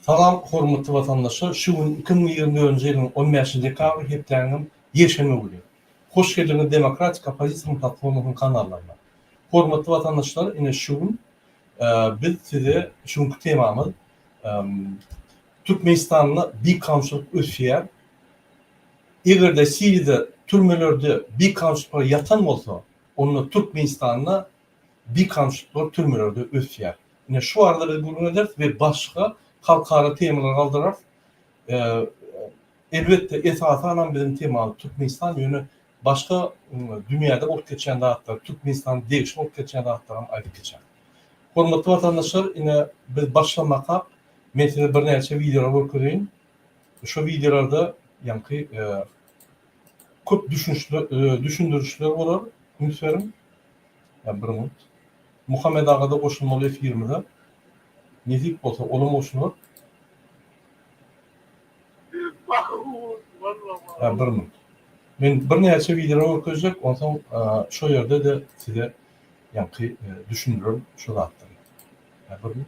Salam hormatly watandaşlar şu gün 2024-nji ýylyň 15 dekabry hepdäniň ýekşenbe güni. Hoş geldiňiz Demokratik oppozisiýanyň platformasynyň kanallaryna. Hormatly watandaşlar ine şu gün biz size şu günki temamyz Türkmenistanda bikanunçylyk ösýär. Eger-de Siriýada türmelerde bikanunçylyklar ýatan bolsa, onda Türkmenistanda bikanunçylyklar türmelerde ösýär. Ine şu barada biz gürrüň ederis we başga halkara temalary galdyrarys. Elbetde esasanam biziň temamyz Türkmenistan ýöne başga dünýäde bolup geçýän zatlar, Türkmenistana degişli bolup geçýän zatlaram aýdyp geçeris. Hormatly watandaşlar ine biz başlamakak men size birnäçe wideolar görkezeýin. Şo wideolarda ýaňky köp düşündirişler bolar. Üns beriň. Bir minut. Muhammet aga-da goşulmaly efirimize. Nesip bolsa olam goşular. Hä bir minut. Men birnäçe wideolar görkezjek, onsoň şo ýerde-de size ýaňky düşündirerin şo zatlary. Hä bir minut.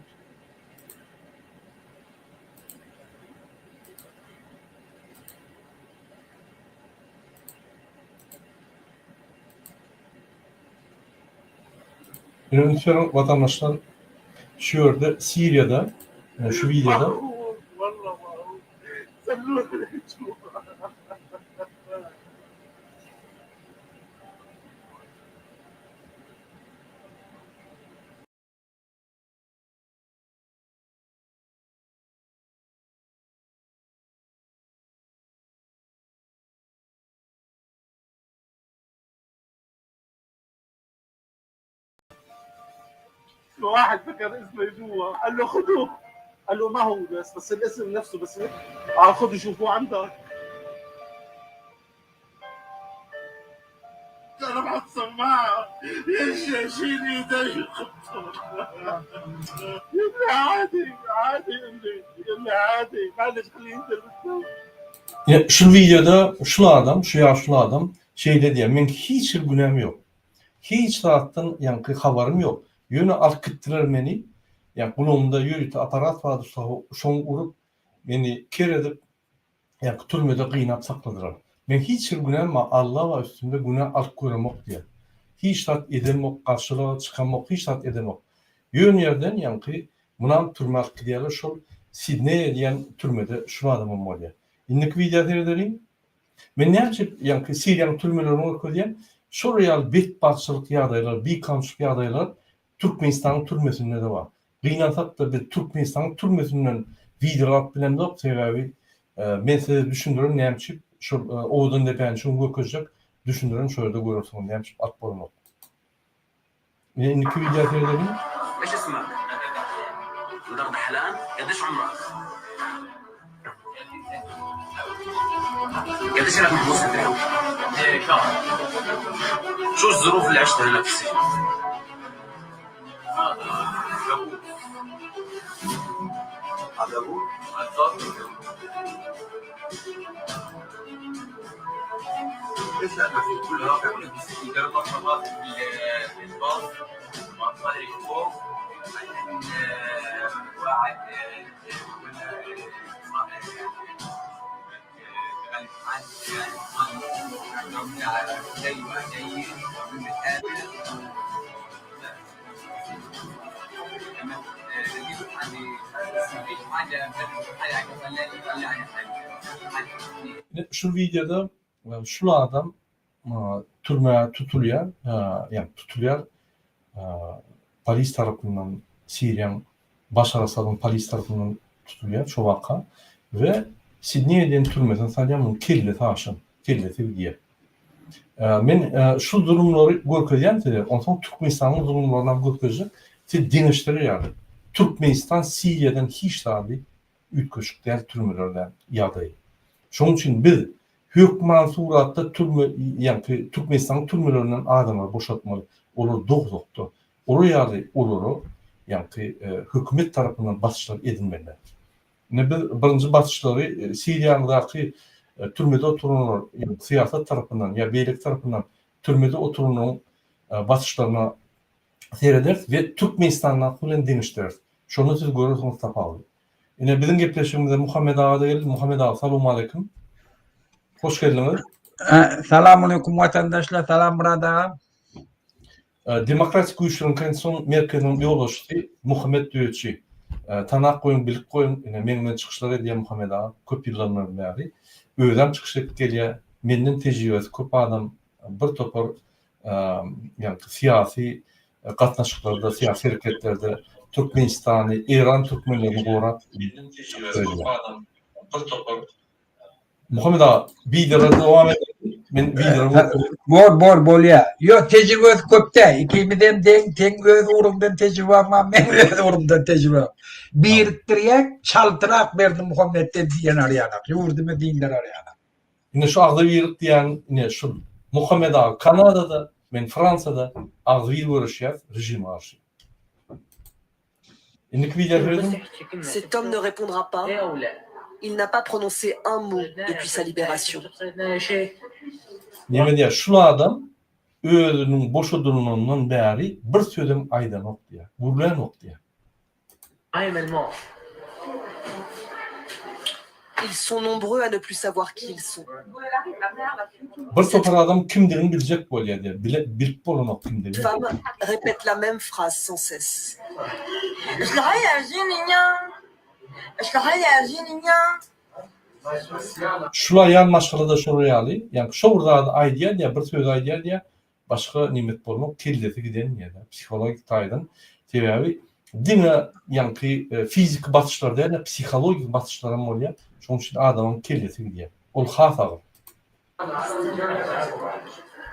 Üns beriň watandaşlar şu ýerde Siriýada şu wideoda واحد فكر اسمه جوا قال له خذوه قال له ما هو بس بس الاسم نفسه بس اه خذوا شوفوه عندك انا بحط سماعه شيل ايدي يقول لي عادي عادي يقول لي عادي معلش خليه ينزل Ine şu wideoda şul adam, şu ýaşuly adam şeýle diýýär, meň hiç bir günäm ýok. Hiç zatdan ýaňky habarym ýok. Ýöne alyp gitdiler meni. Ýa gulagymda ýörite aparat bardy, şoňa urup, meni ker edip, ýaňky türmede gynap sakladylar. Meň hiç bir günäm bar, Alla bar üstümde, günä alyp göremok diýýär. Hiç zat edemok, garşylyga çykamok, hiç zat edemok. Ýöne ýerden ýaňky munam türmä alyp gidýärler, şol Sidneýe diýen türmede şul adamam bolýar. Indiki wideo seredeliň. Men näme üçin ýaňky Siriýanyň türmelerini görkezýän? Şol ýaly betbagtçylyk ýagdaýlar, bikanunçylyk ýagdaýlar Türkmenistanyň türmesinde-de bar. Gynansak-da biz Türkmenistanyň türmesinden wideolar alyp bilemzok, sebäbi men size düşündirin näme üçin şol Owadan depäni şu gün görkezjek, düşündirin şo ýerde görersiňiz näme üçin alyp bolanok. Ine indiki wideo seredeliň. Eş ismek? Mudar Dahlan? Gadeş umrak? قديش لك محبوس انت شهر شو الظروف اللي عشتها هناك في السجن؟ عذبوك؟ Şu wideoda şul adam türmä tutulýar, ýagny tutulýar polis tarapyndan Siriýaň Başar Asadyň polis tarapyndan tutulýar şo waka we Sidneýa diýen türmesine salýar munuň kellesi aşan, kellesi gidýär. Men şu zulumlary görkezýän size, onsoň Türkmenistanyň zulumlarynam görkezjek, siz deňeşdirer ýaly. Türkmenistan Siriýadan hiç zady üýtgeşik däl türmelerde ýagdaýy. Şonuň üçin biz hökman suratda türme ýaňky Türkmenistanyň türmelerinden adamlary boşatmaly. Olar dowzahda. Olar ýaly olara ýaňky hökümet tarapyndan basyşlar edilmeli. Indi biz birinji basyşlary Siriýadaky türmede oturanlar syýasat tarapyndan ýa beýleki tarapyndan türmede oturanlaryň basyşlaryna serederis we Türkmenistandaky bilen deňeşdireris. Şonda siz görersiňiz tapawudy. Ine biziň gepleşigimize Muhammet aga-da geldi. Muhammet aga salowmaleýkim. Hoş geldiňiz. Salamaleýkum watandaşlar, salam Myrat aga. Demokratik güýçleriň konstitusion merkeziniň ýolbaşçysy Muhammet Düýeçi. Tanap goýuň, bilip goýuň, ine meň bilen çykyşlar edýär Muhammet aga köp ýyllardan bäri. Özem çykyş edip gelýär. Menden tejribesi köp adam, bir topar ýagny syýasy gatnaşyklarda, syýasy hereketlerde Türkmenistany, Eýran türkmenlerini gorap çykyş edýär. Muhammet aga, wideolara dowam edelim. Men wideolara Bor, bor, bolýa. Ýok, tejribesi köp däl. Ikimizem deň, seň öz ugruňdan tejribeň bar, meň öz ugrumdan tejribem. Birikdirýäk, çaltrak Berdimuhametden diýen arýanak, ýurdumy dinder arýanak. Ine şu agzybirlik diýýän ine şul. Muhammet aga Kanadada, men Fransiýada agzybir göreşýäs režime garşy. Indiki wideo serediň. Cet homme ne répondra pas, il n'a pas prononcé un mot depuis sa libération. Neme diýýär, şul adam özüniň boşadylmanyndan bäri bir sözem aýdanok diýýär, gürlänok diýýär. Ils sont nombreux à ne plus savoir qui ils sont. Bir topar adam kimdigini biljek bolýar diýýär, bile, bilip bolanok kimdigini. Femme répète la même phrase sans cesse. Şul aýal maşgalada şolar ýaly, ýagny şo bir zady aýdýar diýýär, bir sözi aýdýar diýýär, Başga nimet bolmak kellesi giden ýa-da psihologik taýdan sebäbi diňe ýaňky fiziki basyşlar däl-de psihologik basyşlaram bolýar. Şonuň üçin adamyň kellesi gidýär. Ol has agyr.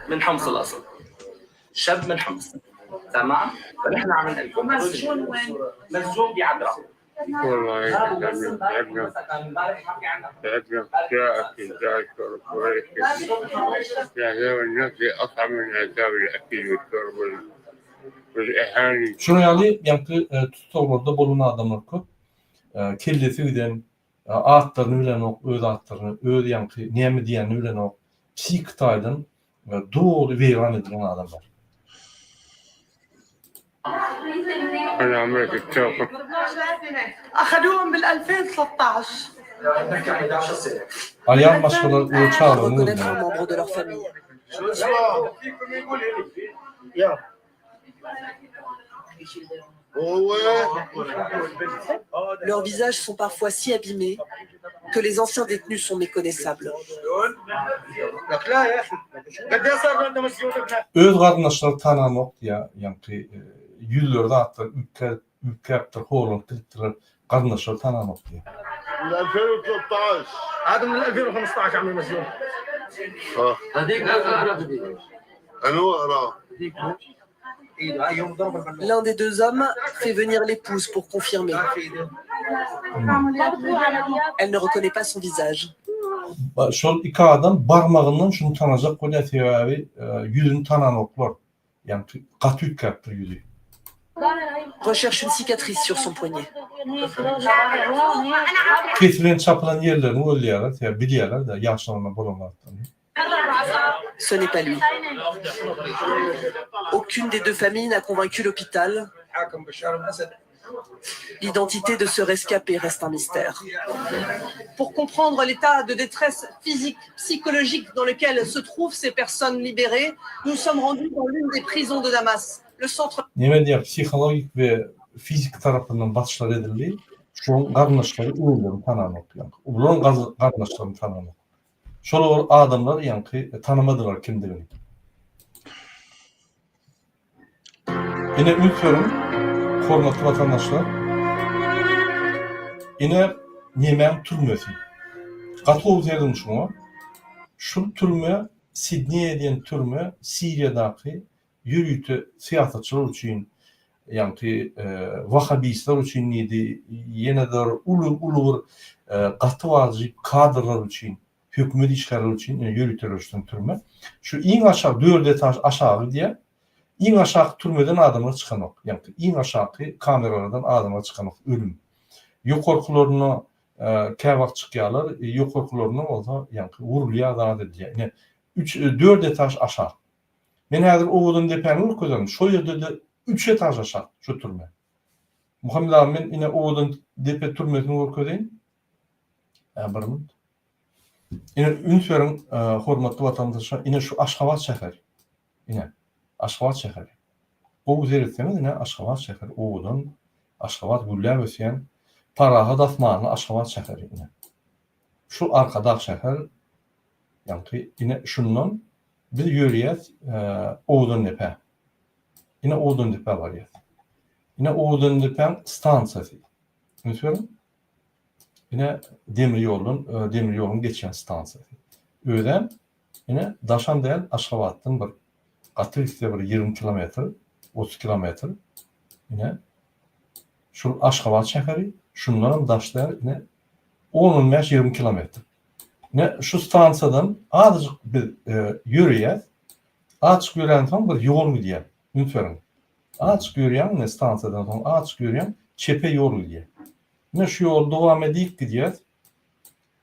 من حمص الاصل شاب من حمص تمام فنحن عم نقول مسجون وين مسجون بعدرا والله تعبنا تعبنا العذاب النفسي أصعب من عذاب الأكل والشرب والإهانة Şunuň ýaly ýaňky tussaglarda bolan adamlar köp. Kellesi giden, atlaryny bilenok, öz atlaryny, öz ýaňky näme diýenini bilenok. Psihiki taýdan doly weýran edilen adamlar. Aýal maşgala öz çagalaryny öldürýär. Leurs visages sont parfois si abîmés que les anciens détenus sont méconnaissables. Öz garyndaşlary tananok diýýär, ýaňky ýüzleri zatlar üýtgäp, üýtgäpdir, horlanyp gidipdirler, garyndaşlary tananok diýýär. L'un des deux hommes fait venir l'épouse pour confirmer. Elle ne reconnaît pas son visage. Şol iki adam barmagyndan şuny tanajak bolýar sebäbi ýüzüni tananoklar. Ýagny gaty üýtgäpdir ýüzi. Recherche une cicatrice sur son poignet. Kesilen çapylan ýerlerini gözleýärler sebäbi bilýärler-de ýaşlygynda bolan zatlaryny. Ce n'est pas lui. Aucune des deux familles n'a convaincu l'hôpital. L'identité de ce rescapé reste un mystère. Pour comprendre l'état de détresse physique, psychologique dans lequel se trouvent ces personnes libérées, nous sommes rendus dans l'une des prisons de Damas, le centre Näme diýýär, psihologik we fiziki tarapyndan basyşlar edildi, şoň garyndaşlary özlerini tananok, ýagny bularyň garyndaşlaryny tananok. Şol adamlar ýaňky tanamadylar kimdigini. Ine üns beriň, hormatly watandaşlar. Ine nemäň türmesi. Gaty gowy serediň şuňa. Şul türme Sidneýa diýen türme Siriýadaky ýörite syýasatçylar üçin, ýaňky wahabistler üçin diýdi, ýene-de bir uly uly bir gaty wajyp kadrlar üçin, hökümet işgärleri üçin ýöriteleşdirilen türme. Şu iň aşak dört etaž aşagy diýýär. Iň aşaky türmeden adamlar çykanok. Ýaňky iň aşaky kameralardan adamlar çykanok, ölüm. Ýokarkylaryna käwagt çykýarlar, ýokarkylaryna bolsa ýaňky urulýar, zat edilýär. Ine, üç, dört etaž aşak. Men häzir Owadan depäni görkezerin, şo ýerde-de üç etaž aşak şu türme. Muhammet aga men ine owadan depe türmesini görkezeýin. Hä bir minut. Ine üns beriň hormatly watandaşlar ine şu Aşgabat şäheri. Ine Aşgabat şäheri. Gowy seretseňiz ine Aşgabat şäheri owadan Aşgabat gülläp ösýän parahat asmanly Aşgabat şäheri ine. Şu Arkadag şäher ýaňky ine şundan biz ýörýäs Owadandepä. Ine Owadandepä barýas. Ine Owadandepäň stansiýasy. Üns beriň. Ine demir ýoldan, demir ýoluň geçýän stansiýasy. Özem ine daşam däl Aşgabatdan bir gaty gitse bir 20 kilometr, 30 kilometr. Ine şul Aşgabat şäheri, şundanam daş däl ine On-on bäş, 20 kilometr. Ine, şu stansiýadan azajyk biz ýöreýäs. Azajyk ýöränsoň bir ýol gidýär. Üns beriň. Azajyk ýörýäň, ine, stansiýadan soň azajyk ýörýäň, çepe ýol gidýär. Ine, şu ýoly dowam edip gidýäs.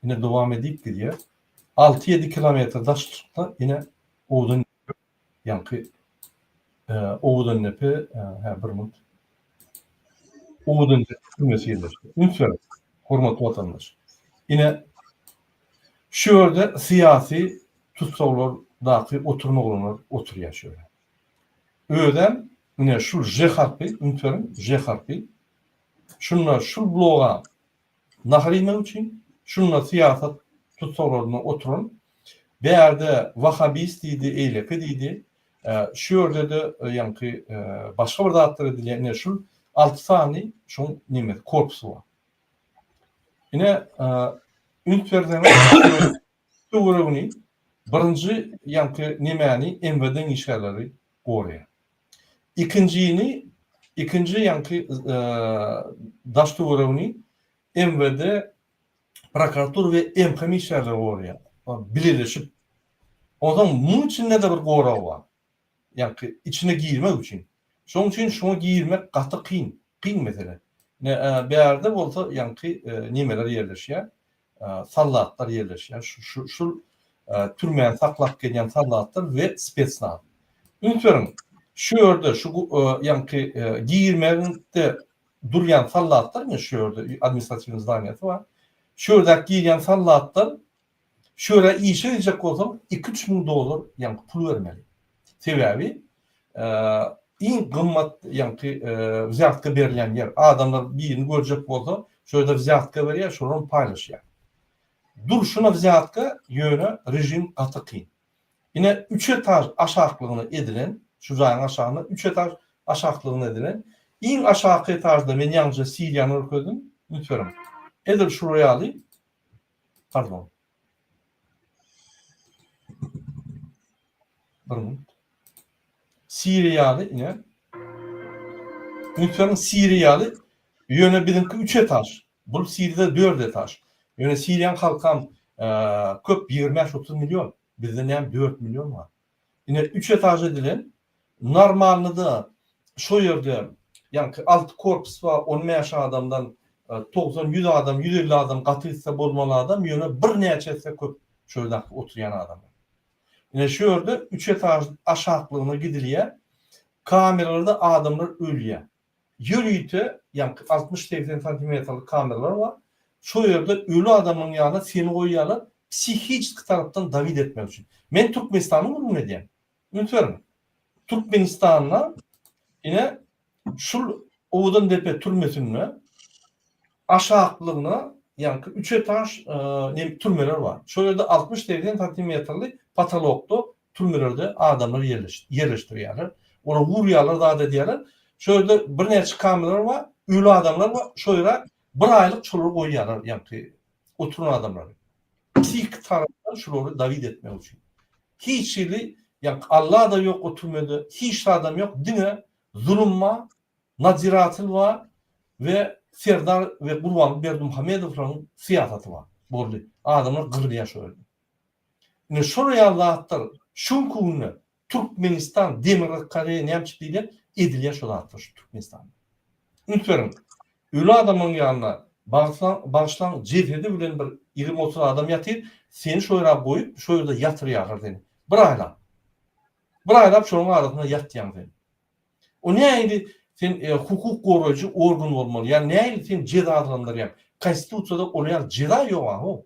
Ine, dowam edip gidýäs. Alty-ýedi kilometr daşlykda, ine, owadan Ýaňky Owadandepe, hä bir minut. Owadandepe türmesi ýerleşýär. Üns beriň, hormatly watandaş. Ine, şu ýerde syýasy tussaglardaky oturan oglanlar oturýar şu ýerde. Özem ine şu Ž harpy, üns beriň, Ž harpy. Şunda şu bloga Nahar iýmek üçin şunda syýasat tussaglarynda oturan, bärde wahabist diýdi, eýleki diýdi, şu ýerde-de ýaňky başga bir zatlar edilýär, ine şul alty sany şoň nemesi, korpusy bar. Ine, üns berseňiz, töweregini birinji ýaňky nemäni MWD-iň işgärleri goraýar. Ikinjini, ikinji ýaňky daş-töweregini MWD, prokuratura we MHM işgärleri goraýar. Bileleşip. Onsoň muň içinde-de bir gorag bar. Ýaňky içine girmek üçin. Şonuň üçin şuňa girmek gaty kyn, kyn mesele. Bärde bolsa ýaňky nemeler ýerleşýär. Sallatlar ýerleşýär. Şu şul türmäni saklap gelýän sallatlar we spetsnaz. Üns beriň, şu ýerde şu ýaňky girmeginde durýan sallatlar ine şu ýerde administratiwnyý zdaniýasy bar. Şu ýerdäki girýän sallatlar şu ýere işe girjek bolsaň iki-üç müň dollar ýaňky pul bermeli. Sebäbi iň gymmat ýaňky wzýatka berilýän ýer. Adamlar birini görjek bolsa, şo ýerde wzýatka berýär, şolam paýlaşýar. Durşuna wzýatka, ýöne režim gaty kyn. Ine, üç etaž aşaklygyna edilen, şu jaýyň aşagynda üç etaž aşaklygyna edilen, iň aşaky etažda men ýaňyja Siriýany görkezdim, üns beriň. Edil şular ýaly, pardon. Bir minut. Siriýaly ine. Üns beriň Siriýaly. Ýöne biziňki 3 etaž. Bul Siriýada 4 etaž. Ýöne Siriýanyň halkam köp 25-30 million. Bizde näme 4 million bar. Ine 3 etaž edilen normalnyda şo ýerde ýaňky 6 korpus bar 15 adamdan 90 100 adam 150 adam gaty gitse bolmaly adam ýöne birnäçe esse köp şo ýerdäki oturýan adamlar. Ine şu ýerde üç etaž aşaklygyna gidilýär. Kameralarda adamlar ölýär. Ýörite ýaňky 60-80 santimetrlik kameralar bar. Şo ýerde öli adamyň ýanyna seni goýýarlar psihiçeski tarapdan dawid etmek üçin. Men Türkmenistanyň gürrüňini edýän. Üns beriň. Türkmenistanda ine şul Owadandepe türmesinde aşaklygyna ýaňky üç etaž nem türmeler bar. Şol ýerde 60-80 santimetrli potolokda türmelerde adamlar ýerleşdirýärler. Olar urýarlar, zat edýärler. Şo ýerde birnäçe kameralar bar, öli adamlar bar. Şo ýere bir aýlyk şolary goýýarlar, ýaňky oturan adamlary. Psihiki tarapdan şulary dawid etmek üçin. Hiç hili ýaňky Alla-da ýok o türmede, hiç zadam ýok, diňe zulum bar, nadziratel bar we Serdar we Gurbanguly Berdimuhamedowlaryň syýasaty bar. Boldy. Adamlar gyrylýar şo ýerde. Ine şol ýaly zatlar şu günki günde Türkmenistan, Demirgazyk Koreýa näme üçin diýilýär? Edilýär şo zatlar şu Türkmenistanda. Üns beriň. Öli adamyň ýanynda bagyşlaň, bagyşlaň jesedi bilen bir 20-30 adam ýatyr, seni şo ýere goýup, şo ýerde ýatyrýarlar seni. Bir aýlap. Bir aýlap şonuň arasynda ýatýaň sen. O nähili? Sen hukuk goraýjy organ bolmaly. Ýa nähili sen jezalandyrýaň? Konstitusiýada ol ýaly jeza ýok a how.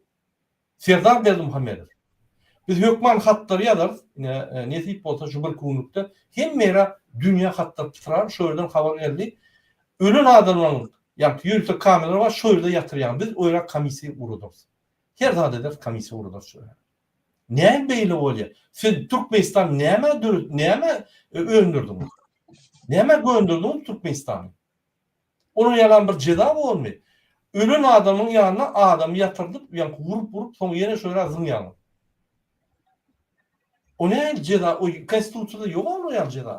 Serdar Berdimuhamedow. Biz hökman hatlary ýazarys. Ine, nesip bolsa şu birki günlükde hemme ýere dünýä hatlary pytrar. Şo ýerden habar geldi. Ölen adamlaryň ýaňky ýörite kameralar bar, şo ýerde ýatyrýaň. Biz o ýere komissiýa ugradarys. Her zat ederis, komissiýa ugradarys şo ýere. Näme beýle bolýar? Siz Türkmenistan näme döret, näme öndürdiňiz? Näme göndürdiňiz Türkmenistany? Onuň ýalan bir jeza bormy? Ölen adamyň ýanyna adamy ýatyrdyp, ýaňky urup-urup, soň ýene şo ýere zyňýaňyz. O nähili jeza? O konstitusiýada ýok onuň ýaly jeza.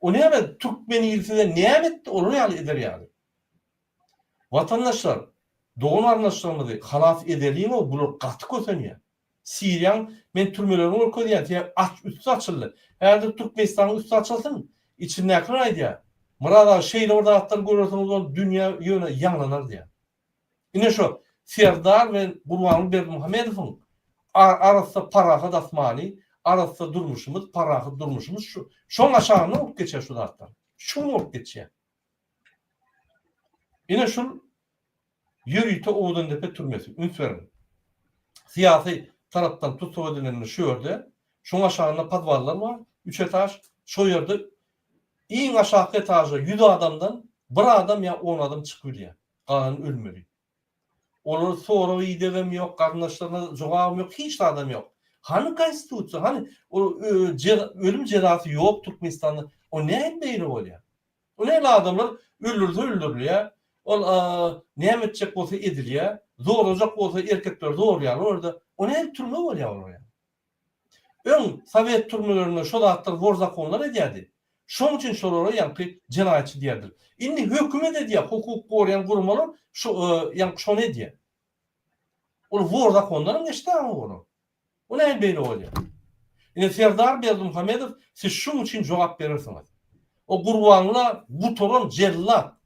O näme türkmen ili size näme etdi olar ýaly eder ýaly? Watandaşlar, dogan-garyndaşlarymyzy halas edeliň-ow bular gaty kösenýär. Siriýaň men türmelerini görkezýän sebäbi aç üsti açyldy. Häzir Türkmenistanyň üsti açylsyn içindäkiler aýdýar. Myrat aga şeýle bir zatlar görersiňiz ol dünýä ýöne ýaňlanar diýýär. Ine şo Serdar we Gurbanguly Berdimuhamedowyň arassa parahat asmany, arassa durmuşymyz, parahat durmuşymyz şu şoň aşagynda bolup geçýär şu zatlar. Şu gün bolup geçýär. Ine şul ýörite Owadandepe türmesi, üns beriň. Syýasy tarapdan tussag edilenler şu ýerde, şoň aşagynda podwallar bar, üç etaž, şo ýerde iň aşaky etaža 100 adamdan bir adam ýa on adam çykyp bilýär, galany ölmeli. Olara sorag-idegem ýok, garyndaşlaryna jogabam ýok, hiç zadam ýok. Hany konstitusiýa, hany ölüm jezasy ýok Türkmenistanda, o näme beýle bolýar? O näme adamlar öldürse öldürilýär, ol näme etjek bolsa edilýär, zorlajak bolsa erkekleri zorlaýarlar o ýerde. O näme türme bolýar olar ýaly? Öň sowet türmelerinde şo zatlar wor zakonlar edýärdi. Şoň üçin şolara ýaňky jenaýatçy diýerdiler. Indi hökümet edýär, hukuk goraýan guramalar şo ýaňky şony edýär. Ol wor zakondanam geçdi aga olar. O näme beýle bolýar? Ine Serdar Berdimuhamedow siz şuň üçin jogap berersiňiz. O Gurbanguly gutaran jellat.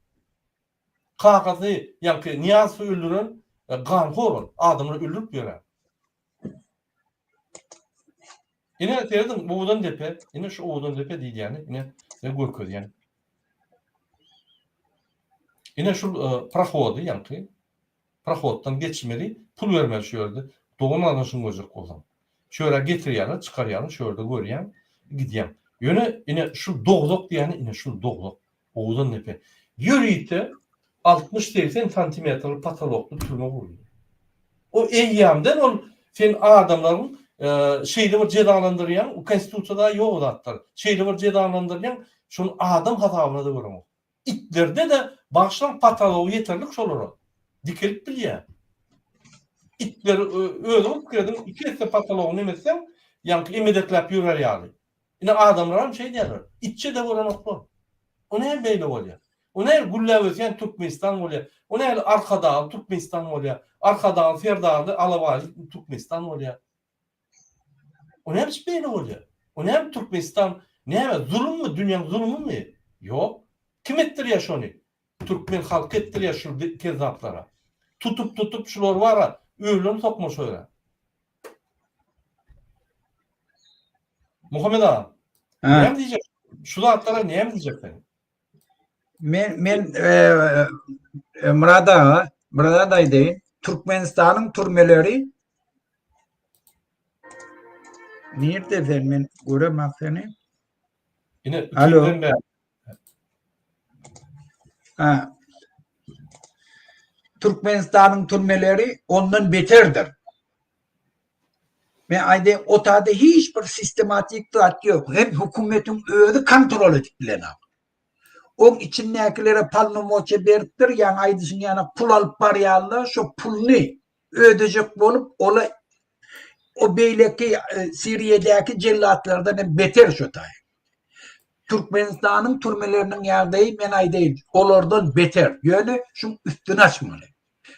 Kakasy ýaňky Nyýazowy öldüren ganhor ol. Adamlary öldürip ýören. Ine serediň Owadan depe, ine şu Owadan depe diýilýäni ine size görkezýän. Ine şu e, prohody ýaňky prohoddan geçmeli, pul bermeli şu ýerde. Dogan garyndaşyňy görjek bolsaň. Şu ýere getirýärler, çykarýarlar, şu ýerde görýäň, gidýäň. Ýöne ine şu dogzak diýýäni ine şu dogzak. Owadan depe. Ýörite 60-80 santimetrlik potolokly türme guruldy. O eýýämden ol sen adamlaryň e, şeýle bir jezalandyrýaň, konstitusiýada ýok o zatlar. Şeýle bir jezalandyrýaň, şony adam hasabyna-da göreňok. Itlerde-de bagyşlaň potology ýeterlik şolara. Dikelip bilýär. Itler özüňiz pikir ediň, iki esse potologyny neme etseň, ýaňky emedekläp ýörer ýaly. Ine adamlaram şeýdýärler. Itçe-de görenoklar. O näme beýle bolýar? O näme gülläp ösýän Türkmenistan bolýar? O näme Arkadagly Türkmenistan bolýar? Arkadagly Serdarly Alabaýly Türkmenistan bolýar? O näme üçin beýle bolýar? O näme Türkmenistan näme zulummy dünýäň zulumymy? Ýok. Kim etdirýär şony? Türkmen halky etdirýär şu kezzaplara. Tutup tutup şular bara öýlerini sokma şo ýere. Muhammet aga. Näme diýjek? Şu zatlara näme diýjek sen? Men men e, e, Myrat aga, Myrat aýdaýyn. Türkmenistanyň türmeleri Nirde sen men göremok seni. Ine, Alo. Ha. Türkmenistanyň türmeleri ondan beterdir. Men aýdaýyn, o taýda hiç bir sistematik zat ýok. Hem hökümetiň özi kontrol edip bilenok. Oň içindäkilere polnomoçiýa beripdir, ýaňy aýdyşyň ýaly pul alyp barýarlar, şo puluny ödejek bolup, ola o beýleki e, Siriýadäki jellatlardan hem beter şo taý. Türkmenistanyň türmeleriniň ýagdaýy men aýdaýyn, olardan beter. Ýöne şuň üstüni açmaly.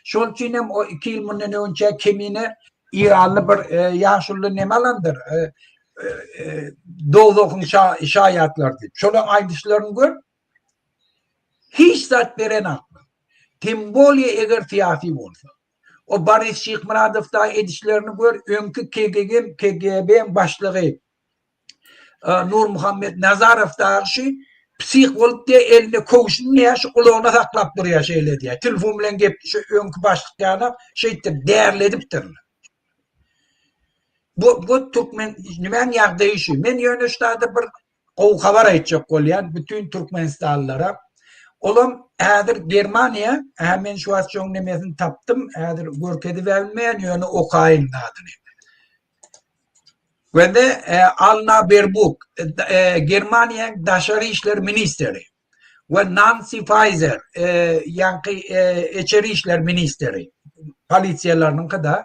Şol üçin hem o 2 ýyl mundan öňçe Kemine Iranly bir e, ýaşuly neme alandyr? E, e, e Dowzahyň şa, şaýatlary diýip. Şolaryň aýdyşlaryny gör. Hiç zat berenaklar. Tem bolýa eger syýasy bolsa. O Boris Şyhmyradow dagy edişlerini gör, öňki KGG, KGB-iň başlygy Nurmuhammet Nazarow dagy şu. Psih bolup diýýär, elinde köwşüni diýýär, şu gulagyna saklap durýar şeýle diýýär. Telefon bilen gep şu öňki başlyk ýaly şeýtdir, därledipdirler. Bu bu türkmen nimäň ýagdaýy şu. Men ýöne şu taýda bir gowy habar aýtjak bolýan bütin türkmenistanlylara. Olam häzir Germaniýa, hä men şu wagt şoň nemesini tapdym, häzir görkezibermeýän, ýöne okaýyn zadyny. We-de Alna Berbuk, Germaniýanyň daşary işler ministri we Nansi Faýzer, ýaňky içeri işler ministri, polisiýalarynyňky-da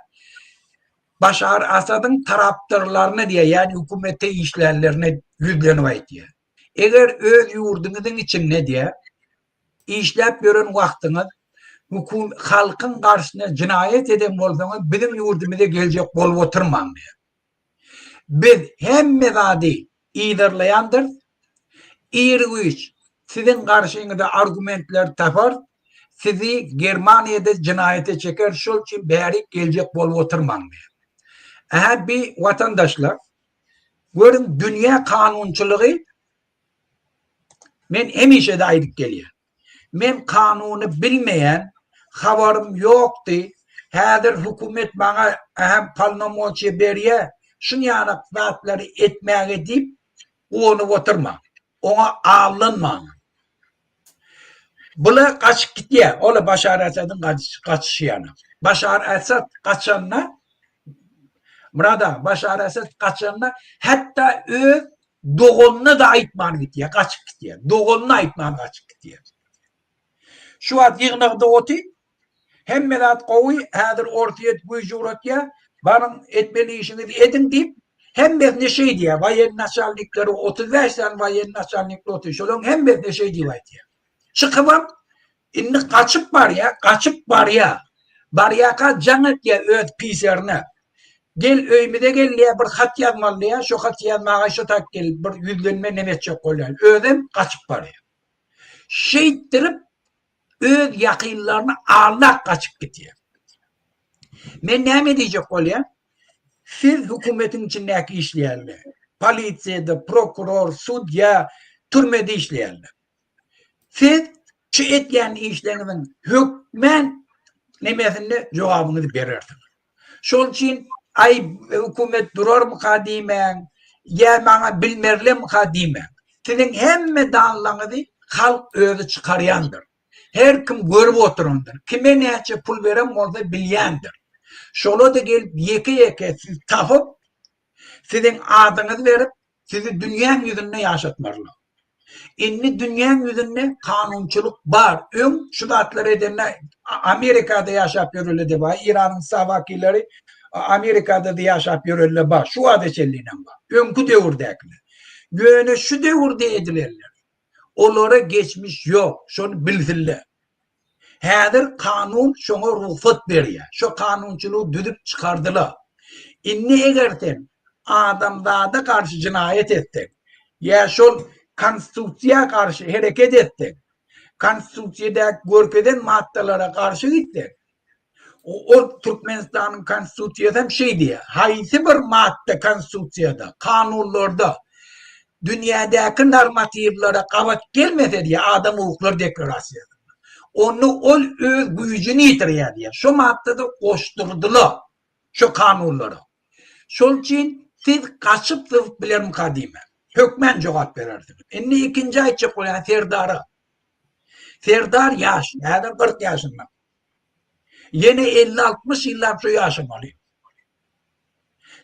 Başar Asadyň tarapdarlaryna diýýär, ýagny hökümetde işlänlerine ýüzlenip aýdýar. Eger öz ýurduňyzyň içinde diýýär, işläp ýören wagtyňyz höküm halkyň garşysyna jenaýat eden bolsaňyz biziň ýurdumyza geljek bolup oturmaň diýýär. Biz hemme zady yzarlaýandyrys. Ir-güýç siziň garşyňyza argumentler taparys, sizi Germaniýada jenaýata çekeris, şol üçin bärik geljek bolup oturmaň diýýär. Ähä bi watandaşlar, görüň dünýä kanunçylygy Men hemişe-de aýdyp gelýän. Men kanuny bilmeýän, habarym ýokdy. Häzir hökümet maňa hem polnomoçiýa berýär, şunýanak zatlary etmäge diýip guwanyp oturmaň. Oňa aldanmaň. Bula gaçyp gitýär. Ol-a Başar Asadyň gaçyşy ýaly. Başar Asad gaçanda, Myrat aga, Başar Asad gaçanda hatda öz Doganyna-da aýtman gidýär, gaçyp gidýär. Doganyna aýtman gaçyp gidýär. Şu wagt ýygnakda oty, hemme zat gowy, häzir Orsýet güýç ugratýar, baryň etmeli işiňizi ediň diýip, hemmesine şeý diýýär, woýennyý naçalnikleri, 35 sany woýennyý naçalnikli oty, şolaryň hemmesine şeý diýip aýdýar. Çykybam Indi gaçyp barýa, gaçyp barýa. Barýaka jaň etýä öz piserine. Gel öýümize gel diýä, bir hat ýazmaly diýä, şo haty ýazmaga şo tak gel, bir ýüzlenme neme etjek bolýan. Özem gaçyp barýa. Şeýtdirip öz ýakynlaryny aldap gaçyp gitýä. Men näme diýjek bolýan? Siz hökümetiň içindäki işleýänler, polisiýada, prokuror, sudýa, türmede işleýänler. Siz şu etýän işleriňiziň hökmän nemesinde jogabyňyzy berersiňiz. Şol üçin aý hökümet durarmyka diýmäň, ýa maňa bilmerlemika diýmäň. Siziň hemme danlaňyzy halk özi çykarýandyr. Her kim görüp oturandyr. Kime näçe pul beren bolsa bilýändir. Şola-da gelip ýeke-ýeke sizi tapyp, siziň adyňyzy berip, Sizi dünýäň ýüzünde ýaşatmarlar. Indi dünýäň ýüzünde kanunçylyk bar. Öň şu zatlary edende Amerikada ýaşap ýörelde bar. Iranyň sawakileri Amerikada-da ýaşap ýörelde bar. Şu wagta çenlinem bar. Öňki döwürdäkiler. Ýöne şu döwürde edilenler olara geçmiş ýok. Şony bilsinler. Häzir kanun şoňa rugsat berýär. Şo kanunçylygy düzüp çykardylar. Indi eger sen adamzada garşy jenaýat etseň, ýa şol konstitusiýa garşy hereket etseň, konstitusiýada görkezen maddalara garşy gitseň, Ol Türkmenistanyň Konstitusiýasy hem şeý diýýär. Haýsy bir madda Konstitusiýada, kanunlarda dünýädäki normatiwlere gabat gelmese diýýär, adam hukuklary deklarasiýasynda. Onda ol öz güýjüni ýitirýär diýýär. Şo maddada goşdurdylar şo kanunlara. Şol üçin siz gaçyp sypyp bilermika diýmäň. Hökmän jogap berersiňiz. Indi ikinji aýtjak bolýan Serdara. Serdar ýaş, häzir 40 ýaşynda. Ýene 50-60 ýyllap şu ýaşamaly.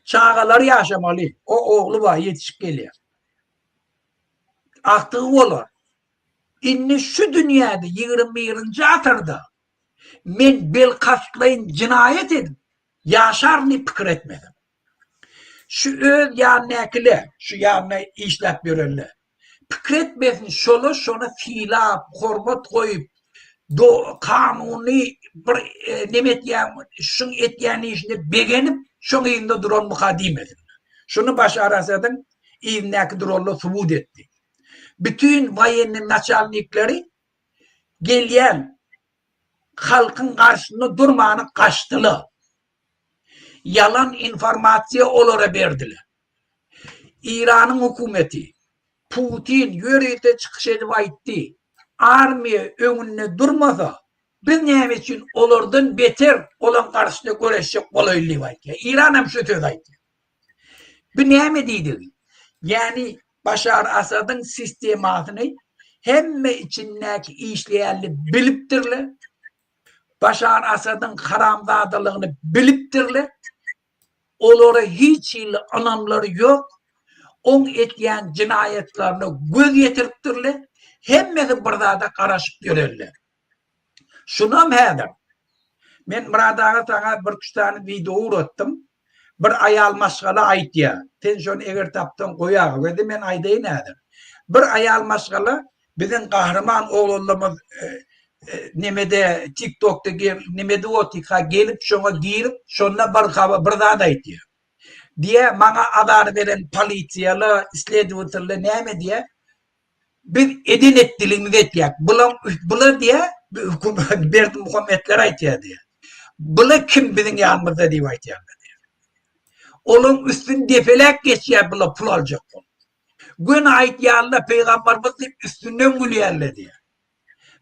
Çagalary ýaşamaly. O ogly bar, ýetişip gelýär. Agtygy bolar. Indi şu dünýäde 21-nji asyrda men belkastlaýyn jenaýat edip ýaşaryn diýip pikir etmedim. Şu öz ýanyndakylar, şu ýanynda işläp ýörenler pikir etmesin, şolar şony sylap, hormat goýup, do kanuny bir e, neme etýän, şuň etýän işine begenip, şoň yzynda duranmyka diýmesinler. Şuny Başar Asadyň yzyndaky duranlar subut etdi. Bütün woýennyý naçalnikleri gelýän halkyň garşysynda durmany gaçdylar. Ýalan informasiýa olara berdiler. Iranyň hökümeti. Putin ýörite çykyş edip aýtdy, armiýa öňünde durmasa, biz näme üçin olardan beter olaň garşysyna göreşjek bolaýly diýip aýtýar. Iran hem şu sözi aýtýar. Bu näme diýdigi? Ýagny Başar Asadyň sistemasyny hemme içindäki işleýänler bilipdirler. Başar Asadyň haramzadalygyny bilipdirler. Olara hiç hili ynamlary ýok. Oň etýän jenaýatlaryna göz ýetiripdirler. Hemmesi bir zada garaşyp ýörerler. Şunam häzir. Men Myrat aga saňa birküç sany wideo ugratdym. Bir aýal maşgala aýtýar. Sen şony eger tapsaň goýaga. Wede men aýdaýyn häzir. Bir aýal maşgala biziň gahryman oglanlarymyz nemede TikTokda nemede otyka gelip şoňa girip şonda bir habar bir zat aýtýar. Diýä maňa azar beren polisiýala, sledowatella näme diýä? Biz eden etdiligimizi etýäk. Bulaň bular diýä Berdimuhametler aýtýar diýä. Bula kim biziň ýanymyzda diýip aýtýarlar diýä. Olaň üstüni depeläp geçýär bula pul aljak bolup. Göni aýtýarlar pygambarymyz diýip üstünden gülýärler diýýär.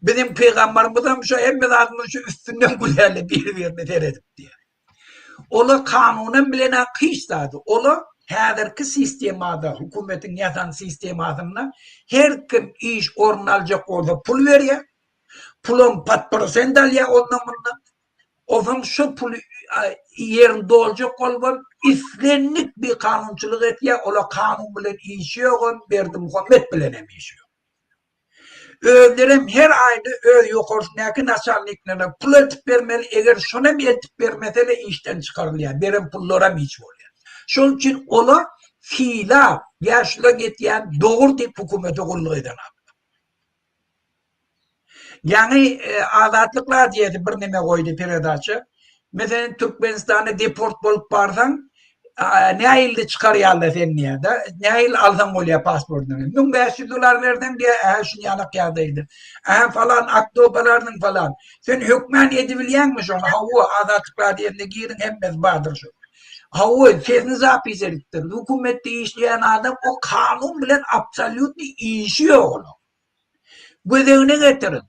Biziň pygambarymyzam şu hemme zadymyz şu üstünden gülýärler biri-birine seredip diýýär. Olar kanunam bilenok hiç zady. Olar häzirki sistemada, hökümetiň ýasan sistemasynda her kim iş ornuny aljak bolsa pul berýär. Pulam pat prosent alýar ondan mundan. Onsoň şo puly ýerini doljak bolubam islendik bir kanunçylyk etýär, ola kanun bilen işi ýogam, Berdimuhamet bilenem işi ýok. Özlerem her aýda öz ýokarsyndaky naçalniklerine pul eltip bermeli, eger şonam eltip bermesele işden çykarylýar, beren pullaram hiç bolýar. Şonuň üçin ola sylap, ýa şulaň etýäni dogry diýip hökümete gulluk eden adamlar. Ýaňy Azatlyk radiosy bir neme goýdy peredaça. Meselem Türkmenistana deport bolup barsaň, nähili çykarýarlar seni diýýär-de. Nähili alsaň bolýar pasportyňy. 1500 dollar berseň diýýär, ähä şuny ýalak ýagdaýda. Ähä falan aktobalarnyň falan. Sen hökmän edibilýäňmi şony? Hawa, Azatlyk radiosyna giriň hemmesi bardyr şu. Hawa, sesini zapis edipdir. Hökümetde işleýän adam o kanun bilen absolýutny işi ýok onuň. Göz öňüne getiriň,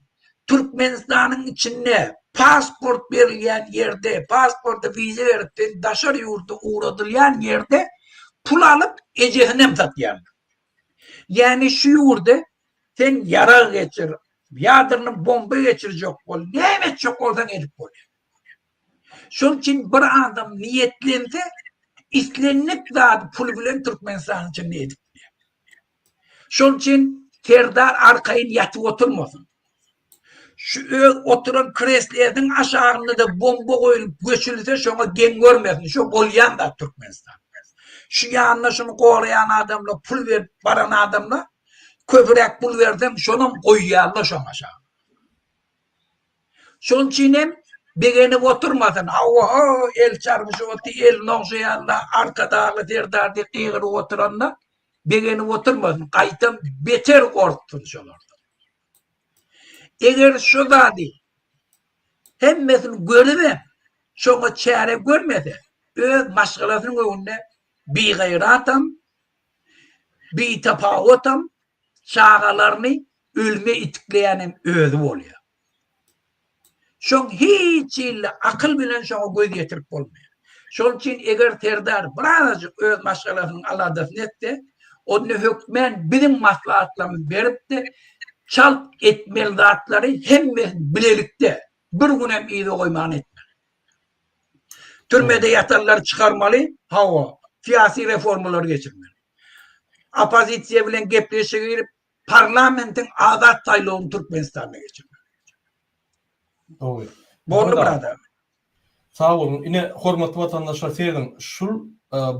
Türkmenistanyň içinde pasport berilýän ýerde, pasporta wiza berip sen daşary ýurda ugradylýan ýerde pul alyp ejesinem satýarlar. Ýagny şu ýurda sen ýarag geçir, ýadrny bomba geçirjek bol, näme etjek bolsaň edip bolýar. Şonuň üçin bir adam niýetlense islendik zady pul bilen Türkmenistanyň içinde edip bilýär. Şonuň üçin Serdar arkaýyn ýatyp oturmasyn. Şu öz oturan kreslesiniň aşagynda-da bomba goýulyp göçülse şoňa geň görmesin. Şo bolýan zat Türkmenistanda. Şu ýanyna şuny goraýan adamlar pul berip baran adamlar köpüräk pul berseň şonam goýýarlar şoň aşagyna. Şonuň üçin hem begenip oturmasyn. Hawa, el çarpyşyp otyr, elini ogşaýarlar, Arkadagly Serdar diýip gygyryp oturanda begenip oturmasyn, gaýtam beter gorksun şolardan. Eger şu zady hemmesini görübem şoňa çäre görmese, öz maşgalasynyň öňünde bigaýratam, bitapawutam, çagalaryny ölüme itikleýänem özi bolýar. Şoň hiç hili akyl bilen şoňa göz ýetirip bolmaýar. Şol üçin eger Serdar birazajyk öz maşgalasynyň aladasyny etse, onda hökmän biziň maslahatlarymyzy berip-de, çalt etmeli zatlary hemmesini bilelikde, bir günem yza goýman etmeli. Türmede ýatanlary çykarmaly, hawa, syýasy reformalary geçirmeli. Oppozisiýa bilen gepleşige girip, Parlamentiň azat saýlawyny Türkmenistanda geçirmeli. Dogry. Boldy brother. Sag boluň. Ine hormatly watandaşlar serediň şul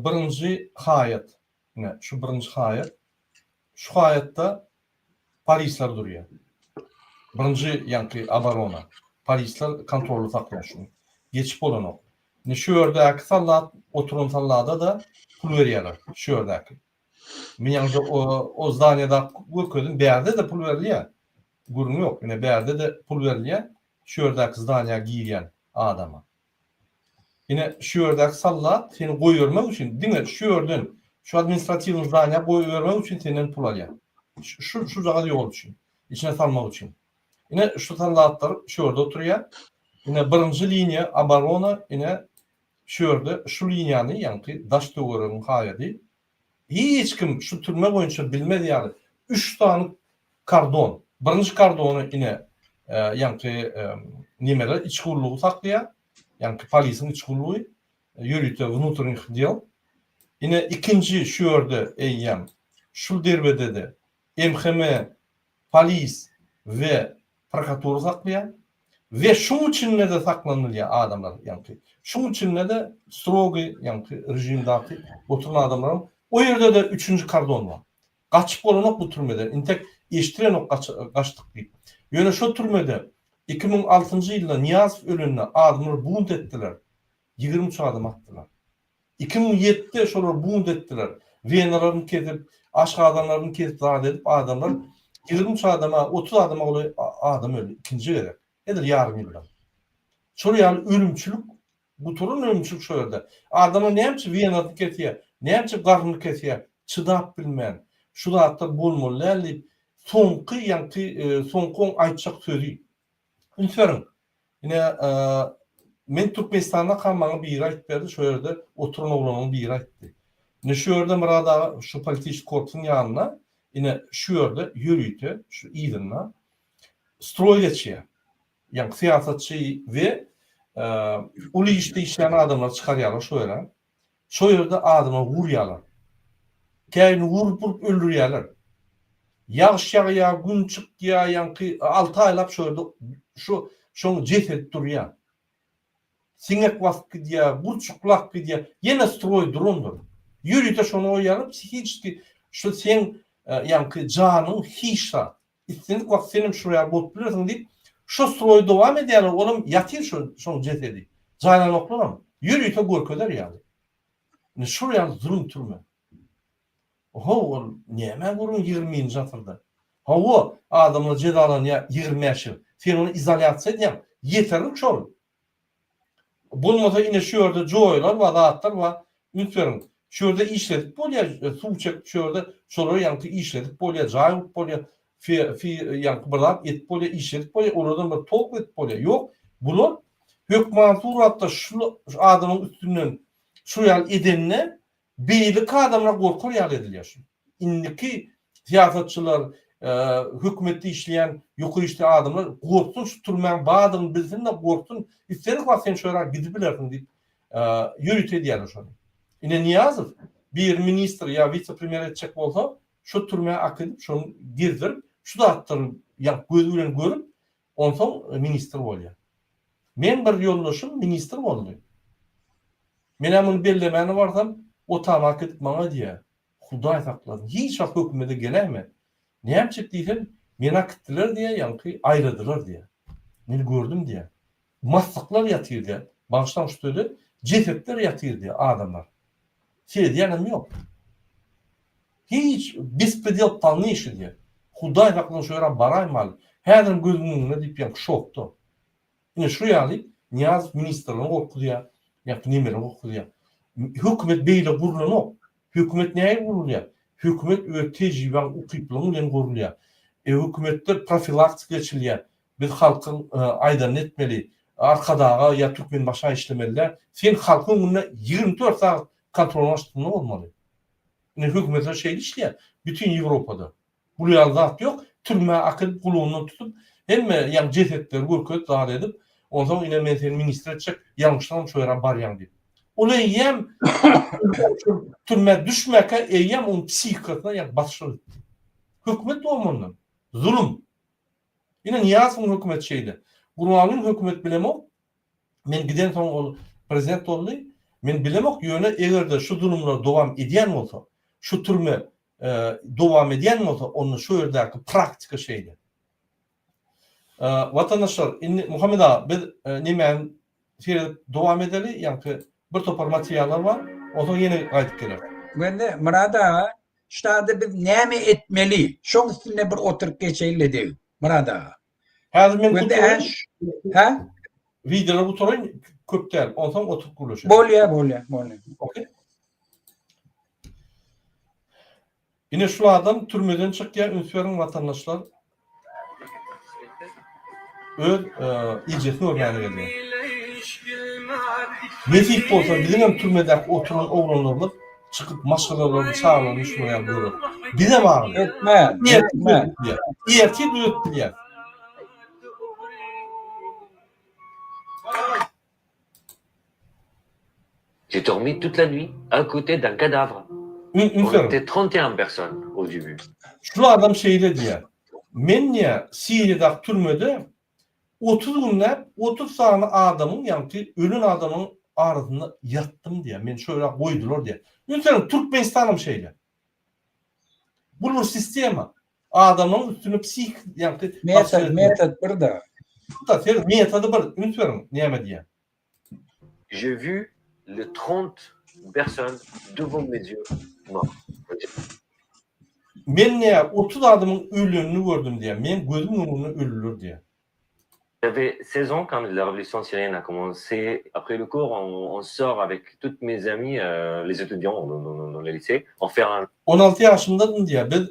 birinji haýat. Ine şu birinji haýat. Şu haýatda polisler durýar. Birinji ýaňky abarona. Polisler kontrolda saklaýar şuny. Geçip bolanok. Indi şu ýerdäki sallat oturan sallada-da pul berýärler. Şu ýerdäki. Men ýaňyja o, o zdaniýada görkezdim. Bärde-de pul berilýär. Gürrüň ýok. Ine bärde-de pul berilýär. Şu ýerdäki zdaniýa girýän adama. Ine şu ýerdäki sallat seni goýbermek üçin diňe şu ýerden şu administratiwnyý zdaniýa goýbermek üçin senden pul alýar. Şu şujagaz ýol üçin. Içine salmak üçin. Ine şu soldatlar şu ýerde oturýar. Ine birinji liniýa oborona ine şu ýerde şu liniýany ýaňky daş töweregiň haýady. Hiç kim şu türme boýunça bilmez ýaly üç sany kordon. Birinji kordony ine ýaňky nemeler içki gullugy saklaýar. Ýaňky polisiň içki gullugy ýörite wnutrnih del. Ine ikinji şu ýerde eýýäm şul derbedede MHM polis we prokuratura saklaýar we şuň içinde-de saklanylýar adamlar ýaňky. Şuň içinde-de strogy ýaňky režimdaky oturan adamlaryň o ýerde-de üçünji kordon bar. Gaçyp bolanok bu türmeden. Intek eşdirenok gaçdyk diýip. Ýöne şo türmede 2006-njy ýylda Nyýazow ölende adamlar bunt etdiler. 23 adam atdylar. 2007-de şolar bunt etdiler. Wenalaryny kesip, aşgazanlaryny kesip zat edip adamlar 23 adama, 30 adama golaý adam öldi ikinji gezek. Edil ýarym ýylda. Şol ýaly ölümçilik, gutaran ölümçilik şo ýerde. Adamlar näme üçin wenasyny kesýär, näme üçin garnyny kesýär, çydap bilmän, şu zatlar bolmaly däl diýip, soňky ýaňky soňky oň aýtjak sözi. Üns beriň. Ine, men Türkmenistandakam maňa biri aýdyp berdi, şo ýerde oturan oglanyň biri aýtdy. Ine şu ýerde Myrat aga şu politiçeskiý korpusyň ýanynda, ine şu ýerde ýörite şu yzynda stroý geçýär. Ýagny syýasatçy we uly işde işleýän adamlary çykarýarlar şo ýere. Şo ýerde adama urýarlar. Käbirini urup-urup öldürýärler. Ýagyş ýagýar, gün çykýar, ýaňky alty aýlap şo ýerde şu şoň jesedi durýar. Siňek basyp gidýär, gurçuklap gidýär. Ýene stroý durandyr. Ýörite şony goýýarlar, psihiçeski şu seň ýaňky janyň hiç zat. Islendik wagt senem şul ýaly bolup bilersiň diýip, şo stroýy dowam edýärler, olam ýatyr şo şoň jesedi. Jaýlanoklaram. Ýörite görkezer ýaly. Ine şul ýaly zulum türme. How ol nämä gürrüň ýigriminji asyrda. Hawa, adamlar jezalanýar 25 ýyl. Sen ony izolýasiýa edýäň. Ýeterlik şol. Bolmasa ine şu ýerde joýalar bar, zatlar bar. Üns beriň. Şu ýerde işledip bolýar, suw çekip şu ýerde şolary ýaňky işledip bolýar, jaý gurup bolýar, fi, fi ýaňky bir zat edip bolýar, işledip bolýar, olardan bir tok edip bolýar. Ýok, bular hökman suratda şu adamyň üstünden şu ýaly edende Beýleki adamlar gorkar ýaly edilýär şu. Indiki syýasatçylar, hökümetde işleýän ýokary işli adamlar gorksun şu türmäň bardygyny bilsin-de gorksun, islendik wagt sen şo ýere gidip bilersiň diýip ýörite edýärler şony. Ine Nyýazow bir ministr ýa wise-premýer etjek bolsa şo türmä äkidip şony gezdirip şu zatlary ýa gözi bilen görüp Onsoň ministr bolýar. Meň bir ýoldaşym ministr boldy. Menem muny bellemäne barsam, o tamaka gidip maňa diýýär, Hudaý saklasyn, hiç wagt hökümete geläýme. Nämçik diýsem, meni akitdiler diýýär, ýaňky aýladylar diýýär. Men gördüm diýýär. Maslyklar ýatyr diýýär. Bagyşlaň şu sözi, jesetler ýatyr diýýär adamlar. Seredýänem ýok. Hiç bespredel polneýşi diýýär. Hudaý saklasyn şu ýere baraýmaly. Häzirem gözümiň öňünde diýip ýaňky şokda. Ine şu ýaly Nyýazow ministrlerini gorkuzýar, ýaňky nemeleri gorkuzýar. Hökümet beýle gurlanok. Hökümet nähili gurulýar? Hökümet öz tejribeň, ukyplygyň bilen gurulýar. E hökümetde profilaktika geçilýär. Biz halkyň aýdanyny etmeli. Arkadaga ýa Türkmenbaşa işlemeli däl. Sen halkyň öňünde 24 sagat kontrolyň astynda bolmaly. Ine hökümetler şeýle işleýär. Bütin Ýewropada. Bul ýaly zat ýok. Türmä akylyp gulagyndan tutup hemme ýaňy jesetleri görkezip zat edip onsoň ine men seni ministr etjek ýalňyşsam şo ýere barýaň diýip. Ol eýýäm türmä düşmäkä eýýäm onuň psihikasyna ýaňy basyşlyk etdi. Hökümet dogry mundan. Zulum. Ine Nyýazowyň hökümeti şeýle. Gurbangulyň hökümeti bilemok. Men gidensoň ol prezident boldy. Men bilemok, ýöne eger-de şu zulumlar dowam edýän bolsa, şu türme dowam edýän bolsa, onda şu ýerdäki praktika şeýle. Watandaşlar, indi Muhammet aga, biz nemäni seredip dowam edeli, ýaňky bir topar materiallar bar, onsoň ýene gaýdyp geleris. Wende, Myrat aga, ştada biz näme etmeli? Şoň üstünde bir oturyp geçeýli deg, Myrat aga. Häzir men gutaraýyn. Hä? Wideony gutaraýyn, köp däl. Onsoň oturyp gürleşeris. Bolýar, bolýar, bolýar. Okey. Ine şul adam türmeden çykýar üns beriň watandaşlar. Öz ejesini görmäne gelýär. Nesip bolsa biziň hem türmedäki oturan oglanlarymyz çykyp maşgalalaryny çagalaryny şular ýaly görer. Bizem aglaýar. Etme, etme. Ertir düzetip bilýäs. J'ai dormi toute la nuit à côté d'un cadavre. Üns On beriň. était 31 personnes au début. Şul adam şeýle diýýär. Men diýýär, Siriýadaky türmede 30 günläp 30 sany adamyň, ýagny ölen adamyň arasynda ýatdym diýýär. Meni şo ýere goýdular diýýär. Üns beriň, Türkmenistanam şeýle. Bu bir sistema. Adamyň üstüne psih, ýagny Metod, metod bir-de. Metody bir, üns beriň, näme diýýär. J'ai vu les 30 personnes devant mes yeux morts. Men diýýär, 30 adamyň ölenini gördüm diýýär. Meň gözümiň öňünde öldüler diýýär. J'avais 16 ans quand la révolution syrienne a commencé. Après le cours, on, on sort avec toutes mes amies, euh, les étudiants dans, dans, dans le lycée, on fait un 16 ýaşymdadym diýýär. Biz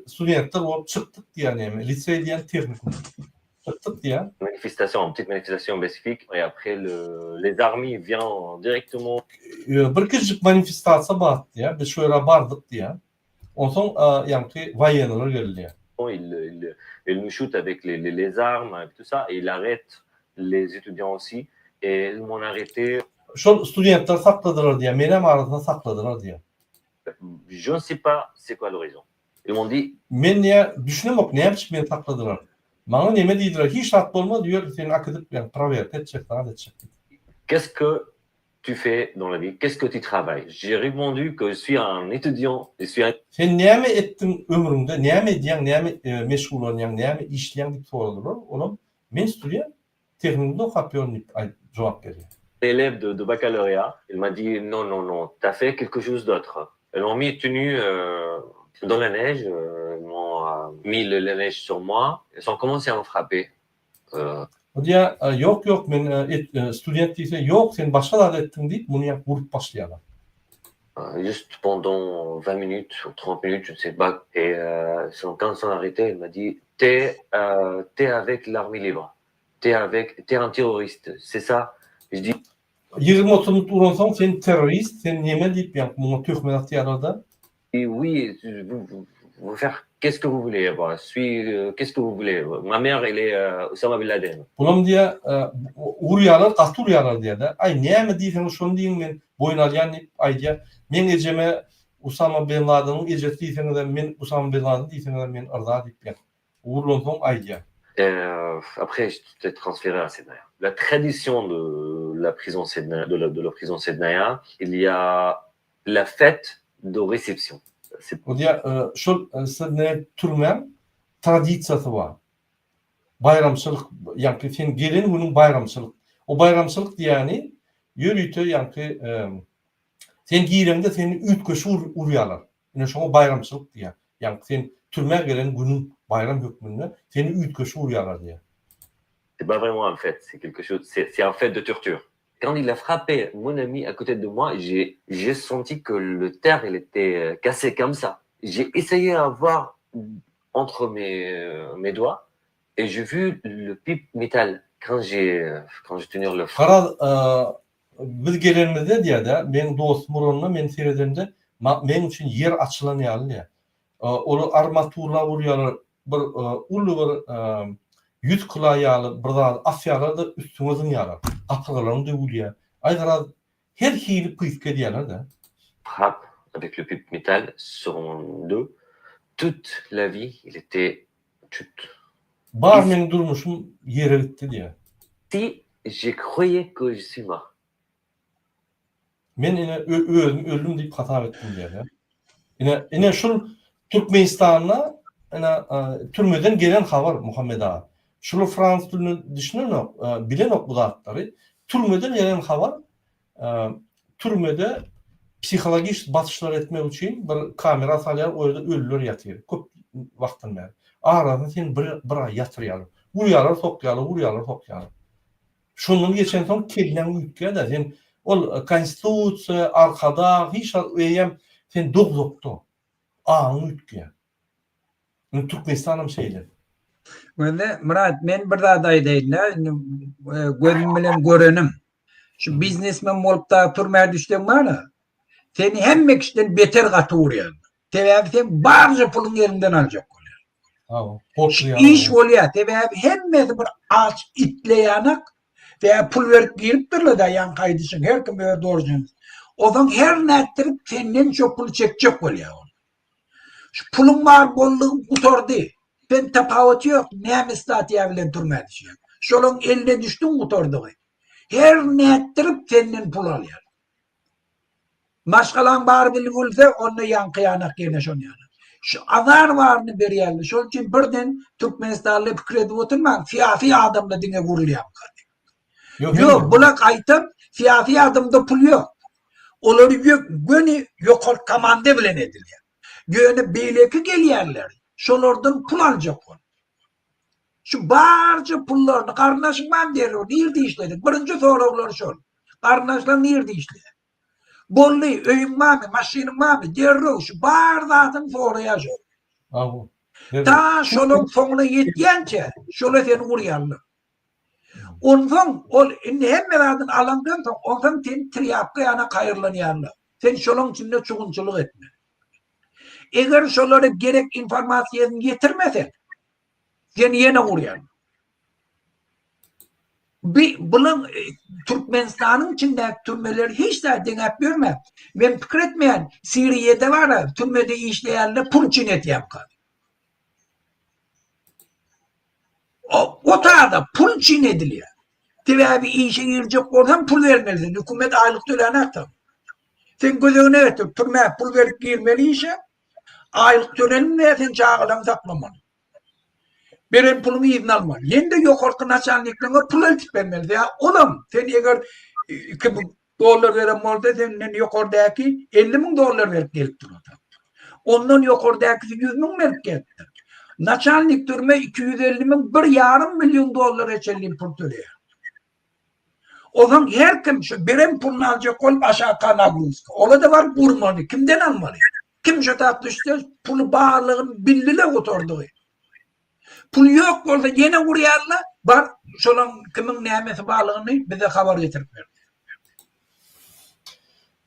studentler bolup çykdyk diýýär näme, liseý diýen tehnikum. Çykdyk diýýär. Manifestation, une petite manifestation pacifique et après le, les armées viennent directement. Bir kiçijik manifestasiýa bar diýýär. Biz şu ýere bardyk diýýär. Onsoň ýaňky waýenler geldi diýýär. Il, il, il nous shoot avec les, les, les armes et tout ça et il arrête les étudiants aussi et ils m'ont arrêté. Şol studentler sakladylar diýýär. Menem arasynda sakladylar diýýär. Je ne sais pas c'est quoi l'horizon. Ils m'ont dit. Men diýýär, düşünemok, näme üçin meni sakladylar. Maňa neme diýdiler, hiç zat bolmaz, ýör seni äkidip, ýa prowerka etjek, zat etjek diýdi. Qu'est-ce que tu fais dans la vie? Qu'est-ce que tu travailles? J'ai répondu que je suis un étudiant, je suis un. Sen näme etdiň ömrüňde, näme edýäň, näme meşgullanýaň, näme işleýäň diýip soradylar. Olam, men student, Tehnikumda okap ýörün diýip aýt jogap berýär. Élève de de baccalauréat, il m'a dit non non non, t'as fait quelque chose d'autre. Ils m'ont mis tout nu dans la neige, ils m'ont mis la neige sur moi, ils ont commencé à me frapper. O diýýär, ýok ýok men student diýse, ýok sen başga zat etdiň diýip muny ýa urup başlaýarlar. Juste pendant 20 minutes ou 30 minutes, je ne sais pas, et quand ils sont arrêtés, il m'a dit t'es t'es avec l'armée libre. T'es avec, t'es un terroriste, c'est ça? Je dis. 20-30 minut uransoň sen terrorist, sen neme diýip ýa muňa töhmet atýarlar-da. Oui, vous, vous faire qu'est-ce que vous voulez, bah, suis, qu'est-ce que vous voulez. Ma mère, elle est Osama bin Laden. Bulam diýýär, urýarlar, gaty urýarlar diýýär-de. Aý, näme diýseňiz şony diýiň, men boýun alýan diýip aýdýar. Meň ejeme Usama bin Ladeniň ejesi diýseňizem, men Usama bin Laden diýseňizem men yrza diýip ýa. Urlansoň aýdýar. Après j'étais transféré à Sednaya. La tradition de la prison Sednaya, de la, de la prison Sednaya, il y a la fête de réception. O diýýär, şol Sednaya türmäň tradisiýasy bar. Baýramçylyk, ýaňky sen gelen günüň baýramçylyk. O baýramçylyk diýýäni ýörite ýaňky sen gireňde seni üýtgeşik urýarlar. Ine şoňa baýramçylyk diýýär. Ýagny sen türmä gelen günüň baýram hökmünde seni üýtgeşik urýarlar diýýär. C'est pas vraiment un fête, c'est quelque chose, c'est c'est un fête de torture. Quand il a frappé mon ami à côté de moi, j'ai j'ai senti que le terre il était cassé comme ça. J'ai essayé à voir entre mes mes doigts et j'ai vu le pipe métal quand j'ai quand j'ai tenu le Garaz, Biz gelenimizde diýýär-de, meň dostum uranda, men seredemde, meň üçin ýer açylan ýaly diýýär. Olar armaturlap urýarlar, bir uly bir 100 kilo ýaly bir zady asýarlar-da, üstüňe zyňýarlar. Gapyrgalaryň döwülýär. Aý garaz, her hili pyýtka edýärler-de. Frappe avec le pipe métal sur mon dos toute la vie il était tut. Bar meň durmuşym ýere gitdi diýýär. Si je croyais que je suis mort. Men ine özüm öldüm diýip hasap etdim diýýär. Ine ine şul Türkmenistanda ine türmeden gelen habar Muhammet aga. Şular frans diline düşünenok, bilenok bu zatlary. Türmeden gelen habar Türmede psihologik basyşlar etmek üçin bir kamera salýar, o ýerde ölüler ýatyr. Köp wagtdan bäri. Arasyny seni bir, bir aý ýatyrýarlar. Urýarlar, sokýarlar, urýarlar, sokýarlar. Şondan geçensoň kelläň üýtgär-de, sen ol konstitusiýa, arkadag, hiç zat eýýäm sen dowzahda. Aňyň üýtgeýär. Indi Türkmenistanam şeýle. Gözle Myrat men bir zat aýdaýyn-da, indi gözüm bilen görenim. Şu biznesmen bolup da türmä düşseň bar-a, seni hemme kişiden beter gaty urýarlar. Sebäbi sen barja puluň eliňden aljak bolýar. Hawa, Iş bolýar, sebäbi hemmesi bir aç itleýänak, sebäbi pul berip giripdirler-dä ýaňky aýdyşyň, her kim öz dorjyny. Onsoň her nätdirip senden şo puly çekjek bolýar ol. Şu puluň bar boldugy gutardy. Sen tapawuty ýok, näme statýa bilen türmä düşýäň. Şolaň eline düşdüň gutardygy. Her nätdirip senden pul alýar. Maşgalaň bar bilip ölse, onda ýaňky ýanak ýene şon ýaly. Şu azar baryny berýärler. Şol üçin birden Türkmenistanly pikir edip oturmaň, syýasy adamla diňe urulýarmyka diýip. Ýok, bula gaýtam syýasy adamda pul ýok. Olary göni ýokary komanda bilen edilýär. Ýöne beýleki gelýänler şolardan pul aljak bolup. Şu barja pullaryny garyndaşyň barmy derrew nirde işlediň? Birinji soraglary şol. Garyndaşlaryň nirde işleýär? Boldy, öýüň barmy, maşynyň barmy? Derrew şu bar zadyny soraýar şol. Ta şolaň soňuna ýetýänçä şola seni urýarlar. Onsoň ol indi hemme zadyny alandan soň, onsoň seni trýapka ýana kaýyrlanýarlar. Sen şolaň içinde çugunçylyk etme. Eger şolara gerek informasiýasyny ýetirmeseň, seni ýene urýarlar. Bi bulaň e, Türkmenistanyň içindäki türmeleri hiç zat deňäp ýörme. Men pikir etmeýän, Siriýada bar, türmede işleýänler pul üçin etýärka. O tada pul üçin edilýär. Sebäbi işe girjek bolsaň pul bermelisiň. Hökümet aýlyk tölänak saňa. Sen göz öňüne getir, türmä pul berip girmeli işe, aýlyk tölenmeýär, sen çagalaryňy saklamaly. Beren puluňy yzyna almaly. Ýene-de ýokarky naçalnikleriňe pul eltip bermeli. Ýa olam sen eger 2000 dollar beren bolsa senden ýokardäki 50 müň dollar berip gelipdir. Ondan ýokardäkisi 100 müň berip gelipdir. Naçalnik türme 250 müň, bir ýarym million dollara çenli pul töleýär. Onsoň her kim şu beren puluny aljak bolup aşakka nagruzka. Ola-da baryp urmaly. Kimden almaly? Kim şu tap düşse puly barlygyny bildi-le gutardygy. Pul ýok bolsa ýene urýarlar, bar şolaň kimiň nämesi barlygyny bize habar getirip ber.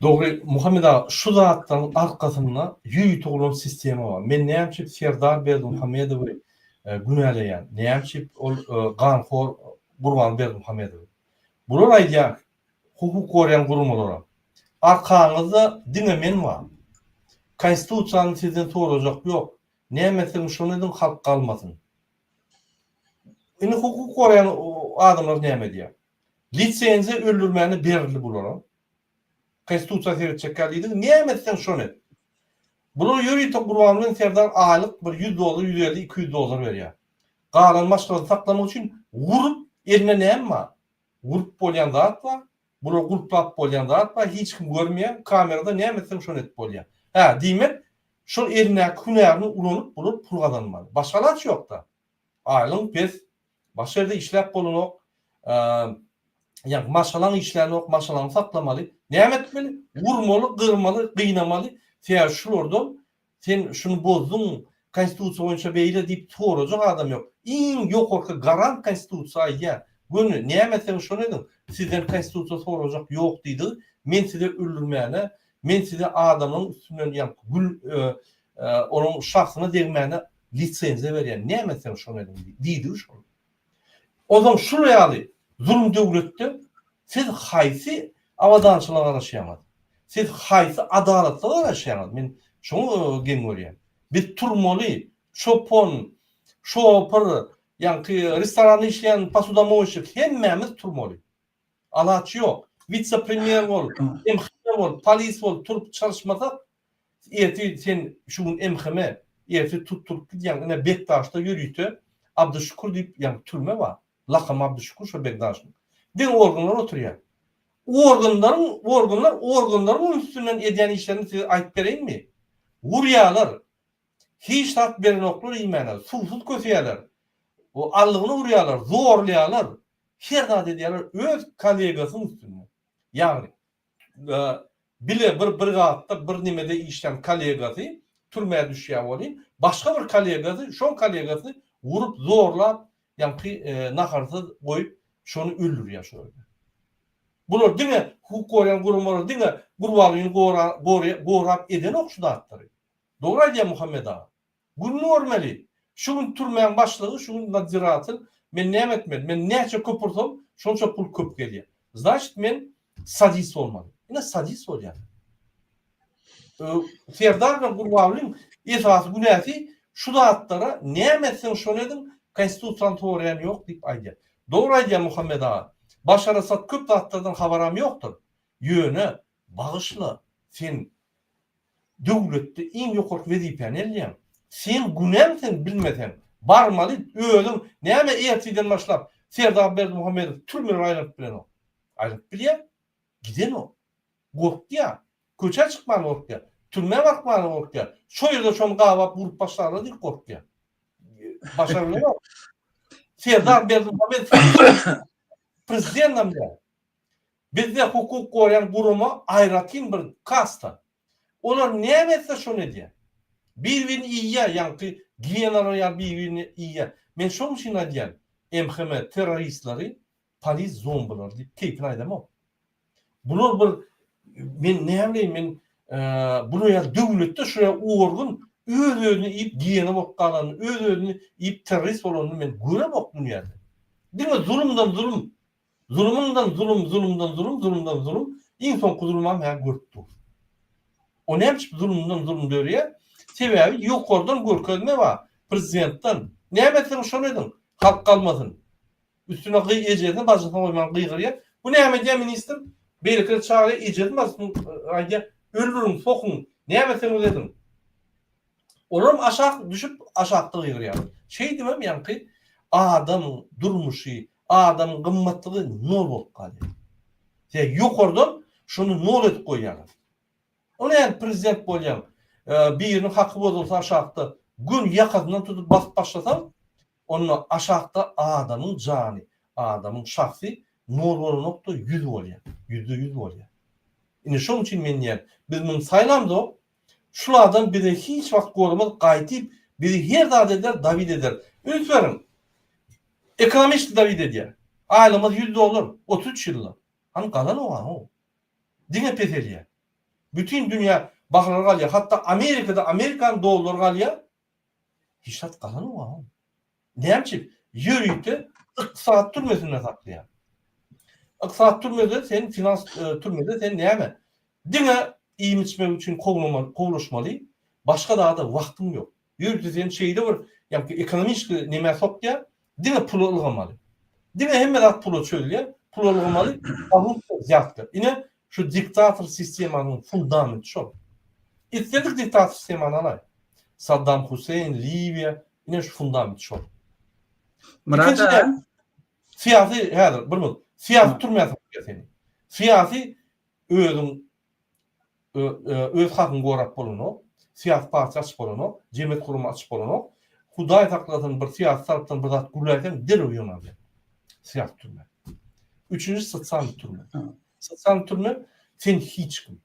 Dogry Muhammet aga şu zatlaryň arkasynda ýörite gurlan sistema bar. Men näme üçin Serdar Berdimuhamedowy günäleýän? Näme üçin ol ganhor Gurban Berdimuhamedowy? Bular aýdýar hukuk goraýan guramalara arkaňyzda diňe men bar. Konstitusiýany sizden sorajak ýok. Näme etseňiz şony ediň halk galmasyn. Indi hukuk goraýan adamlar näme edýär? Lisenziýa öldürmäne berildi bulara. Konstitusiýa seretjekkä diýdik, näme etseň şony et. Bular ýörite Gurbanguly Serdar aýlyk bir 100 dollar, 150, 200 dollar berýär. Galan maşgalasyny saklamak üçin gurup elinde näme bar? Gurup bolýan zat bar. Bular gulplap bolýan zat bar, hiç kim görmeýär, kamerada näme etseň şony edip bolýar. Hä, diýmek, şol elindäki hünärini ulanyp bular pul gazanmaly. Başga alaç ýok-da. Aýlygyň pes, başga ýerde işläp bolanok, ýa maşgalaň işlänok, maşgalaňy saklamaly. Näme etmeli? Urmaly, gyrmaly, gynamaly. Sebäbi şulardan Sen şuny bozduň, konstitusiýa boýunça beýle diýip sorajak adam ýok. Iň ýokarky garant konstitusiýa aýdýar. Göni, näme etseňiz şony ediň, sizden konstitusiýa sorajak ýok diýdigi, men size öldürmäne, men size adamlaryň üstünden ýa gül onuň şahsyna degmäne lisenziýa berýän, näme etseňiz şony ediň diýdigi şol. Onsoň şul ýaly zulum döwletde siz haýsy abadançylyga garaşýaňyz? Siz haýsy adalatlyga garaşýaňyz? Men şoňa geň görýän. Biz turmaly, çopan, şopur, ýaňky restoranda işleýän posudamoýşik hemmämiz turmaly. Alaç ýok. Witse-premýer bol, MHM bol, polis bol, turup çalyşmasak, ertir sen şu gün MHM, ertir tutduryp gidýäň. Ine Bekdaşda ýörite Abdyşükür diýip ýaňky türme bar. Lakamy Abdyşükür şo Bekdaşyň. Diňe organlar oturýar. Organlaryň, organlar organlaryň üstünden edýän işlerini size aýdyp bereýinmi? Urýarlar. Hiç zat berenoklar iýmäne, suwsuz köseýärler. Allygyna urýarlar, zorlaýarlar. Her zat edýärler öz kollegasynyň üstünde. Ýagny bile bir brigadda bir nemede işlän kollegasy. türmä düşýär welin, başga bir kollegasy şoň kollegasyny urup, zorlap, ýaňky naharsyz goýup, şony öldürýär şo ýerde. Bular diňe hukuk goraýan guramalar diňe Gurbangulyny gorap edenok şu zatlary. Dogry aýdýar Muhammet aga. Gününi görmeli. Şu gün türmäň başlygy, şu gün nadziratel, men näme etmeli? Men näçe köp ursam, şonça pul köp gelýär. Znaçit men sadist bolmaly. Ine sadist bolýar. Serdar bilen Gurbangulyň esasy günäsi şu zatlara näme etseň şony ediň, konstitusiýany soraýan ýok diýip aýdýar. Dogry aýdýar Muhammet aga. Başar Asad köp zatlardan habaram ýokdur. Ýöne bagyşla sen Döwletde iň ýokarky wezipäni elleýäň. Seň günäň sen bilmeseň. Barmaly özüň näme ertirden başlap Serdar Berdimuhamedow türmelere aýlanyp bilenok. Aýlanyp bilýär. Gidenok. Gorkýar. Köçä çykmana gorkýar. Türmä barkmana gorkýar. Şo ýerde şony gabap urup başlarlar diýip gorkýar. Başaryp bilenok. Serdar Berdimuhamedow prezidendem däl. Bizde hukuk goraýan gurama aýratyn bir kasta. Olar näme etse şony edýär. Bir-birini iýýär, ýaňky giýenalar ýaly bir-birini iýýär. Men şonuň üçin aýdýan, MHM terroristleri polis zombilary diýip keýpine aýdamok. Bular bir men näbileýin men bular ýaly döwletde şu ýaly organ öz-özüni iýip giýena bolup galanyny, öz-özüni iýip terrorist bolanyny men göremok dünýäde. Diňe zulumdan zulum Zulumyňdan zulum, zulumdan zulum, zulumdan zulum, iň soňky zulumam hä görüp dur. O näme üçin zulumdan zulum dörýär? Sebäbi ýokardan görkezme bar, prezidentden. Näme etseňiz şony ediň, halk galmasyn. Üstüne gyý ejesini bajysyny goýman gygyrýar. Bu näme edýär ministr? Beýlekileri çagyrýar, ejesini bajysyny aýdýar, öldüriň, sokuň, näme etseňiz ediň. Olaram aşak düşüp aşakda gygyrýarlar. Şeýdibem ýaňky adam durmuşy, adamyň gymmatlygy nol bolup galýar. Sebäbi ýokardan şony nol edip goýýarlar. O näme prezident bolýaň, biriniň haky bozulsa aşakda göni ýakasyndan tutup basyp başlasaň, onda aşakda adamyň jany, adamyň şahsy nol bolanok-da ýüz bolýar, ýüzde ýüz bolýar. Indi şonuň üçin men diýýän, biz muny saýlamzok, Şul adam bizi hiç wagt goramaz gaýtyp bizi her zat eder dawid eder. Üns beriň. Ekonomist dawid edýär. Aýlygymyz 100 dollar 33 ýylda. Hany galan oňa how. Diňe peselýär. Bütin dünýä bahalar galýar. Hatda Amerikada Amerikan dollary galýar. Hiç zat galan oňa how. Näme üçin? Ýörite ykdysady türmesinde saklaýar. Ykdysady türmede sen finans türmede sen näme? Diňe iýim-içmek üçin kowlaşmaly, başga zada wagtyň ýok. Ýörite seni şeýle bir ýaňky ekonomiçki nemä sokýar, diňe pula ylgamaly. Diňe hemme zat pula çözülýär, pula ylgamaly, korrupsiýa, wzýatka. Ine, şu diktator sistemanyň fundamenti şol. Islendik diktator sistemany alaý. Saddam Huseýn, Liwiýa, ine şu fundament şol. Myrat aga. Syýasy häzir bir minut. Syýasy türmä sokýar seni. Syýasy özüň öz hakyňy gorap bolanok, syýasy partiýa açyp bolanok, jemgyýet gurama açyp bolanok. Hudaý saklasyn bir syýasy tarapdan bir zat gürläýseň derrew ýygnalýar. Syýasy türme. Üçünji sosial türme. Sosial türme sen hiç kim.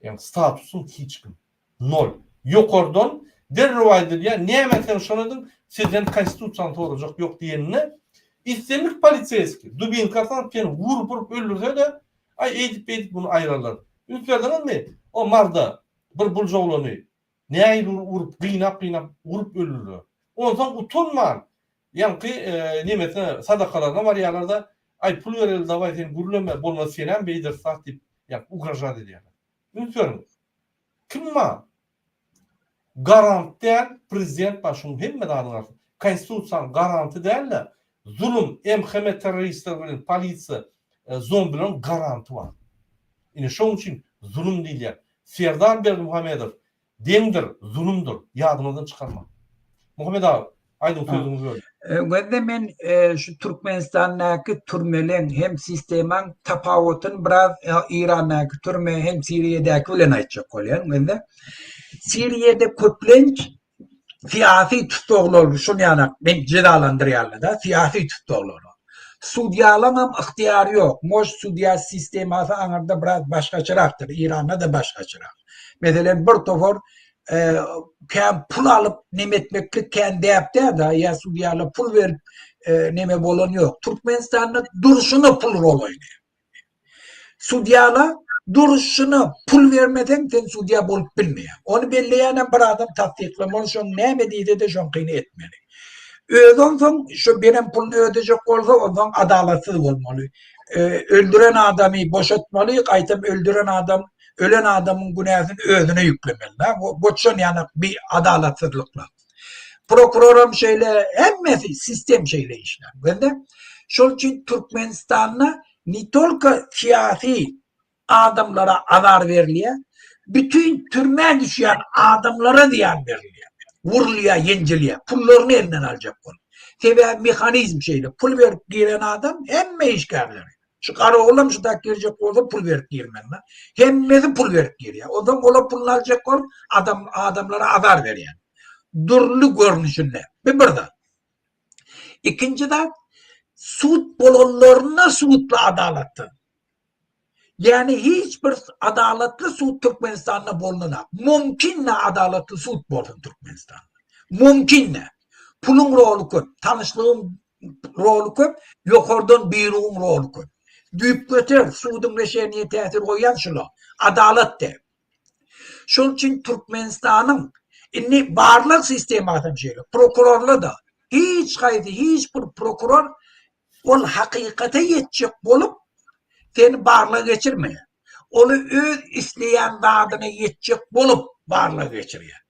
Ýagny statusyň hiç kim. Nol. Ýokardan derrew aýdylýar, näme etseňiz şony ediň, sizden konstitusiýany sorajak ýok diýeninde, islendik poliseýskiý dubinkasyny alyp seni urup-urup öldürse-de, aý eýdip-beýdip muny aýrarlar. Üns berdiňizmi, o Marda bir buljaglany nähili urup, gynap-gynap urup öldürdiler. Onsoň utanman, ýaňky nemesine, sadakalaryna barýarlar-da, aý pul bereli dawaý sen gürleme, bolmasa senem beýderis zat diýip, ýaňky ugražat edýärler. Üns beriň. Kim bar? Garant däl, prezident bar şuň hemme zadyň arasynda. Konstitusiýanyň garanty däl-de, zulum, MHM terroristler bilen polisiýa, zombileriň garanty bar. Ine şoň üçin zulum diýilýär. Serdar Berdimuhamedow deňdir, zulumdyr. Ýadyňyzdan çykarmaň. Muhammet aga, aýdyň sözüňizi böldim. Gözde men şu Türkmenistandaky türmeleň hem sistemaň tapawutyny biraz Irandaky türme hem Siriýadäki bilen aýtjak bolýan gözde. Siriýada köplenç syýasy tussaglary şun ýanak men jezalandyrýarlar-da, syýasy tussaglary. Sudýalaňam ygtyýary ýok. Mož sudýa sistemasy aňyrda biraz başgaçarakdyr, Iranda-da başgaçarak. Meselem bir topar. Kän pul alyp neme etmeklik kän däp däl-de, ýa sudýalar pul berip neme bolan ýok. Türkmenistanda durşuna pul rol oýnaýar. Sudýala durşuna pul bermeseň sen sudýa bolup bilmeýäň. Ony belleýänem bir adam tassyklamaly, şoň näme diýse-de şoňkyny etmeli. Özi onsoň şo beren puluny ödejek bolsa onsoň adalatsyz bolmaly. Öldüren adamy boşatmaly, gaýtam öldüren adam ölen adamyň günäsini özüne ýüklemeli. Goçan ýanak bir adalatsyzlyklar. Prokuroram şeýle, hemmesi sistem şeýle işlär. Gördä? Şol üçin Türkmenistanda ne tolko syýasy adamlara azar berilýär, bütin türmä düşýän adamlara zyýan berilýär. Wurulýar, ýenjilýär, pullaryny elinden aljak bolup. Sebäbi mehanizm şeýle, pul berip giren adam hemme işgärleri. Şu garagullam şu tak girjek bolsa pul berip girmeli. Hemmesi pul berip girýär. Onsoň olar puluny aljak bolup adam adamlara azar berýär. Dürli görnüşinde. Bu bir zat. Ikinji zat sud bolanlarynda sudly adalatsyz. Ýani hiç bir adalatly sud Türkmenistanda bolnanak. Mümkin ne adalatly sud bolsun Türkmenistanda. Mümkin ne. Puluň roly köp, tanyşlygyň roly köp, ýokardan buýrugyň roly köp. Düýpgöter suduň reşeniýe täsir goýýan şular. Adalat däl. Şol üçin Türkmenistanyň indi barlag sistemasy hem şeýle. Prokurorlar-da hiç haýsy hiç bir prokuror ol hakykata ýetjek bolup seni barlag geçirmeýär. Ol öz isleýän zadyna ýetjek bolup barlag geçirýär.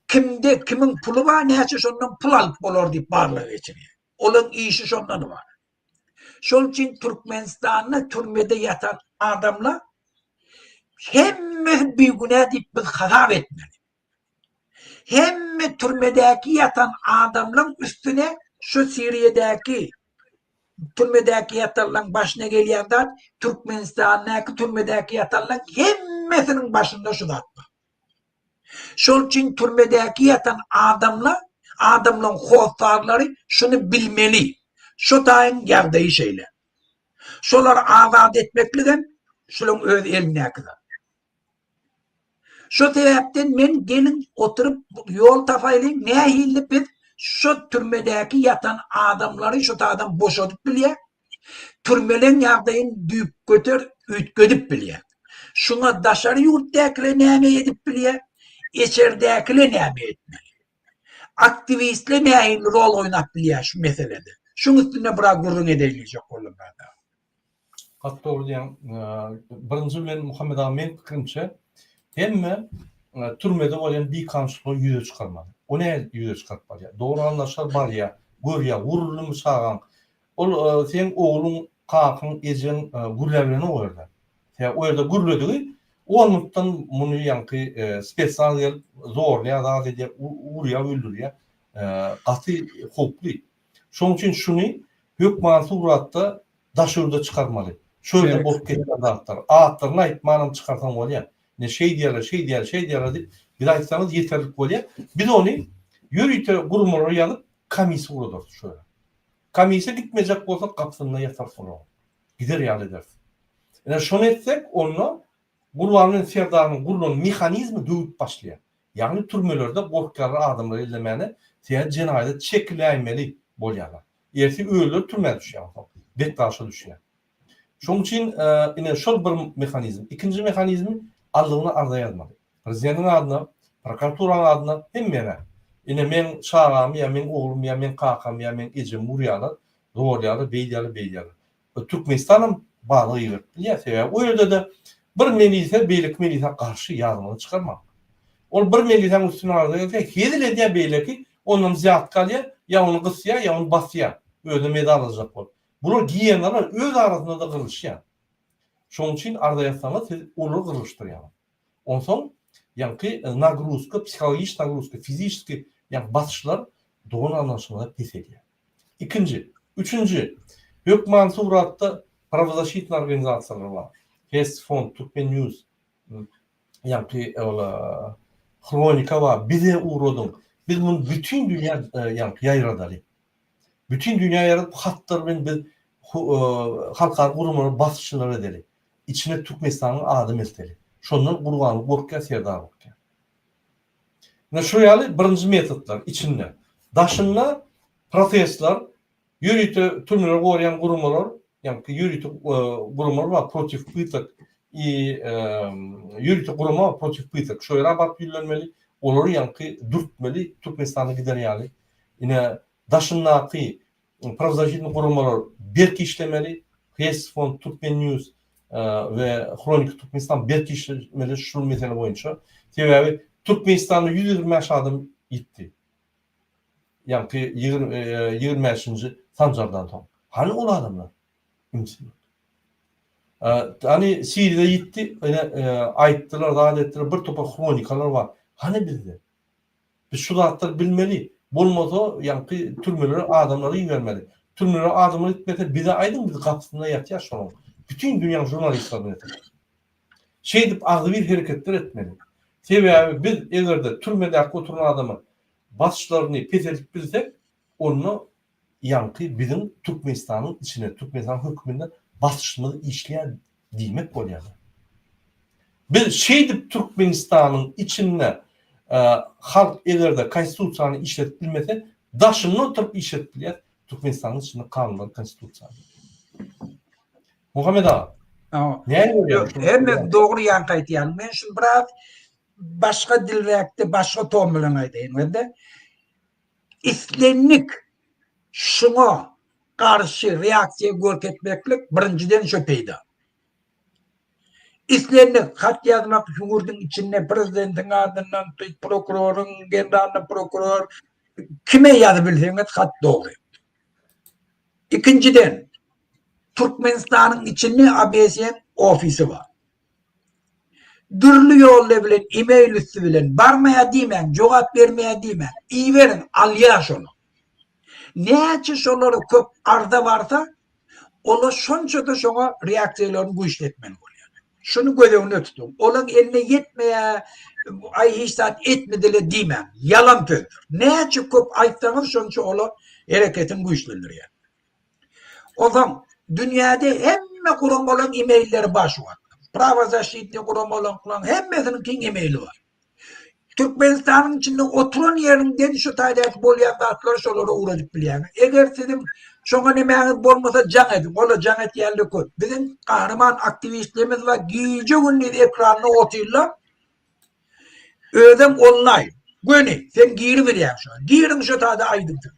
Kimde kimiň puly bar, näçe şondan pul alyp bolar diýip barlag geçirýär. Olaň işi şondan ybarat. Şol üçin Türkmenistanda türmede ýatan adamlar hemmesi bigünä diýip biz hasap etmeli. Hemme türmedäki ýatan adamlaň üstüne şu Siriýadäki türmedäki ýatanlaň başyna gelýän zat Türkmenistandaky türmedäki ýatanlaň hemmesiniň başynda şu zat bar. Şol üçin türmedäki ýatan adamlar, adamlaň hossarlary şuny bilmeli. Şo taýyň ýagdaýy şeýle. Şolary azat etmekligem şulaň öz elindäki zat. Şo sebäpden men geliň oturyp ýol tapaýlyň nähili biz şo türmedäki ýatan adamlary şo taýdan boşadyp bilýäk. Türmeleň ýagdaýyny düýpgöter üýtgedip bilýär. Şuňa daşary ýurtdakylar näme edip bilýär, içerdäkiler näme etmeli? Aktiwistler nähili rol oýnap bilýär şu meselede? Şuň üstünde biraz gürrüň edeýin diýjek boldum Mehmet aga. Gaty dogry diýýäň. Birinji bilen Muhammet aga meň pikirimçe hemme türmede bolýan bikanunçylygy ýüze çykarmaly. O nädip ýüze çykaryp bolýar? Dogry garyndaşlar barýar, görýär, wuruldymy çagaň, Ol seň ogluň, kakyň, ejeň gürläbilenok o ýerde. Sebäbi o ýerde gürledigi on minutdan muny ýaňky spesnaz gelip zorlaýar, zat edýär, urýar, öldürýär. Gaty howply. Şonuň üçin şuny hökmany suratda daş ýurda çykarmaly. Şu ýerde bolup geçýän zatlar. Atlaryny aýtmanam çykarsaň bolýar. Ine şeýdýärler, şeýdýärler, şeýdýärler diýip bize aýtsaňyz ýeterlik bolýar. Biz ony ýörite guramalara ýazyp komissiýa guradarys şu ýere. Komissiýa gitmejek bolsa gapysynda ýatarys olaryň. Gider ýaly ederis. Ine şony etsek onda Gurban bilen Serdaryň gurlan mehanizmi döwüp başlaýar. Ýagny türmelerde gorkýarlar adamlary ellemäne, sebäbi jenaýata çekiläýmeli bolýarlar. Ertir özleri türmä düşýär onsoň. Betbagşa düşýär. Şonuň üçin ine şol bir mehanizm. Ikinji mehanizmi aldygyna arza ýazmaly. Prezidentiň adyna, prokuraturanyň adyna hemme ýere. Ine meň çagamy ýa meň oglumy ýa meň kakamy ýa meň ejemi urýarlar, zorlaýarlar, beýdýärler, beýdýärler. Türkmenistanam balyk iberip bilýär. Sebäbi o ýerde-de bir melise beýleki melisä garşy ýazmaly çykarmaň. Ol bir melisäň üstüne arza gelse hezil edýär beýleki ondan wzýatka alýar, ýa ony gysýar, ýa ony basýar. Özüne medal aljak bolup. Bular giýenler öz arasynda-da gyrlyşýar. Şonuň üçin arza ýazsaňyz siz olary gyrlyşdyrýaňyz. Onsoň ýaňky nagruzka, psihologik nagruzka, fiziçeskiý ýaňky basyşlar dogan garyndaşyňyza peselýär. Ikinji, üçünji, hökmany suratda prawozasitnyý organizasiýalar bar. Hest fond, Türkmen news, ýaňky ol Hronika bar, bize ugradyň. Biz muny bütin dünýä ýaňky ýaýradaly. Bütin dünýä ýaýradyp hatlar bilen biz halkara guramalara basyşlar edeli. Içine Türkmenistanyň adyny elteli. Şondan Gurbanguly gorkýar, Serdar gorkýar. Ine şu ýaly birinji metodlar içinde. Daşynda protestler, ýörite türmeleri goraýan guramalar, ýagny ýörite guramalar bar, protiv pytak i ýörite gurama protiv pytak. Şo ýere baryp ýüzlenmeli, olary ýaňky dürtmeli Türkmenistana gider ýaly. Ine daşyndaky prawozasitnyý guramalar berk işlemeli, Hest fond, Türkmen news we Hronika Türkmenistan berk işlemeli şul mesele boýunça. Sebäbi Türkmenistanda 125 adam ýitdi. Ýaňky 25-nji sanjardan soň. Hany ol adamlar? Ümsüm. Hany Siriýada ýitdi, ine aýtdylar, zat etdiler, bir topar hronikalar bar. Hany bizde? Biz şu zatlary bilmeli. Bolmasa, ýaňky türmelere adamlary ibermeli. Türmelere adamlar gitmese, bize aýdyň, biz gapysynda ýatýas şonuň. Bütin dünýäň žurnalistlerini getirip. Şeýdip agzybir hereketler etmeli. Sebäbi biz eger-de türmedäki oturan adama basyşlaryny peseldip bilsek, onda ýaňky biziň Türkmenistanyň içine, Türkmenistanyň hökümine basyşymyz işleýär diýmek bolýar. Biz şeýdip Türkmenistanyň içinde halk eger-de konstitusiýany işledip bilmese, daşynda oturyp işledip bilýär, Türkmenistanyň içinde kanunlary konstitusiýany. Muhammet aga. Näme bolýar? Hemme dogry ýaňky aýtýan. Men şuny biraz başga dilräkde, başga ton bilen aýdaýyn. Wende islendik şuňa garşy reaksiýa görkezmeklik birinjiden şo peýda. Islendik hat ýazmak ýurduň içinde prezidentiň adyndan, prokuroryň, generalnyý prokuror kime ýazybilseňiz hat dogry. Ikinjiden Türkmenistanyň içinde ABS-iň ofisi bar. Dürli ýollar bilen email üsti bilen barmaýar diýmäň, jogap bermeýär diýmäň. Iberiň, alýar şony. Näçe şolara köp arza barsa, olar şonça-da şoňa reaksiýalaryny güýçli etmeli bolýar. Şuny göz öňünde tutuň. Olaň eline ýetmeýär, aý hiç zat etmediler diýmäň. Ýalan sözdür. Näçe köp aýtsaňyz şonça olar hereketini güýçlendirýär. Onsoň dünýäde hemme guramalaryň e-mailleri bar şu wagt. Prawozaşitnyý guramalaryň hemmesiniňkiň e-maili bar. Türkmenistanyň içinde oturan ýeriňden şu taýdaky bolýan zatlary şolara ugradyp bilýäňiz. Eger siziň şoňa nemäňiz bolmasa jaň ediň. Ola jaň etýänler köp. Biziň gahryman aktiwistlerimiz bar, gije-gündiz ekranda otyrlar. Özem onlaýn. Göni sen giribilýäň şoňa. Giriň şo taýda aýdyň siz.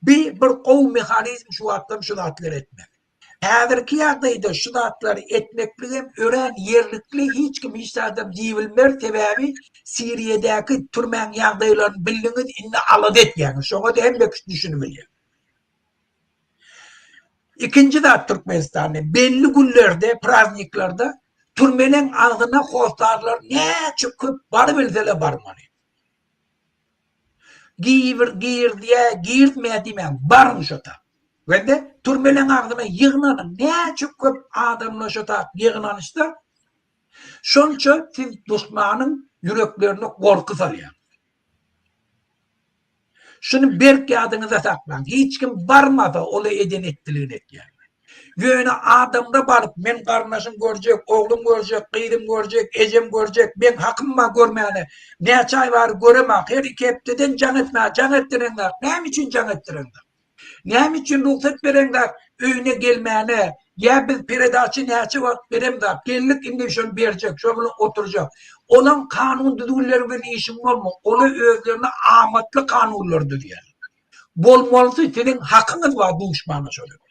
Bi bir gowy mehanizm şu wagtdan şu zatlary etmek. Häzirki ýagdaýda şu zatlary etmekligem örän ýerlikli hiç kim hiç zadam diýibilmez sebäbi Siriýadäki türmäň ýagdaýlaryny bildiňiz indi alada etýäňiz şoňada hemme kişi düşünibilýär. Ikinji zat Türkmenistanda belli günlerde prazniklarda türmeleň agzyna hossarlar näçe köp barybilseler barmaly. Gir, girdýä, girdmeýä diýmäň, baryň şo tap. We-de türmeleň agzyna ýygnanyň, näçe köp adamlar şo tap ýygnanyşsa, şonça siz duşmanyň ýüreklerine gorky salýaňyz. Şuny berk ýadyňyzda saklaň, hiç kim barmasa, ola eden-etdiligini etýär. Ýöne adamda baryp men garyndaşym görjek, oglum görjek, gyzym görjek, ejem görjek, meň hakym bar görmäne, näçe aý bári göremak, her iki hepdeden jaň etmäge, jaň etdireňzak, näme üçin jaň etdireňzak? Näme üçin rugsat bereňzak öýüne gelmäne, ýa biz peredaçy näçe wagt beremzak, geldik indi şony berjek, şo bilen oturjak. Olaň kanun düzgünleri bilen işiň bolma, olar özlerine amatly kanunlary düzýärler. Bolmalysy siziň hakyňyz bar duşmana şolar bilen.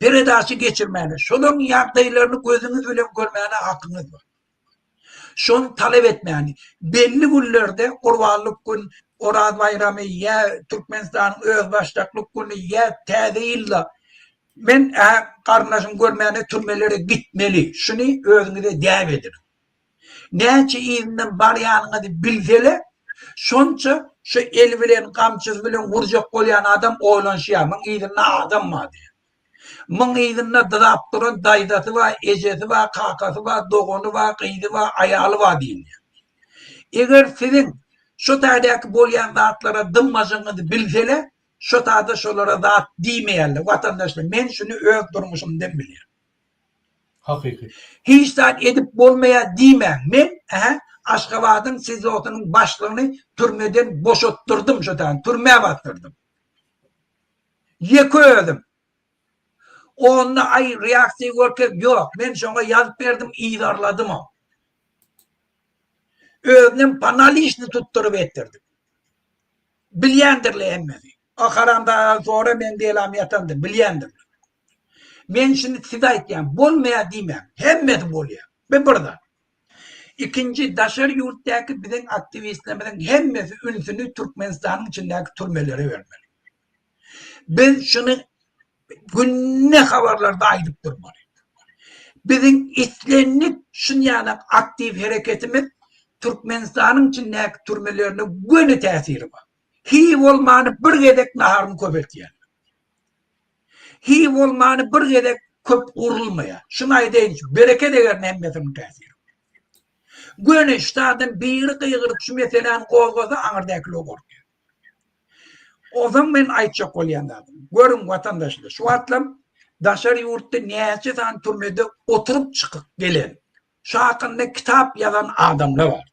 Peredaçy geçirmäne, şolaryň ýagdaýlaryny gözüňiz bilen görmäne hakyňyz bar. Şony talap etmäni. Belli günlerde Gurbanlyk gün, Oraz baýramy ýa Türkmenistanyň özbaşdaklyk güni ýa Täze ýylda men-ä garyndaşymy görmäne türmelere gitmeli. Şuny özüňize däp ediniň. Näçe yzyndan barýanyňyzy bilsele, şonça şu eli bilen, gamçysy bilen urjak bolýan adam oýlanşýar, muň yzynda adam bar diýip. Muň yzynda dyzap duran daýzasy bar, ejesi bar, kakasy bar, dogany bar, gyzy bar, aýaly bar diýilýär. Eger siziň şo taýdaky bolýan zatlara dymmajygyňyzy bilsele, şo taýda şolara zat diýmeýärler. Watandaşlar, men şuny öz durmuşymdan bilýän. Hakyky. Hiç zat edip bolmaýar diýmäň. Men, ähä, Aşgabadyň SIZO-synyň başlygyny türmeden boşatdyrdym şo taýyn, türmä basdyrdym. Ýeke özüm. Onda aý reaksiýa görkez, ýok, men şoňa ýazyp berdim, yzarladymam. Özünem panalişni tutduryp etdirdim. Bilýändirler hemmesi. O haramzada sora meň belam ýatandyr, bilýändirler. Men şindi size aýtýan, bolmaýar diýmäň. Hemmesi bolýar. Bu bir zat. Ikinji, daşary ýurtdaky biziň aktiwistlerimiziň hemmesi ünsüni Türkmenistanyň içindäki türmelere bermeli. Biz şuny günde habarlarda aýdyp durmaly. Biziň islendik şunýaly aktiw hereketimiz Türkmenistanyň içindäki türmelerine göni täsiri bar. Hiý bolmany bir gezek naharyny köpeltýärler. Hiý bolmany bir gezek köp gurulmaýar. Şuny aýdaýyn, bereket egerin hemmesiniň täsiri. Göni ştadan biri gygyryp şu meseläni gozgasa aňyrdakylar gorkýar. Onsoň men aýtjak bolýan zadym, görüň watandaşlar, şu wagtlam daşary ýurtda näçe sany türmede oturyp çykyp gelen, şu hakynda kitap ýazan adamlar bar.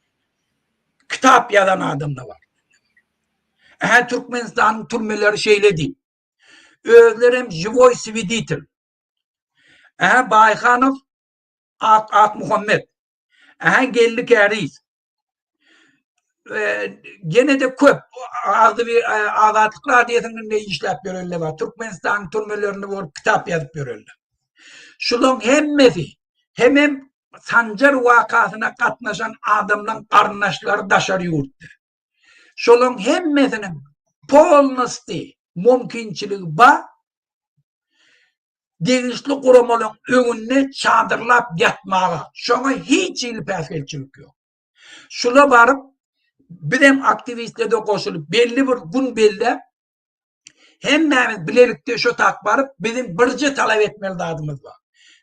Kitap ýazan adamlar bar. Ähä Türkmenistanyň türmeleri şeýle diýip. Özlerem žiwoý sweditel. Ähä Baýhanow Ak Akmuhammet. Ähä Geldi Käriz. Gene-de köp agzybir Azatlyk Radiosynyň işläp ýörenler bar. Türkmenistanyň türmelerinde bolup kitap ýazyp ýörenler. Şularyň hemmesi hemem Sanjar wakasyna gatnaşan adamlaryň garyndaşlary daşary ýurtda. Şolaryň hemmesiniň polnosti mümkinçiligi bar. Degişli guramalaryň öňünde çadyrlap ýatmaga. Şoňa hiç hili päsgelçilik ýok. Şula baryp bizem aktiwistlere goşulyp belli bir gün belläp Hemmämiz bilelikde şo tak baryp, biziň birje talap etmeli zadymyz bar.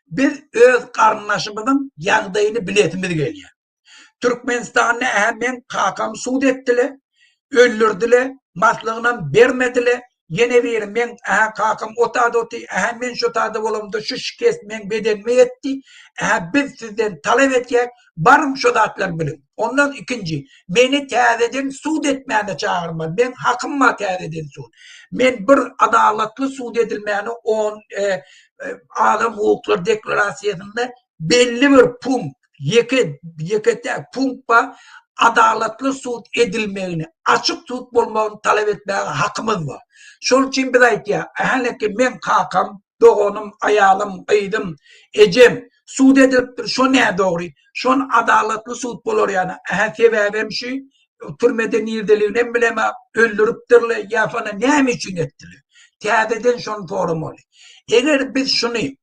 Biz öz garyndaşymyzyň ýagdaýyny bilesimiz gelýär. Türkmenistanda ähä meň kakamy sud etdile, öldürdile, maslygynam bermedile, ýene biri meň ähä kakam o tada oty, ähä men şo tada bolamda şu şikes meň bedenime ýetdi, ähä biz sizden talap etýäk, Baryň şo zatlary biliň. Ondan ikinji, meni täzeden sud etmäne çagyrmaly. Meň hakym bar täzeden sud. Men bir adalatly sud edilmäne on adam hukuklary deklarasiýasynda belli bir punkt, ýeke ýeke-täk punkt bar, adalatly sud edilmegini, açyk sud bolmagyny talap etmäge hakymyz bar. Şol üçin biz aýtýas, häleki meň kakam Doganym, aýalym, gyzym, ejem sud edilipdir, şo nädogry, şon adalatly sud bolar ýaly, ähä sebäbem şu, türmede nirdeliginem bilemok, öldüripdirle ýa sona näme üçin etdiler? Täzeden şony soramaly. Eger biz şuny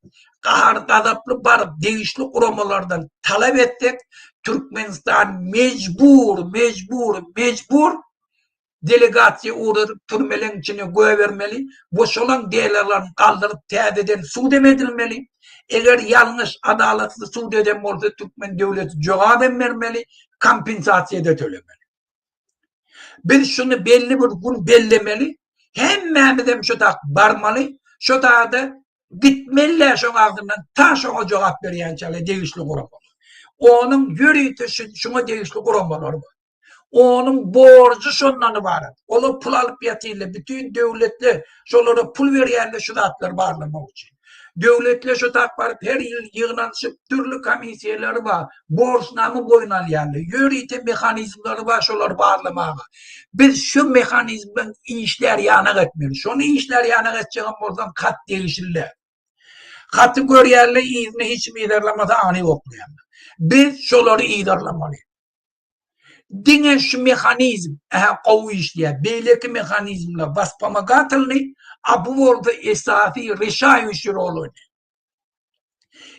gahar-gazaply baryp degişli guramalardan talap etsek, Türkmenistan mejbur, mejbur, mejbur Delegasiýa ugradyp türmeleň içine goýbermeli, boşalan delalaryny galdyryp täzeden sud hem edilmeli. Eger ýalňyş, adalatsyz sud eden bolsa türkmen döwleti jogap hem bermeli, kompensasiýa-da tölemeli. Biz şuny belli bir gün bellemeli, hemmämizem şo tak barmaly, şo taýda gitmeli-dä şoň agzyndan ta şoňa jogap berýänçäler degişli guramalar. Onuň ýörite şuňa degişli guramalary bar. Onuň borjy şondan ybarat. Olar pul alyp ýatyrlar. Bütin döwletler şolara pul berýärler şu zatlary barlamak üçin. Döwletler şo tak baryp her ýyl ýygnanyşyp dürli komissiýalary bar. Borçnama boýun alýarlar. Ýörite mehanizmleri bar şolary barlamaga. Biz şu mehanizmiň işlär ýanak etmeli. Şony işlär ýanak etjegem bolsaň hat degişli däl. Haty görýärler yzyny hiç kim yzarlamasa any oklaýarlar. Biz şolary yzarlamaly. Diňe şu mehanizm ähä gowy işleýär. Beýleki mehanizmler waspomogatelnyý, a bu bolsa esasy reşaýuşi rol oýnaýar.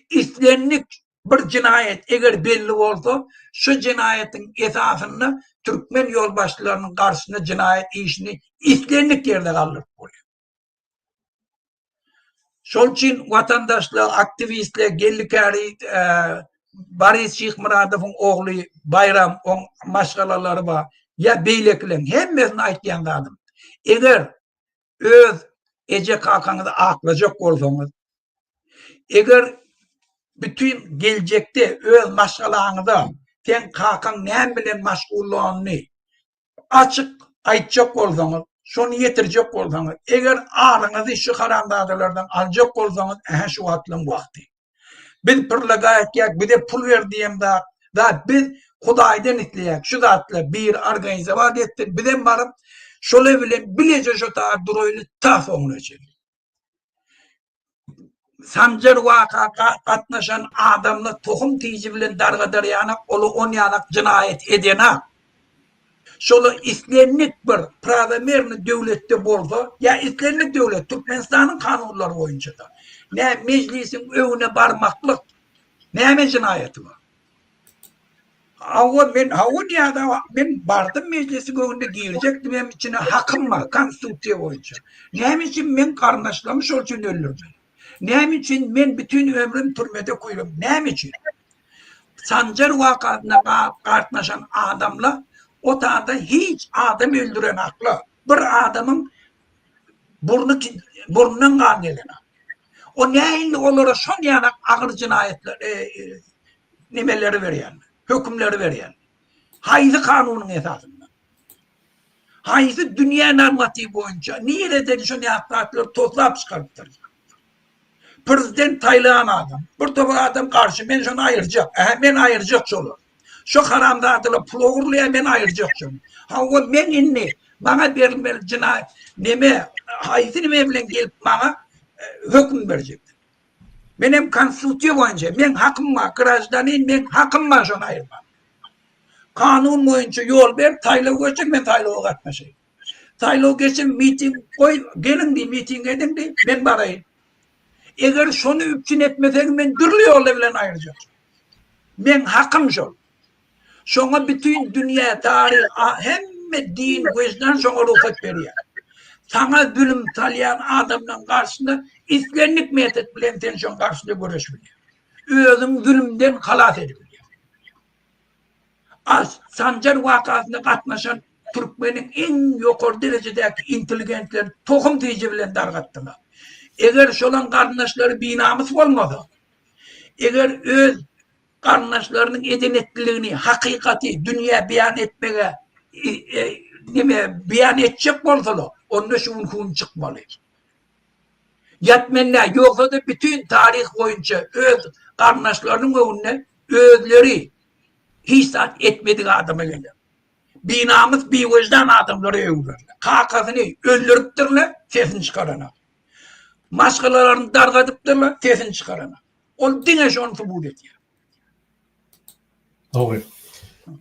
Islendik bir jenaýat eger belli bolsa, şu jenaýatyň esasynda türkmen ýolbaşçylarynyň garşysyna jenaýat işini islendik ýerde galdyryp bolýar. Şol üçin watandaşlar, aktiwistler, Geldi Käri, Boris Şyhmyradowyň ogly Baýram, oň maşgalalary bar, ýa beýlekileň hemmesine aýtýan zadym, eger öz eje-kakaňyzy aklajak bolsaňyz, eger. Bütin geljekde öz maşgalaňyza seň kakaň näme bilen maşgullanyny açyk aýtjak bolsaňyz, şony ýetirjek bolsaňyz, eger aryňyzy şu haramzadalardan aljak bolsaňyz, ähä şu wagtlaň wagty. Biz pyrlaga etýäk, bize pul ber diýen zat, zat biz Hudaýdan isleýäk, şu zatlar biri organizowat etsin, bizem baryp şolar bilen bileje şo taýda duraýly ta soňuna çenli. Sanjar waka gatnaşan adamlar tohum tiji bilen dargadar ýanak, ola on ýanak jynaýat edenak. Şola islendik bir prawomerny döwletde bolsa, ýa islendik döwlet Türkmenistanyň kanunlary boýunça-da, nä mejlisiň öňüne barmaklyk näme jynaýaty bar? Hawa men hawa diýýär men bardym mejlisiň öňünde girjekdim hem içine hakym bar konstitusiýa boýunça. Näme üçin men garyndaşlarymy şol üçin öldürmeli? Näme üçin men bütin ömrüm türmede kuýrym? Näme üçin? Sanjar wakasyna gatnaşan adamlar o taýda hiç adam öldüren akla. Bir adamyň burny burnundan gan gelen. O nähili olara şol ýanak agyr jenaýatlar e, e, nemeleri berýärler, hökümleri berýärler. Haýsy kanunyň esasynda? Haýsy dünýä normatiw boýunça nireden şony zatlary toslap çykarypdyr? Prezident saýlan adam, bir topar adam garşy, men şony aýyrjak. Ähä, men aýyrjak şolary. Şo haramzadalar pul ogurlaýar, men aýyrjak şony. Hawa, men indi maňa berilmeli jynaýat neme, haýsy neme bilen gelip maňa e, höküm berjek? Menem konstitusiýa boýunça meň hakym bar, graždanin meň hakym bar şony aýyrmak. Kanun boýunça ýol ber, saýlaw geçir, men saýlawa gatnaşaýyn. Saýlaw geçir, miting goý, geliň diý, miting ediň diý, men baraýyn. Eger şony üpjün etmeseň, men dürli ýollar bilen aýyrjak. Meň hakym şol. Şoňa bütin dünýä, taryh, hemme din, wyždan şoňa rugsat berýär. Saňa zulum salýan adamlaryň garşysynda islendik metod bilen sen şoň garşysynda göreşip bilýäň. Özüňi zulumdan halas edip bilýäň. A Sanjar wakasyna gatnaşan türkmeniň iň ýokary derejedäki intelligentleri tohum tiji bilen dargatdylar. Eger şolaň garyndaşlary binamys bolmasa, eger öz garyndaşlarynyň eden-etdiligini, hakykaty dünýä beýan etmege neme beýan etjek bolsalar, onda şu günki gün çykmaly. Ýatmenda, ýogsa-da bütin taryh boýunça öz garyndaşlarynyň öňünde özleri hiç zat etmedik adama geler. Binamys, biwejdan adamlara öwrülerler. Kakasyny öldüripdirler, sesini çykaranak. Maşgalalaryny dargadypdyrlar, sesini çykaranak. Ol diňe şony subut edýär. Dogry.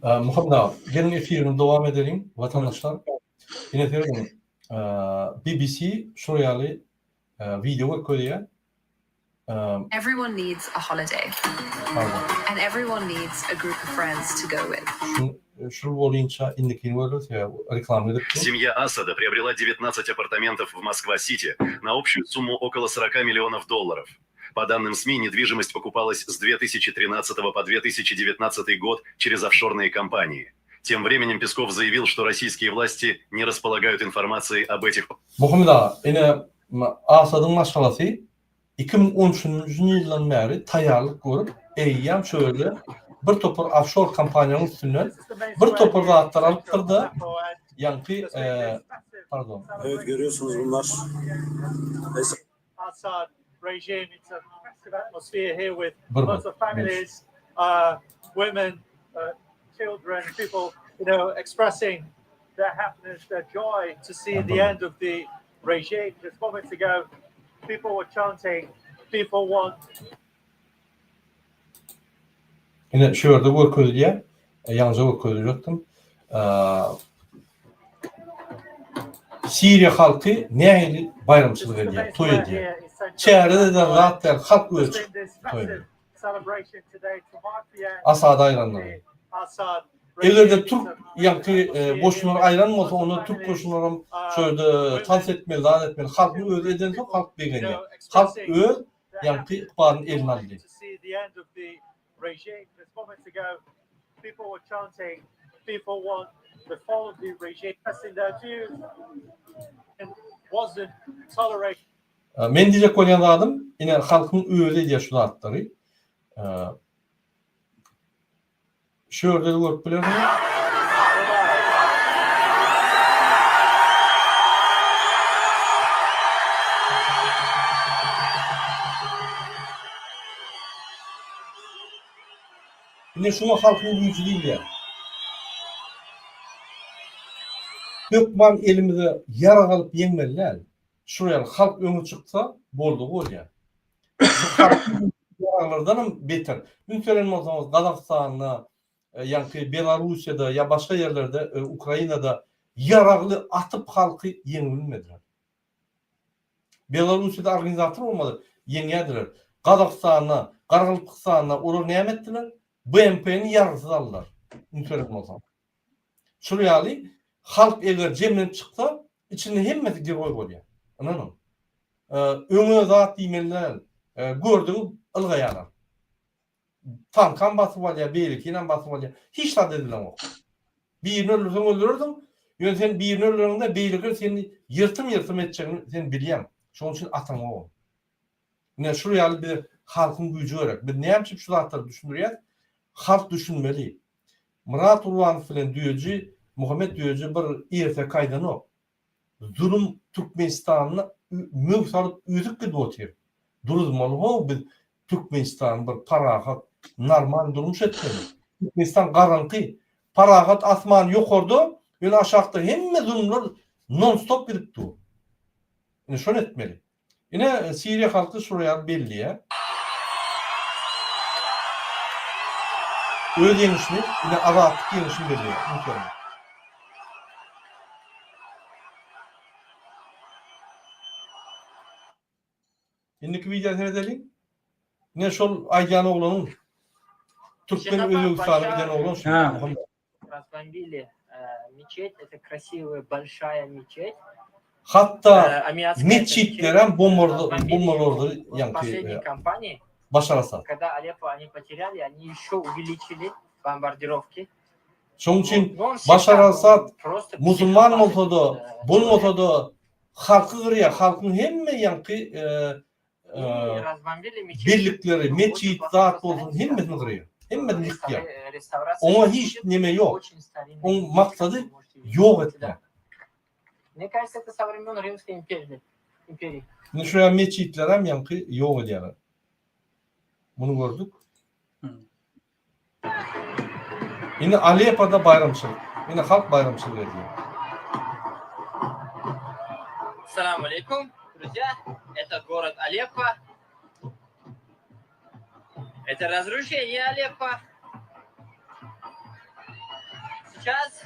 Muhammet aga, geliň efirimizi dowam edeliň, watandaşlar. Ine serediň, BBC şular ýaly wideo görkezýär. Everyone needs a holiday. And everyone needs a group of friends to go with. Şul bolynça indikini göreli, sebäbi reklama gidip dur. Семья Асада приобрела 19 апартаментов в Москва-Сити на общую сумму около 40 миллионов долларов. По данным СМИ, недвижимость покупалась с 2013 по 2019 год через офшорные компании. Тем временем Песков заявил, что российские власти не располагают информацией об этих Muhammet aga, ine Asadyň maşgalasy 2013-nji ýyldan bäri taýýarlyk görüp, eýýäm şu ýerde bir topar ofşor kompaniýanyň üstünden bir topar zatlar alypdyr-da, ýaňky, pardon. Evet görüyorsunuz bunlar. Assad regime. It's a festive atmosphere here with Bir lots of families, uh, women, uh, children, people, you know, expressing their happiness, their joy to see the end of the regime. Just moments ago, people were chanting, people want Ine şu ýerde görkezilýär. Ýaňja görkezjekdim. Siriýa halky nähili baýramçylyk edýär, toý edýär. Çäre-de zat däl, halk özi çykyp toý edýär. Asady aýranlygy. Eger-de türk ýaňky goşunlar aýran bolsa, onda türk goşunlaram şo ýerde tans etmeli, zat etmeli. Halkyň özi edensoň halk begenýär. Halk öz ýaňky ykbalyny eline aldy. Regime just moments ago people were chanting people want the fall of the regime pressing their views and wasn't tolerated. Men diýjek bolýan zadym, ine halkyň özi edýär şu zatlary. Şu ýerde-de görüp bilersiňiz. Ine şuňa halkyň güýji diýilýär. Hökman elimize ýarag alyp ýeňmeli däl. Şular ýaly halk öňe çyksa boldugy bolýar. Şu halkyň ýaraglardanam beter. Üns beren bolsaňyz Gazagystanda, ýaňky Belarussiýada ýa başga ýerlerde Ukrainada ýaragly atyp halky ýeňip bilmediler. Belarussiýada organizator bolmady, ýeňýärdiler. Gazagystanda, Garagalpagystanda olar näme etdiler? BMP-ni ýaragsyz aldylar. Üns beren bolsaň. Şul ýaly halk eger jemlenip çyksa, içinde hemmesi geroý bolýar. Ynanyň. Öňe zat diýmeli däl. Gördügi ylgaýarlar. Tankam basyp alýar, beýlekinem basyp alýar. Hiç zat edilenok. Birini öldürseň öldürersiň, ýöne sen birini öldüreňde beýlekiler seni ýyrtym-ýyrtym etjegini sen bilýäň. Şonuň üçin ataňok ony. Ine şul ýaly bize halkyň güýji gerek. Biz näme üçin şu zatlary düşündirýäs? Halk düşünmeli. Myrat Gurbanow bilen Düýeji, Muhammet Düýeji bir erteki aýdanok. Zulum Türkmenistanda möw salyp ösüp gidip otyr. Duruzmaly how biz Türkmenistany bir parahat, normal durmuş etmeli. Türkmenistan garaňky, parahat asman ýokarda, ýöne aşakda hemme zulumlar non stop gidip dur. Ine şony etmeli. Ine Siriýa halky şular ýaly belleýär. Öz ýeňişini, ine azatlyk ýeňişini belleýär. Üns beriň. Indiki wideo seredeliň. Ine şol aýdýan oglanyň Türkmen Özbegistana giden oglan şu. Разбомбили мечеть, это красивая большая мечеть. Hatda metjitlerem bombalardy ýaňky Başar Asad. Когда Aleppo они потеряли, они еще увеличили бомбардировки. Şonuň üçin Başar Asad musulman bolsa-da, bolmasa-da halky gyrýar, halkyň hemme ýaňky Birlikleri, metjit, zat bolsun hemmesini gyrýar. Hemmesini ýykýar. Oňa hiç neme ýok. Oň maksady ýok etmek. Indi şu ýaly metjitlerem ýaňky ýok edýärler. Muny gördük. Indi Aleppoda baýramçylyk. Indi halk baýramçylyk edýär. Salam aleýkum, druzýa. Это город Aleppo. Это разрушение Aleppo. Сейчас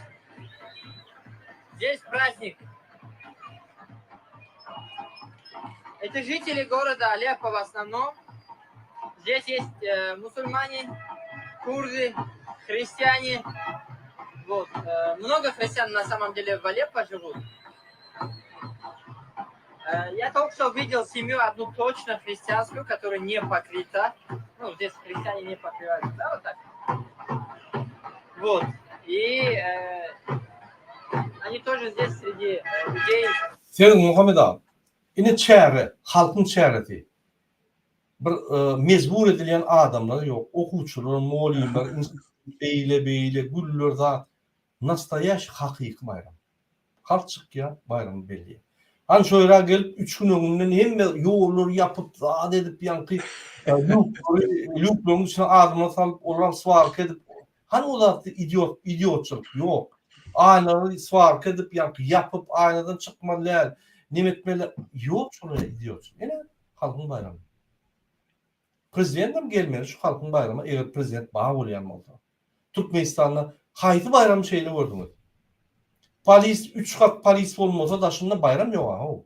здесь праздник. Это жители города Aleppo в основном. Здесь есть э, мусульмане, курды, христиане. Вот. Э, много христиан на самом деле в Алеппо живут. Э, я только что видел семью одну точно христианскую, которая не покрыта. Ну, здесь христиане не покрываются, да, вот так? Вот. И э, они тоже здесь среди э, людей. Seniň Muhammet aga, ine çäre, halkyň çäresi. Bir mejbur edilýän adamlar ýok. Okuwçylar, mugallymlar, beýle beýle güller zat. Nastoýaşi hakyky baýram. Halk çykýar, baýramy belleýär. Hany şo ýere gelip üç gün öňünden hemme ýollary ýapyp zat edip ýaňky lýuklary lýuklaryň içine adamlar salyp olar swarka edip hany o zatda idiot idiotçylyk ýok. Aýnalary swarka edip ýaňky ýapyp aýnadan çykmaly däl neme etmeli ýok şolar idiotçylyk. Ine Halkyň baýramy. Prezidentem gelmeli şu halkyň baýrama eger prezident bar bolýan bolsa. Türkmenistanda haýsy baýramy şeýle gördüňiz? Polis üç gat polis bolmasa daşynda baýram ýok a how.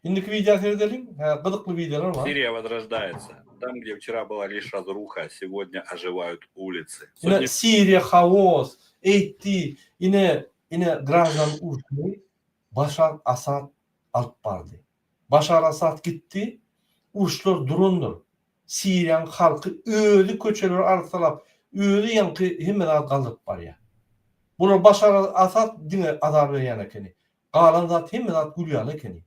Indiki wideo seredeliň. Hä gyzykly wideolar bar. Siriýa возрождается. Там, где вчера была лишь разруха, сегодня оживают улицы. Ine Siriýa haos, eýtdi, ine ine graždan urşy Başar Asad alyp bardy. Başar Asad gitdi, uruşlar durandyr. Siriýanyň halky özi köçeleri arassalap, özi ýaňky hemme zady galdyryp barýar. Bular Başar Asad diňe azar berýän ekeni. Galan zat hemme zat gül ýaly ekeni.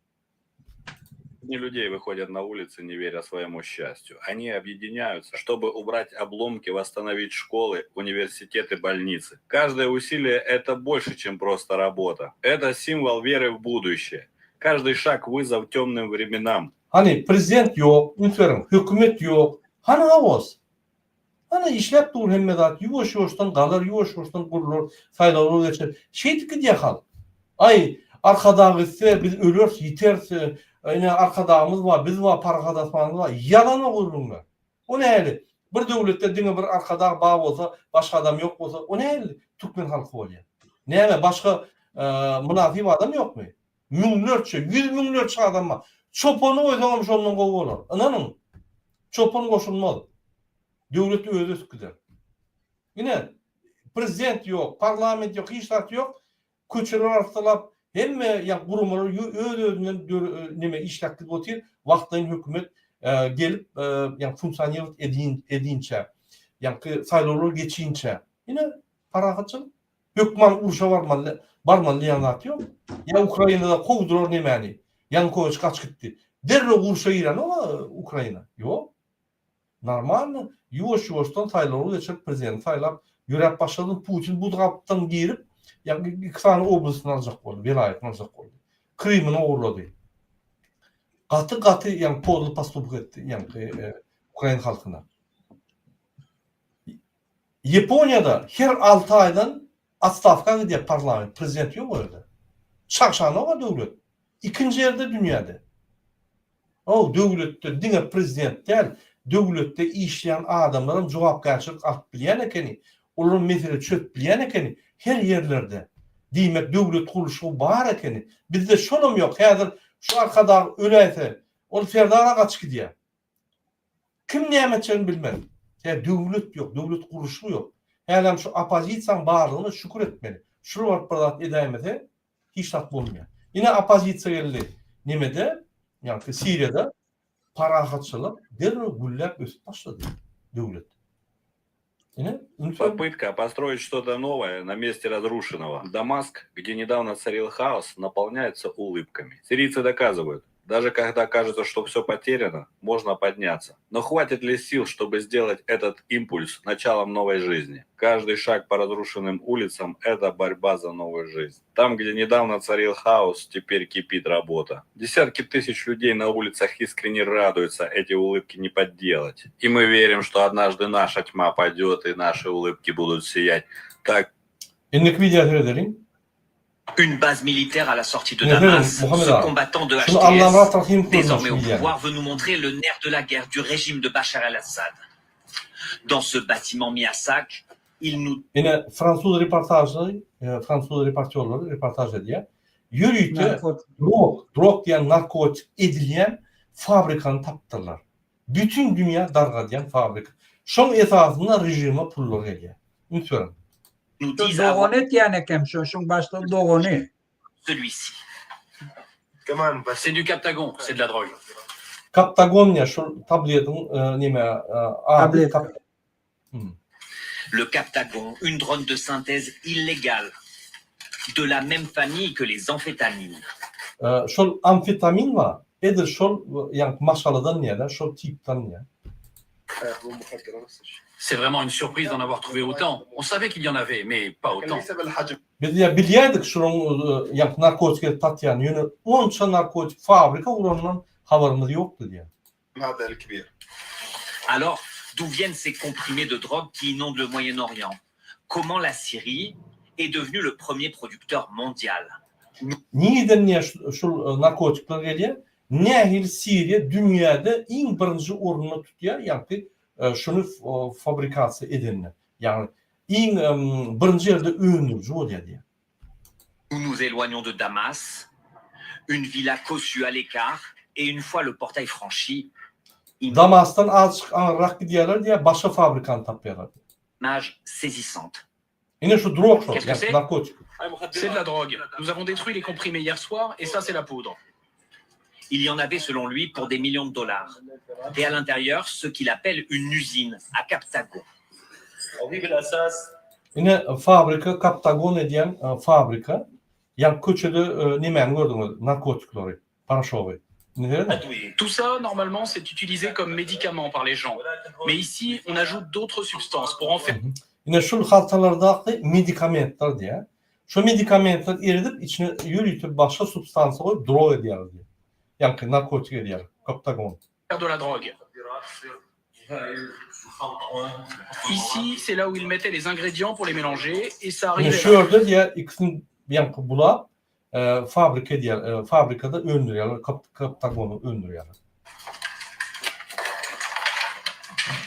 Сотни людей выходят на улицы, не веря своему счастью. Они объединяются, чтобы убрать обломки, восстановить школы, университеты, больницы. Каждое усилие – это больше, чем просто работа. Это символ веры в будущее. Каждый шаг – вызов темным временам. Hany, prezident ýok, üns beriň, hökümet ýok. Hany haos? Hany işläp dur hemme zat, ýuwaş-ýuwaşdan galar, ýuwaş-ýuwaşdan gurlar, saýlawlar geçer. Şeýdip gidýär halk. Aý, Arkadag gitse, biz öleris, ýiteris, ine Arkadagymyz bar, biz bar, parahat asmanymyz bar. Ýalan o gürrüňler. O nähili? Bir döwletde diňe bir Arkadag bar bolsa, başga adam ýok bolsa, o nähili türkmen halky bolýar? Näme, başga mynasyp adam ýokmy? Müňlerçe, ýüz müňlerçe adam bar. Çopany goýsaňam şondan gowy bolar. Ynanyň. Çopan goşulmaz. Döwlet özi ösüp gider. Ine, prezident ýok, parlament ýok, hiç zat ýok. Köçeler arassalap, hemme ýa guramalar öz-özünden neme işläp gidip otyr. Wagtlaýyn hökümet gelip, ýa funksionirowat edinçä, ýaňky saýlawlar geçinçä. Ine, parahatçylyk. Hökman urşa barmaly, barmaly diýen zat ýok. Ýa Ukrainada kowdular nemäni? Ýanukowiç gaçyp gitdi. Derrew urşa girenok Ukraina. Ýok. Normalny, ýuwaş-ýuwaşdan saýlawlar geçirip prezidenti saýlap ýöräp başlady. Putin bu gapdan girip, ýa iki sany oblastyny aljak boldy, welaýatyny aljak boldy. Krymyny ogurlady. Gaty gaty ýa podly postupok etdi ýaňky ukrain halkyna. Ýaponiýada her alty aýdan otstawka gidýär parlament, prezident ýok o ýerde. Çagşanok-a döwlet. Ikinji ýerde dünýäde. Ow, döwletde diňe prezident däl, döwletde işleýän adamlaram jogapkärçilik alyp bilýän ekeni, olaram mesele çözüp bilýän ekeni her ýerlerde. Diýmek döwlet gurluşygy bar ekeni. Bizde şolam ýok. Häzir şu Arkadag öläýse, ol Serdar-a gaçyp gidýär. Kim näme etjegini bilmez. Sebäbi döwlet ýok, döwlet gurluşy ýok. Hälem şu oppozisiýaň barlygyna şükür etmeli. Şular baryp bir zat edäýmese, hiç zat bolmaýar. Ine oppozisiýa geldi nemede, ýagny Siriýada parahatçylyk derrew gülläp ösüp başlady döwlet. Ine, üns beriň. Попытка построить что-то новое на месте разрушенного. Дамаск, где недавно царил хаос, наполняется улыбками. Сирийцы доказывают, даже когда кажется, что все потеряно, можно подняться. Но хватит ли сил, чтобы сделать этот импульс началом новой жизни? Каждый шаг по разрушенным улицам – это борьба за новую жизнь. Там, где недавно царил хаос, теперь кипит работа. Десятки тысяч людей на улицах искренне радуются, эти улыбки не подделать. И мы верим, что однажды наша тьма падет, и наши улыбки будут сиять так, Indiki wideo seredeliň. Une base militaire à la sortie de Ine seredin, Damas, Muhammet ce aga. combattant de Şuny Allamyrat HTS, Rahymow görmüş désormais au wideony. pouvoir, veut nous montrer le nerf de la guerre du régime de Bachar el-Assad. Dans ce bâtiment mis à sac, il nous Ine fransuz reportažy, fransuz reportýorlary reportaž edýär. Ýörite drog, drog diýen narkotik edilýän fabrikany tapypdyrlar. Bütin dünýä dargadýan fabrika. Şoň esasynda režime pullar gelýär. Üns beriň. Şo dogany etýän eken şo şuň başlygyň dogany. Celui-ci. C'est du captagon, c'est de la drogue. Kaptagon diýýär şol tabletiň neme ady. Tabletka. Le captagon, une drone de synthèse illégale, de la même famille que les amphétamines. Şol amfetamin bar, edil şol ýaňky maşgaladan diýýär-de, şol tipden diýýär. C'est vraiment une surprise d'en avoir trouvé autant. On savait qu'il y en avait, mais pas autant. Biz diýýär, bilýärdik şolaryň ýaňky narkotik edip satýanyny, ýöne onça narkotik fabrika guranyndan habarymyz ýokdy diýýär. Alors, d'où viennent ces comprimés de drogue qui inondent le Moyen-Orient? Comment la Syrie est devenue le premier producteur mondial? Nireden diýýär şul narkotikler gelýär? Nähili Siriýa dünýäde iň birinji orunda tutýar ýaňky şuny fabrikasiýa edende. Ýagny iň birinji ýerde öndüriji bolýar diýýär. Nous nous éloignons de Damas, une villa cossue à l'écart et une fois le portail franchi, Damasdan azjyk aňyrrak gidýärler diýýär, başga fabrikany tapýarlar diýýär. Image saisissante. Ine şu drog şol, Qu'est-ce que ýagny c'est? narkotik. C'est de la drogue. Nous avons détruit les comprimés hier soir et ça c'est la poudre. Il y en avait selon lui pour des millions de dollars. Et à l'intérieur, ce qu'il appelle une usine à Captagon. Ine fabrika Captagon edýän fabrika. Ýaňky köçede nemäni gördüňiz, narkotiklary, paraşogy. Tout ça, normalement, c'est utilisé comme médicament par les gens. Mais ici, on ajoute d'autres substances pour en faire Ine şul haltalardaky medikamentler diýýär. Şo medikamentleri eridip içine ýörite başga substansiýa goýup drog edýärler diýýär. Ýaňky narkotik edýärler, koptagon. de la drogue. Ici, c'est là où ils mettaient les ingrédients pour les mélanger et ça Ine arrivait şu là. ýerde diýýär ikisini ýaňky bulap fabrika edýär, fabrikada öndürýärler, koptagony öndürýärler.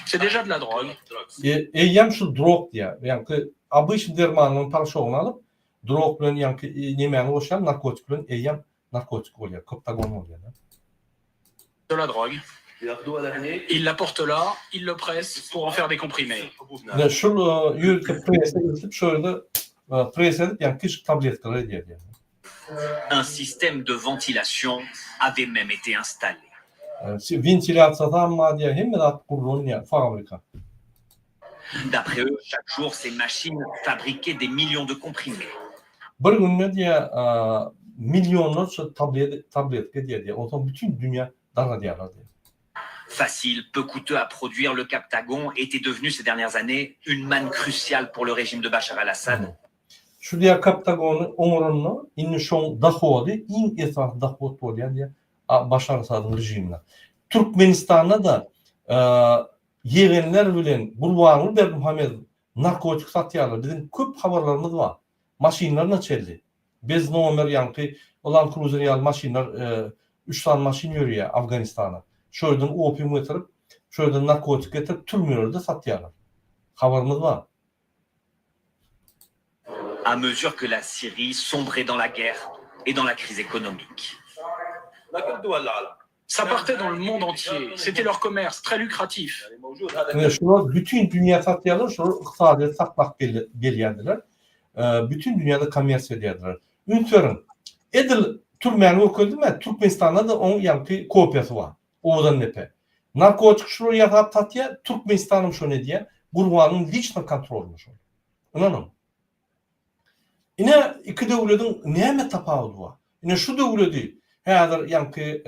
C'est déjà de la drogue. Eýýäm şu drog diýýär. Ýaňky obyçny dermanyň poroşogyny alyp, drog bilen ýaňky nemäni goşýar, narkotik bilen eýýäm narkotik bolýar, koptagon bolýar. De la drogue. Il l'apporte là, il le presse pour en faire des comprimés. Ine şul ýörite prese edilip şu ýerde pres edip ýaňky kiçijik tabletkalar edýär diýýär. Un système de ventilation avait même été installé. Wentilýasiýasam bar diýýär, hemme zat gurlan diýýär, fabrika. D'après eux, chaque jour ces machines fabriquaient des millions de comprimés. Bir günde diýýär, millionlarça tabletka edýär diýýär, onsoň bütin dünýä dargadýarlar diýýär. Facile, peu coûteux à produire, le Captagon était devenu ces dernières années une manne cruciale pour le régime de Bachar el-Assad. Şu diýýär Captagony oňaranda indi şoň dahody iň esasy dahod bolýar diýýär Başar Asadyň režimine. Türkmenistanda-da ýegenler bilen Gurbanguly Berdimuhamedow narkotik satýarlar. Biziň köp habarlarymyz bar. Maşynlaryna çenli. Bez nomer ýaňky Land Cruiser ýaly maşynlar üç sany maşyn ýörýär Afganistana. Şo ýerden opium getirip, şo ýerden narkotik getirip türmelerde satýarlar. Habarymyz bar. À mesure que la Syrie sombrait dans la guerre et dans la crise économique. Ça partait dans le monde entier. C'était leur commerce, très lucratif. Ine şular bütin dünýä satýarlar, şular ykdysadyýeti saklap gelýärdiler. Bütin dünýäde kommersiýa edýärdiler. Üns beriň, edil türmäni görkezdim-ä, Türkmenistanda-da oň ýaňky kopiýasy bar. Owadandepe. Narkotik şular ýasap satýar, Türkmenistanam şony edýär. Gurbanyň liçno kontrolynda şol. Ynanyň. Ine iki döwlediň näme tapawudy bar? Ine şu döwledi häzir ýaňky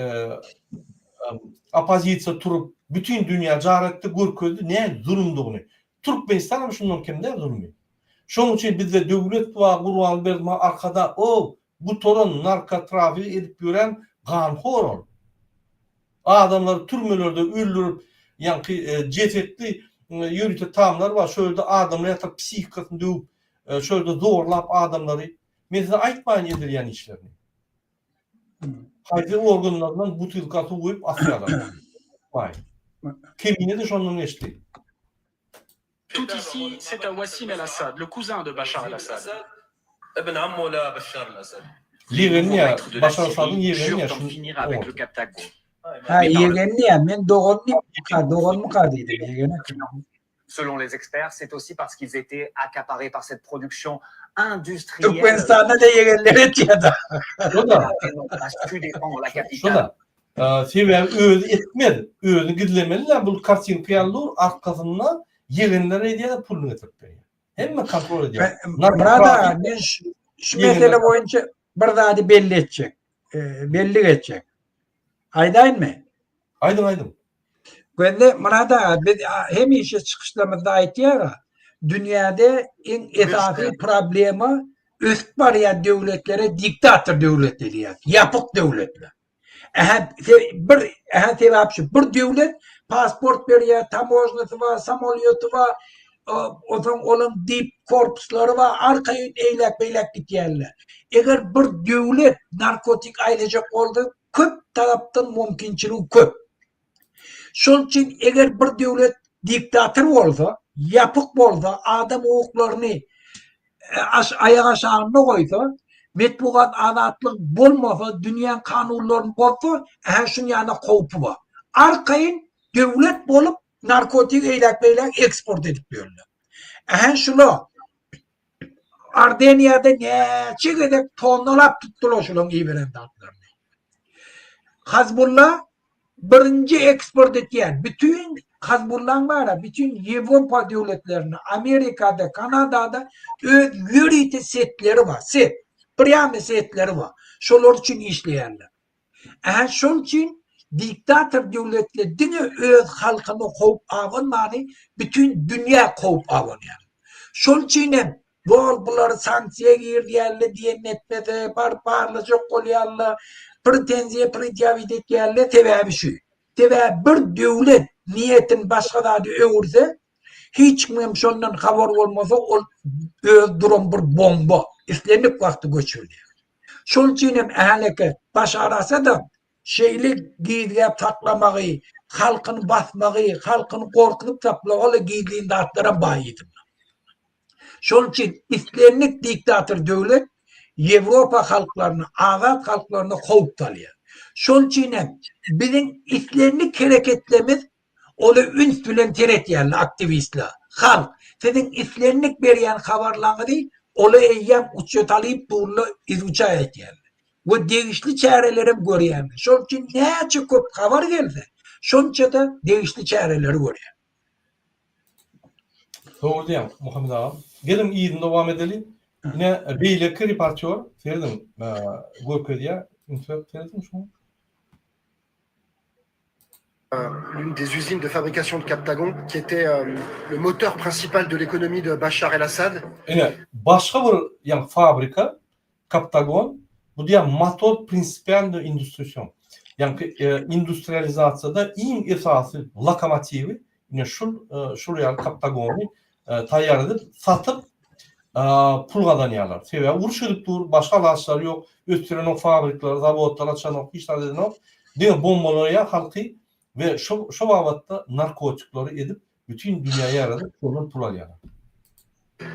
oppozisiýa turup bütin dünýä jar etdi, görkezdi näme zulumdygyny. Türkmenistanam şundan kem däl zulmy. Şonuň üçin bizde döwlet bar Gurbanguly Berdimuhamedow arkada o gutaran narkotrafik edip ýören ganhor ol. Adamlary türmelerde öldürip ýaňky jesetli ýörite tamlar bar şo ýerde adamlar ýatyp psihikasyny döwüp şo ýerde zorlap adamlary men size aýtmaýyn edilýän işlerini. Haýsy organlaryndan butylka suw guýup asýarlar. Aýtmaýyn. Kemine-de şondan geçdi. Tout ici, c'est à Wassim el-Assad, le cousin de Bachar el-Assad. Ýegeni ýa Başar Asadyň ýegeni ýa şuny Ha ýegeni ýa men dogan diýip doganmyka diýdim ýegeni. Selon les experts, c'est aussi parce qu'ils étaient accaparés par cette production industrielle. Türkmenistanda-da ýegenler etýär-de. Şo-da. Şo-da. Sebäbi özi etmez. Özüni gizlemeli-dä bul kartinka ýaly dur, arkasynda ýegenler edýär-de puluny getirip berýär. Hemme kontrol edýär. Myrat aga, men şu mesele boýunça bir zady belli etjek. Bellik etjek. Aýdaýynmy? Aýdyň, aýdyň. Gözle Myrat aga, biz hemişe çykyşlarymyzda aýtýarys, dünýäde iň esasy problema ösüp barýan döwletlere diktator döwlet diýilýär, ýapyk döwletler. Ähä bir ähä sebäp şu bir döwlet pasport berýär, tamožnasy bar, samolýoty bar, onsoň olaň dip korpuslary bar, arkaýyn eýläk-beýläk gitýärler. Eger bir döwlet narkotik aýlajak bolsa, köp tarapdan mümkinçiligi köp. Şol üçin eger bir döwlet diktator bolsa, ýapyk bolsa, adam hukuklaryny aýak aşagynda goýsa, metbugat azatlygy bolmasa, dünýäň kanunlaryny bozsa, ähä şuň ýaly howpy bar. Arkaýyn döwlet bolup narkotik eýläk-beýläk eksport edip ýörler. Ähä şula Ardeniýada näçe gezek tonnalap tutdular şulaň iberen zatlaryny. Hazbulla birinji eksport etýän bütin Hazbullaň bara bütin Ýewropa döwletlerinde, Amerikada, Kanadada öz ýörite setleri bar, set. Prýamy setleri bar. Şolar üçin işleýärler. Ä şol üçin diktator döwletler diňe öz halkyna howp abanmany bütin dünýä howp abanýar. Şol üçin hem bol bulary sanksiýa girizýärler diýen etmese baryp barlajak bolýarlar, pretenziýa predýawit etýärler sebäbi şu. Sebäbi bir döwlet niýetini başga zada öwürse hiç kim hem şondan habar bolmasa ol öz duran bir bomba islendik wagtda göçürilýär. Şol üçin hem häleke Başar Asadam şeýle gizläp saklamagy, halkyny basmagy, halkyny gorkuzyp saklamagy gizlin zatlaram bar yzynda. Şol üçin islendik diktator döwlet Ýewropa halklaryna, azat halklaryna howp salýar. Şol üçin hem biziň islendik hereketlerimiz Ola üns bilen seretýärler aktiwistler. Halk, siziň islendik berýän habarlaňyzy ola eýýäm uçýa salyp durlar, izuçaý etýärler. We degişli çärelerem görýärler. Şol üçin näçe köp habar gelse, şonça-da degişli çäreleri görýär. Dogry diýýäň, Muhammet agam. Geliň yzyny dowam edeli. Ine beýleki reportýor, serediň, görkezýär. Üns berip serediň şuňa. L'une des usines de fabrication de Captagon qui était le moteur principal de l'économie de Bachar el-Assad. Ine, başga bir ýaňky fabrika, Captagon, bu diýýär motor prinsipialnyý industrision. Ýaňky industrializasiýada iň esasy lokomotiwi ine şul şul ýaly Captagony taýýar edip satyp pul gazanýarlar. Sebäbi uruş gidip dur, başga alaçlary ýok, ösdürenok fabrikleri, zawodlary açanok, hiç zat edenok. Diňe bombalaýar halky we şo şo babatda narkotikleri edip bütin dünýä ýaýradyp şondan pul alýarlar.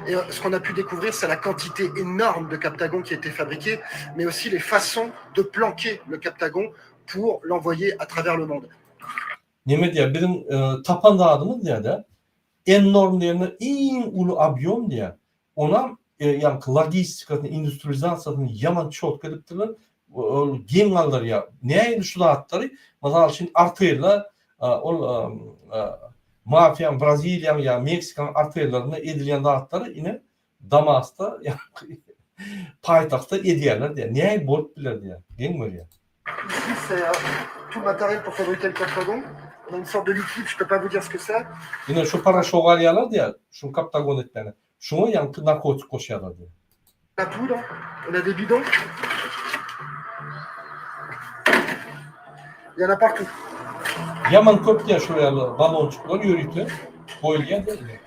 Et ce qu'on a pu découvrir c'est la quantité énorme de captagon qui était fabriquée, mais aussi les façons de planquer le captagon pour l'envoyer à travers le monde. Neme diýýär, biziň tapan zadymyz diýýär-de, Enorm diýende iň uly obýom diýýär. Onam ýaňky logistikasyny, industrializasiýasyny ýaman çotko edipdirler. Ol geň galdyrýar. Nähili şu zatlary, mysal üçin, artella ol mafiýaň, Braziliýaň ýa Meksikanyň artellerinde edilýän zatlary ine Damasda ýaňky paýtagtda edýärler diýýär. Nähili bolup biler diýýär. Geň görýär. Ici c'est tout le matériel pour fabriquer le captagon. On a une sorte de liquide, je peux pas vous dire ce que c'est. Ine şu paraşogy alýarlar diýýär, şu kaptagon etmäne. Şuňa ýaňky narkotik goşýarlar diýýär. La poudre, on a des bidons. Il y en a partout. Ýaman köp diýýär şol ýaly balonçyklar ýörite goýulýar diýýär.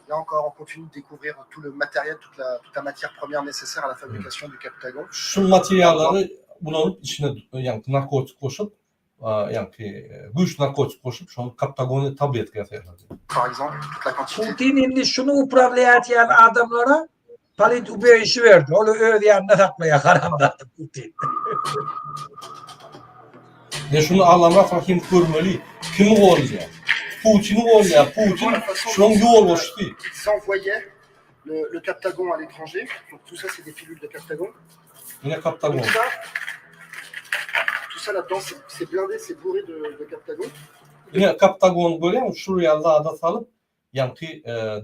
Là encore, on continue de découvrir tout le matériel, toute la, toute la matière première nécessaire à la fabrication du Captagon. Şu materiallary ulanyp içine ýaňky narkotik goşup, ýaňky güýçli narkotik goşup şony Captagony tabletka ýasaýarlar. Par exemple, toute la quantité. Putin indi şuny upravlýat edýän adamlara polit ubeýşi berdi. Ol öz ýanynda saklaýar haramzada Putin. Ine şuny Allamyrat Rahymow görmeli. Kimi goldaýar? Putini goldaýar. Putin şoň ýolbaşçysy. Ils envoyaient le, le Captagon à l'étranger. Donc tout ça c'est des pilules de Captagon. Ine Captagon. Donc ça, tout ça là-dedans c'est, c'est blindé, c'est bourré de, de Captagon. Ine Captagony görýäňmi? Şul ýaly zada salyp, ýaňky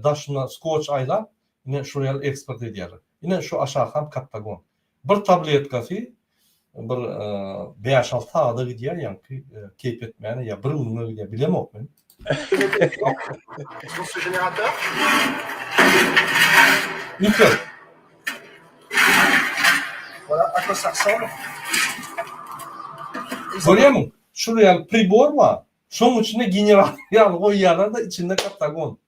daşyna skoç aýlap, ine şul ýaly eksport edýärler. Ine şu aşakam Captagon. Bir tabletkasy bir bäş-alty sagada gidýär ýaňky keýp etmäne ýa bir günüňe gidýär bilemok men. Ýüpek. Görýärmiň? Şul ýaly pribor bar. Şoň içinde generator ýaly goýýarlar-da içinde kaptagon.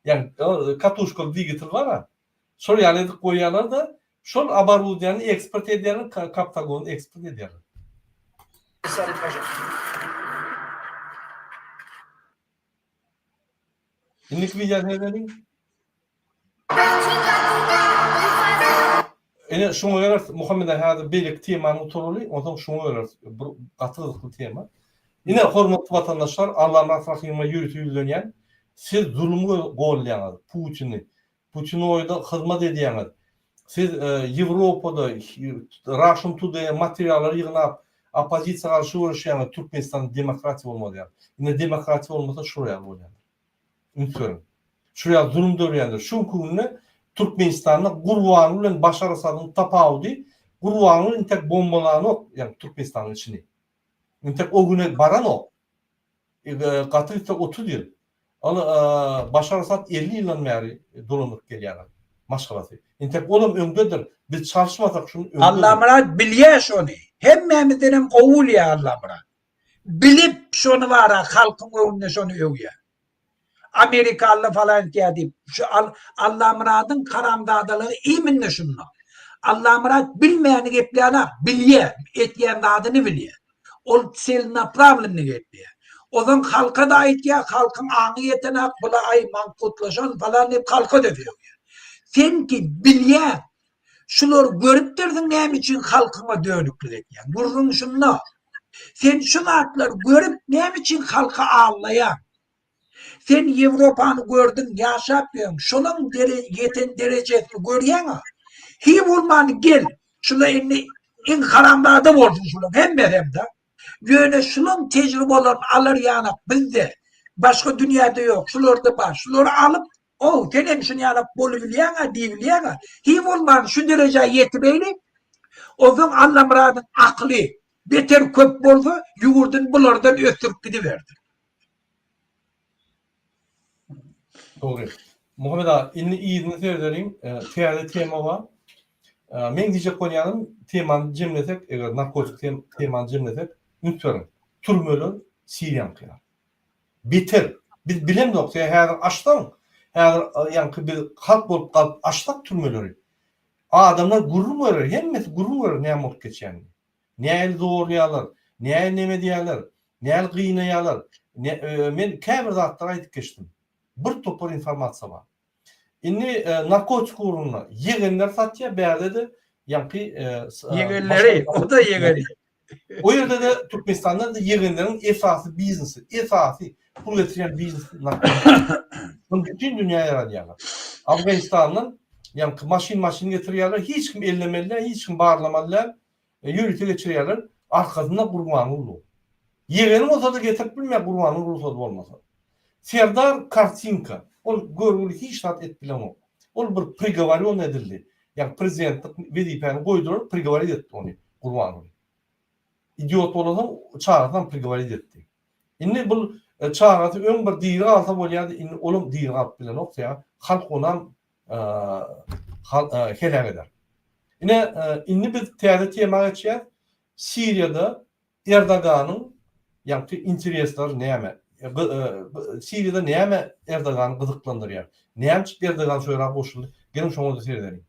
Ýagny katuşkaly dwigatel bar-a. Şol ýaly edip goýýarlar-da, şol oborudniýany eksport edýärler, kaptagony eksport edýärler. Indiki wideo seredeliň. Ine şuňa geleris Muhammet aga häzir beýleki temany gutaraly, onsoň şuňa geleris. Bir gaty gyzykly tema. Ine hormatly watandaşlar Allamyrat Rahymowa ýörite ýüzlenýän. Siz zulum goldaýaňyz Putini. Putinoýda hyzmat edýäňiz. Siz Ýewropada Russian Today materiallary ýygnap oppozisiýa garşy göreşýäňiz Türkmenistanda demokratiýa bolmaz ýaly. Ine demokratiýa bolmasa şular ýaly bolýandyr. Üns beriň. Şular ýaly zulum dörýändir. Şu günki günde Türkmenistanda Gurbanguly bilen Başar Asadyň tapawudy. Gurbanguly intek bombalanok ýagny Türkmenistanyň içini. Intek o güne baranok. Gaty gitse 30 ýyl. Ol Başar Asad 50 ýyldan bäri dolandyryp gelýär maşgalasy. Intek olam öňdedir. Biz çalyşmasak şuny öňdedir. Allamyrat bilýär şony. Hemmämizdenem gowy bilýär Allamyrat. Bilip şony bara halkyň öňünde şony öwýär. Amerikaly falan etýär diýip. Şu Allamyradyň haramzadalygy imенно şunda. Allamyrat bilmäni geplänak, bilýär, etýän zadyny bilýär. Ol tselnapravlenny gepleýär. Ozan halka-da aýtýar, halkyň aňy ýetenak, bula aý mankutlaşan falan diýip halka-da sögýär. Sen ki bilýäň, şulary görüpdirsiň näme üçin halkyňa dönüklik etýäň. Gürrüň şunda. Sen şu zatlary görüp näme üçin halky aldaýaň? Sen Ýewropany gördüň, ýaşap ýöň, şolaň ýeten derejesini görýäň-a. Hiý bolmany gel, şula indi iň haramzada bolsun şulaň hemmesem-de. Ýöne şulaň tejribalaryny alar ýanak bizde, başga dünýäde ýok, şularda bar. Şulary alyp, ow, senem şuny ýalak bolubilýäň-a diýibilýäň-a. Hiý bolmany şu derejä ýetibeýli, onsoň Allamyradyň akyly beter köp bolsa, ýurduny bulardan ösdürip gidibersin. Dogry. Muhammet aga, indi yzyny seredeliň. Täze tema bar. Meň diýjek bolýanym, temany jemlesek, eger narkotik temany jemlesek, üns beriň. Türmeler Siriýaňky ýaly. Beter. Biz bilemzok, sen häzir açsaň, häzir ýaňky biz halk bolup galyp açsak türmeleri, adamlar gürrüň berer, hemmesi gürrüň berer näme bolup geçýänini. Nähili zorlaýarlar, nähili neme edýärler, nähili gynaýarlar. Men käbir zatlary aýdyp geçdim. Bir topar informasiýa bar. Indi narkotik ugrunda ýegenler satýar, bärde-de ýaňky Ýegenleri, o-da ýegeni. O ýerde-de Türkmenistanda-da ýegenleriň esasy biznesi, esasy pul getirýän biznesi narkotik. Muny bütin dünýä ýaradýarlar. Afganistandan ýaňky maşyn-maşyn getirýärler, hiç kim ellemeli däl, hiç kim barlamaly däl. Ýörite geçirýärler, arkasynda Gurbanyň dur. Ýegeni bolsa-da getirip bilmeýär Gurbanyň rugsady bolmasa. Serdar kartinka, ol görgüli hiç zat edip bilenok. Ol bir prigowarýon edildi. Ýagny prezidentlik wezipäni goýdular, prigowarit etdi ony Gurbanguly. Idiot bolansoň çagasynam prigowarit etdi. Indi bul çagasy öň bir diri galsa bolýardy, indi olam diri galyp bilenok, sebäbi halk onam heläk eder. Ine, indi biz täze tema geçýäs. Siriýada Erdoganyň ýaňky interesleri näme? Siriýada näme Erdogany gyzyklandyrýar? Näme üçin Erdogan şu ýere goşuldy? Geliň şoňa-da seredeliň.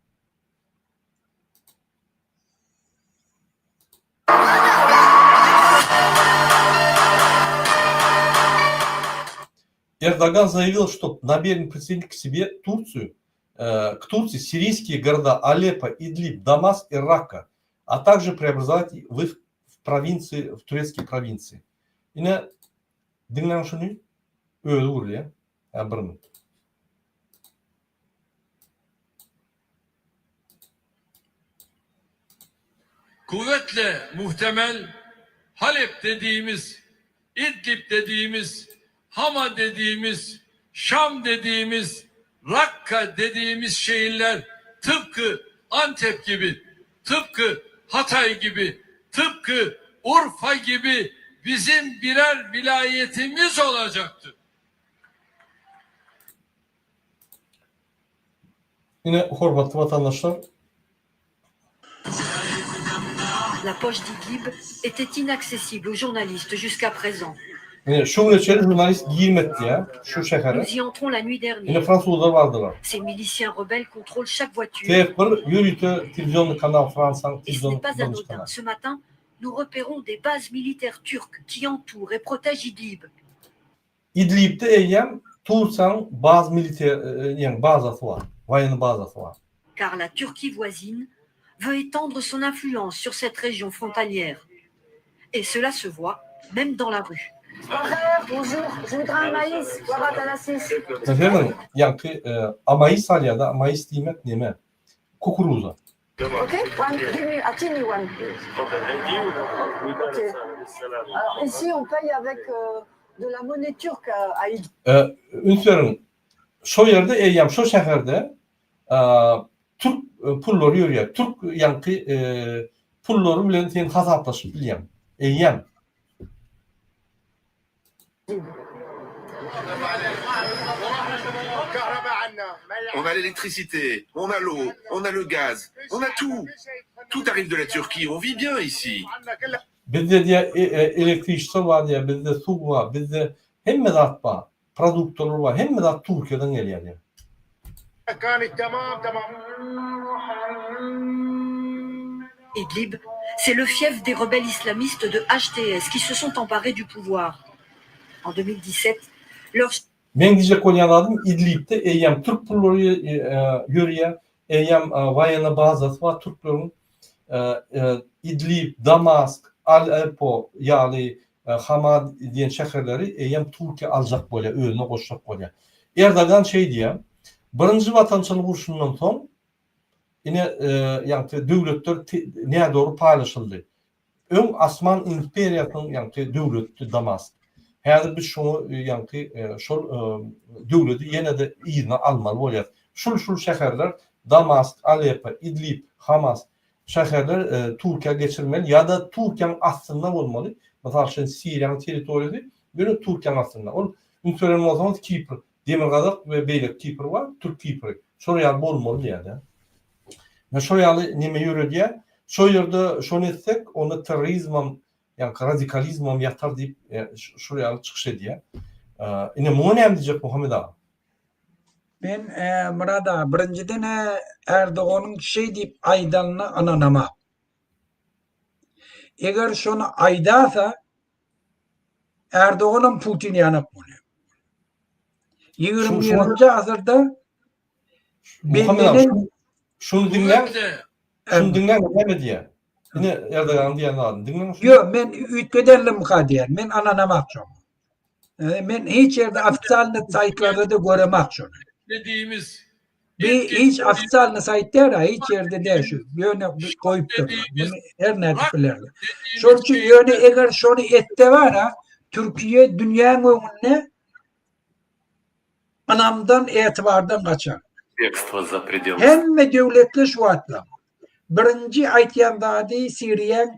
Эрдоган заявил, что намерен присоединить к себе Турцию, к Турции сирийские города Алеппо, Идлиб, Дамаск и Ракка, а также преобразовать в их в провинции, в турецкие провинции. Ine, diňläň şuny, özi gürleýär. Hä, bir minut. Kuvvetle muhtemel Halep dediğimiz, İdlib dediğimiz, Hama dediğimiz, Şam dediğimiz, Rakka dediğimiz şehirler tıpkı Antep gibi, tıpkı Hatay gibi, tıpkı Urfa gibi bizim birer vilayetimiz olacaktır. Ine hormatly watandaşlar. La poche d'Idlib était inaccessible aux journalistes jusqu'à présent. Ine şu güne çenli žurnalist girmedi diýýär şu şähere. Nous y entrons la nuit Ine dernière. fransuzlar bardylar. Ces miliciens rebelles contrôlent chaque voiture. TF1 ýörite telewizion kanal Fransiýanyň Et ce telewizion n'est pas birinji anodin. kanaly. Ce matin, nous repérons des bases militaires turques qui entourent et protègent Idlib. Idlibde eýýäm Tursiýanyň baz militer ýagny bazasy bar, woýenny bazasy bar. Car la Turquie voisine veut étendre son influence sur cette région frontalière. Et cela se voit même dans la rue. Meselem, ýaňky amais alýar-da, amais diýmek neme? Kukuruza. Üns beriň, şo ýerde eýýäm şo şäherde türk. pullary ýörýär. Türk ýaňky pullary bilen sen hasaplaşyp bilýäň. Eýýäm. On a l'électricité, on a l'eau, on a le gaz, on a tout. Tout arrive de la Turquie, on vit bien ici. Bizde diýýär elektriçestvo bar diýýär, bizde suw bar, bizde hemme zat bar, produktalar bar, hemme zat Türkiýeden gelýär diýýär. Idlib, c'est le fief des rebelles islamistes de HTS qui se sont emparés du pouvoir. En 2017, leur Meň diýjek bolýan zadym Idlibde eýýäm türk pullary ýörýär, eýýäm waýenna bazasy bar türkleriň. Idlib, Damask, Aleppo ýaly Hama diýen şäherleri eýýäm Türkiýe aljak bolýar, özüne goşjak bolýar. Erdogan şeý diýýär, Birinji Watançylyk urşundan soň ine ýaňky döwletler nädogry paýlaşyldy. Öň Osman imperiýasynyň ýaňky döwletidi Damask. Häzir biz şoňa ýaňky şol döwledi ýene-de yzyna almaly bolýas. Şul-şul şäherler Damask, Aleppo, Idlib, Hamas şäherler Türkiýä geçirmeli ýa-da Türkiýäň astynda bolmaly. Mysal üçin Siriýanyň territoriýasy ýöne Türkiýäň astynda. Ol üns beren bolsaňyz Kipr, Demirgazyk we beýleki Kipr bar, Türk Kipri. Şol ýaly bolmaly diýýär-de. Ine şol ýaly neme ýöredýär. Şo ýerde şony etsek, onda terrorizmam, ýaňky radikalizmam ýatar diýip, şol ýaly çykyş edýär. Ine muňa näme diýjek Muhammet aga? Men Myrat aga, birinjiden-ä Erdoganyň şeý diýip aýdanyna ynanamok. Eger şony aýdasa, Erdoganam Putin ýanak bolýar. 21-nji asyrda bellenen Şuny diňläň. Şuny diňläň näme diýýär? Ine Erdoganyň diýen zadyny diňläň. Ýok, men üýtgederlimka diýýän. Men ynanamok şoňa. Men hiç ýerde ofitsialny saýtlarda-da göremok şony. Dediğimiz Bir hiç ofitsialny saýt däl, hiç ýerde däl şu. Ýöne goýupdyrlar. Muny her nädip bilerler. Şonuň üçin ýöne eger şony etse bar-a, Türkiýe dünýäň öňünde ynamdan, etibardan gaçar. Бегство за пределы Hemme döwletler şu wagtlar birinji aýtýan zady Siriýaň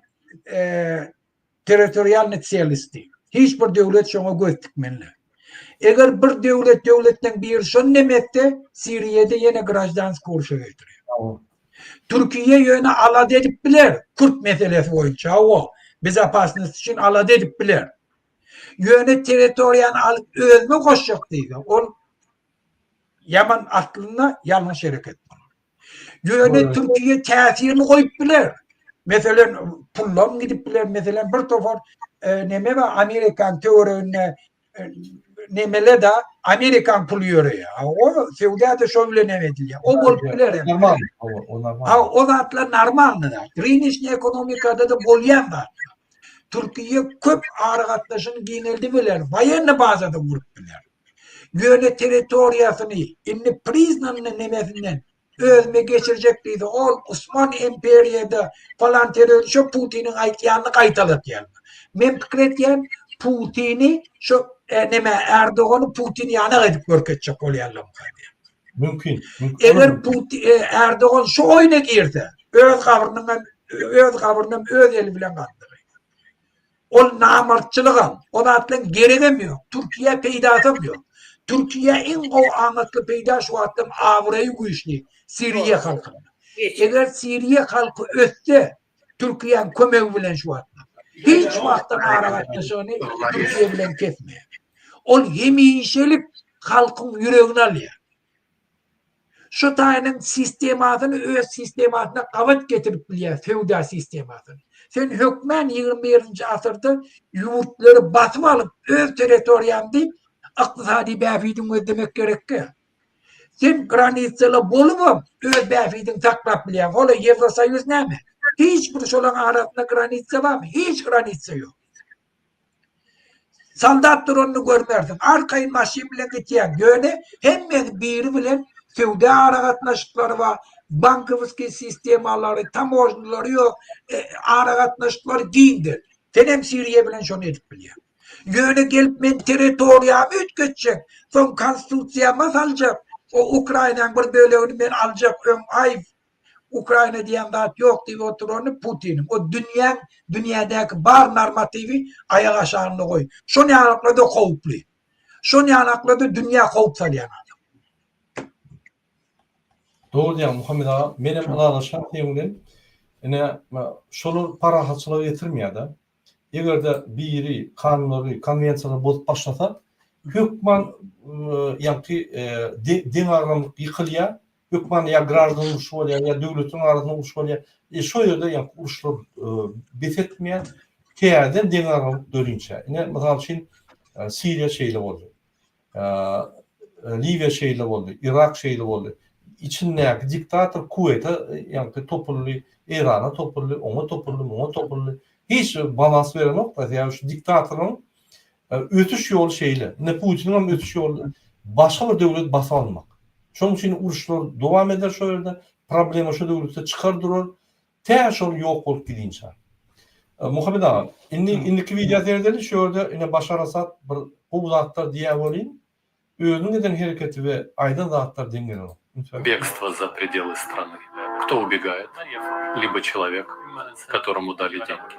territorialny tselisdi. Hiç bir döwlet şoňa göz tikmeli. Eger bir döwlet döwletleň biri şony neme etse, Siriýada ýene graždanski urşa getirýär. Türkiýe ýöne alada edip biler kürt meselesi boýunça, hawa, bezopasnost üçin alada edip biler. Ýöne territoriýany alyp özüne goşjak diýse, ol ýaman aslynda ýalňyş hereket bolar. Ýöne Türkiýe täsirini goýup biler. Meselem, pullam gidip biler. Meselem, bir topar e, neme bar Amerikan töwereginde e, nemele da Amerikan puly ýöreýär. O söwda da şo bilen hem edilýär. O bolup biler hem. Normal. O normal. Ha, o zatlar normalny zat. Rynişni ekonomikada da bolýan zat. Türkiýe köp aragatnaşyny giňeldip biler, woýenny bazada gurup biler. Ýöne territoriýasyny indi priznanny nemesinden özüme geçirjek diýdi. Ol Osman imperiýada falan terror şo Putiniň aýtýanyny gaýtalatýar. Men pikir etýän Putini şo e, neme Erdogany Putin ýanak edip görkezjek bolýarlar. Mümkin. Eger Putin e, Erdogan şu oýuna girse, öz gabrynyň hem öz gabryny hem öz eli bilen gazdyry. Ol namartçylygam, o zatlaryň geregem ýok. Türkiýä peýdasam ýok. Türkiýä iň gowy amatly peýda şu wagtdan abraýy güýçli Siriýa halkynda. Eger Siriýa halky össe, Türkiýäň kömegi bilen şu wagtda. Hiç wagtdan aragatnaşygyny Türkiýe bilen kesmeýär. Ol hemişelik halkyň ýüregini alýar. Şu taýynyň sistemasyny öz sistemasyna gabat getirip bilýär, söwda sistemasyny. Sen hökmän 21-nji asyrda ýurtlary basyp alyp öz territoriýaň diýip ykdysady bähbidiňi gözlemek gerekkä. Sen granitsalar bolubam öz bähbidiňi saklap bilýäň. Hol Ýewrosoýuz näme? Hiç bir şolaň arasynda granitsa barmy? Hiç granitsa ýok. Soldat duranyny görmersiň. Arkaýyn maşyn bilen gitýäň. Ýöne hemmesi biri bilen söwda aragatnaşyklary bar, bankowskiý sistemalary, tamožnalary ýok, e, aragatnaşyklary giňdir. Sen hem Siriýa bilen şony edip bilýäň. Ýöne gelip men territoriýamy üýtgetjek, soň konstitusiýama saljak, o Ukrainanyň bir bölegini men aljak, öň aý. Ukraina diýen zat ýok diýip oturany Putiniň. O dünýäň, dünýädäki bar normatiwi aýak aşagynda goý. Şon ýalaklar-da howply. Şon ýalaklar-da dünýä howp salýan adam. Dogry diýýäň Muhammet aga, menem ylalaşýan seň bilen. Ine, şolar parahatçylyga getirmeýär-de. Eger-de biri kanunlary, konwensiýalary bozup başlasa, hökman ýaňky deňagramlyk ýykylýar, hökman ýa graždan urşy bolýar, ýa döwletleriň arasynda uruş bolýar. E, şo ýerde ýaňky uruşlar bes etmeýär, täzeden deňagramlyk dörinçä. Ine, mysal üçin, Siriýa şeýle boldy. Liwiýa şeýle boldy, Yrak şeýle boldy. Içindäki diktator Kuweýte ýaňky topuldy, Eýrana topuldy, oňa topuldy, muňa topuldy. Hiç balans berenok-da, sebäbi şu diktatoryň ösüş ýoly şeýle. Indi Putiniň hem ösüş ýoly başga bir döwleti basyp almak. Şonuň üçin uruşlar dowam eder şo ýerde, problema şo döwletde çıkar durar. Tä şol ýok bolup gidinçä. Muhammet aga, indi indiki wideo seredeli, şu ýerde ine Başar Asad bir gowy zatlar diýýär welin, özüniň eden hereketi we aýdan zatlary deň gelenok. Üns beriň. Бегство за пределы страны. Кто убегает? Либо человек, которому дали деньги.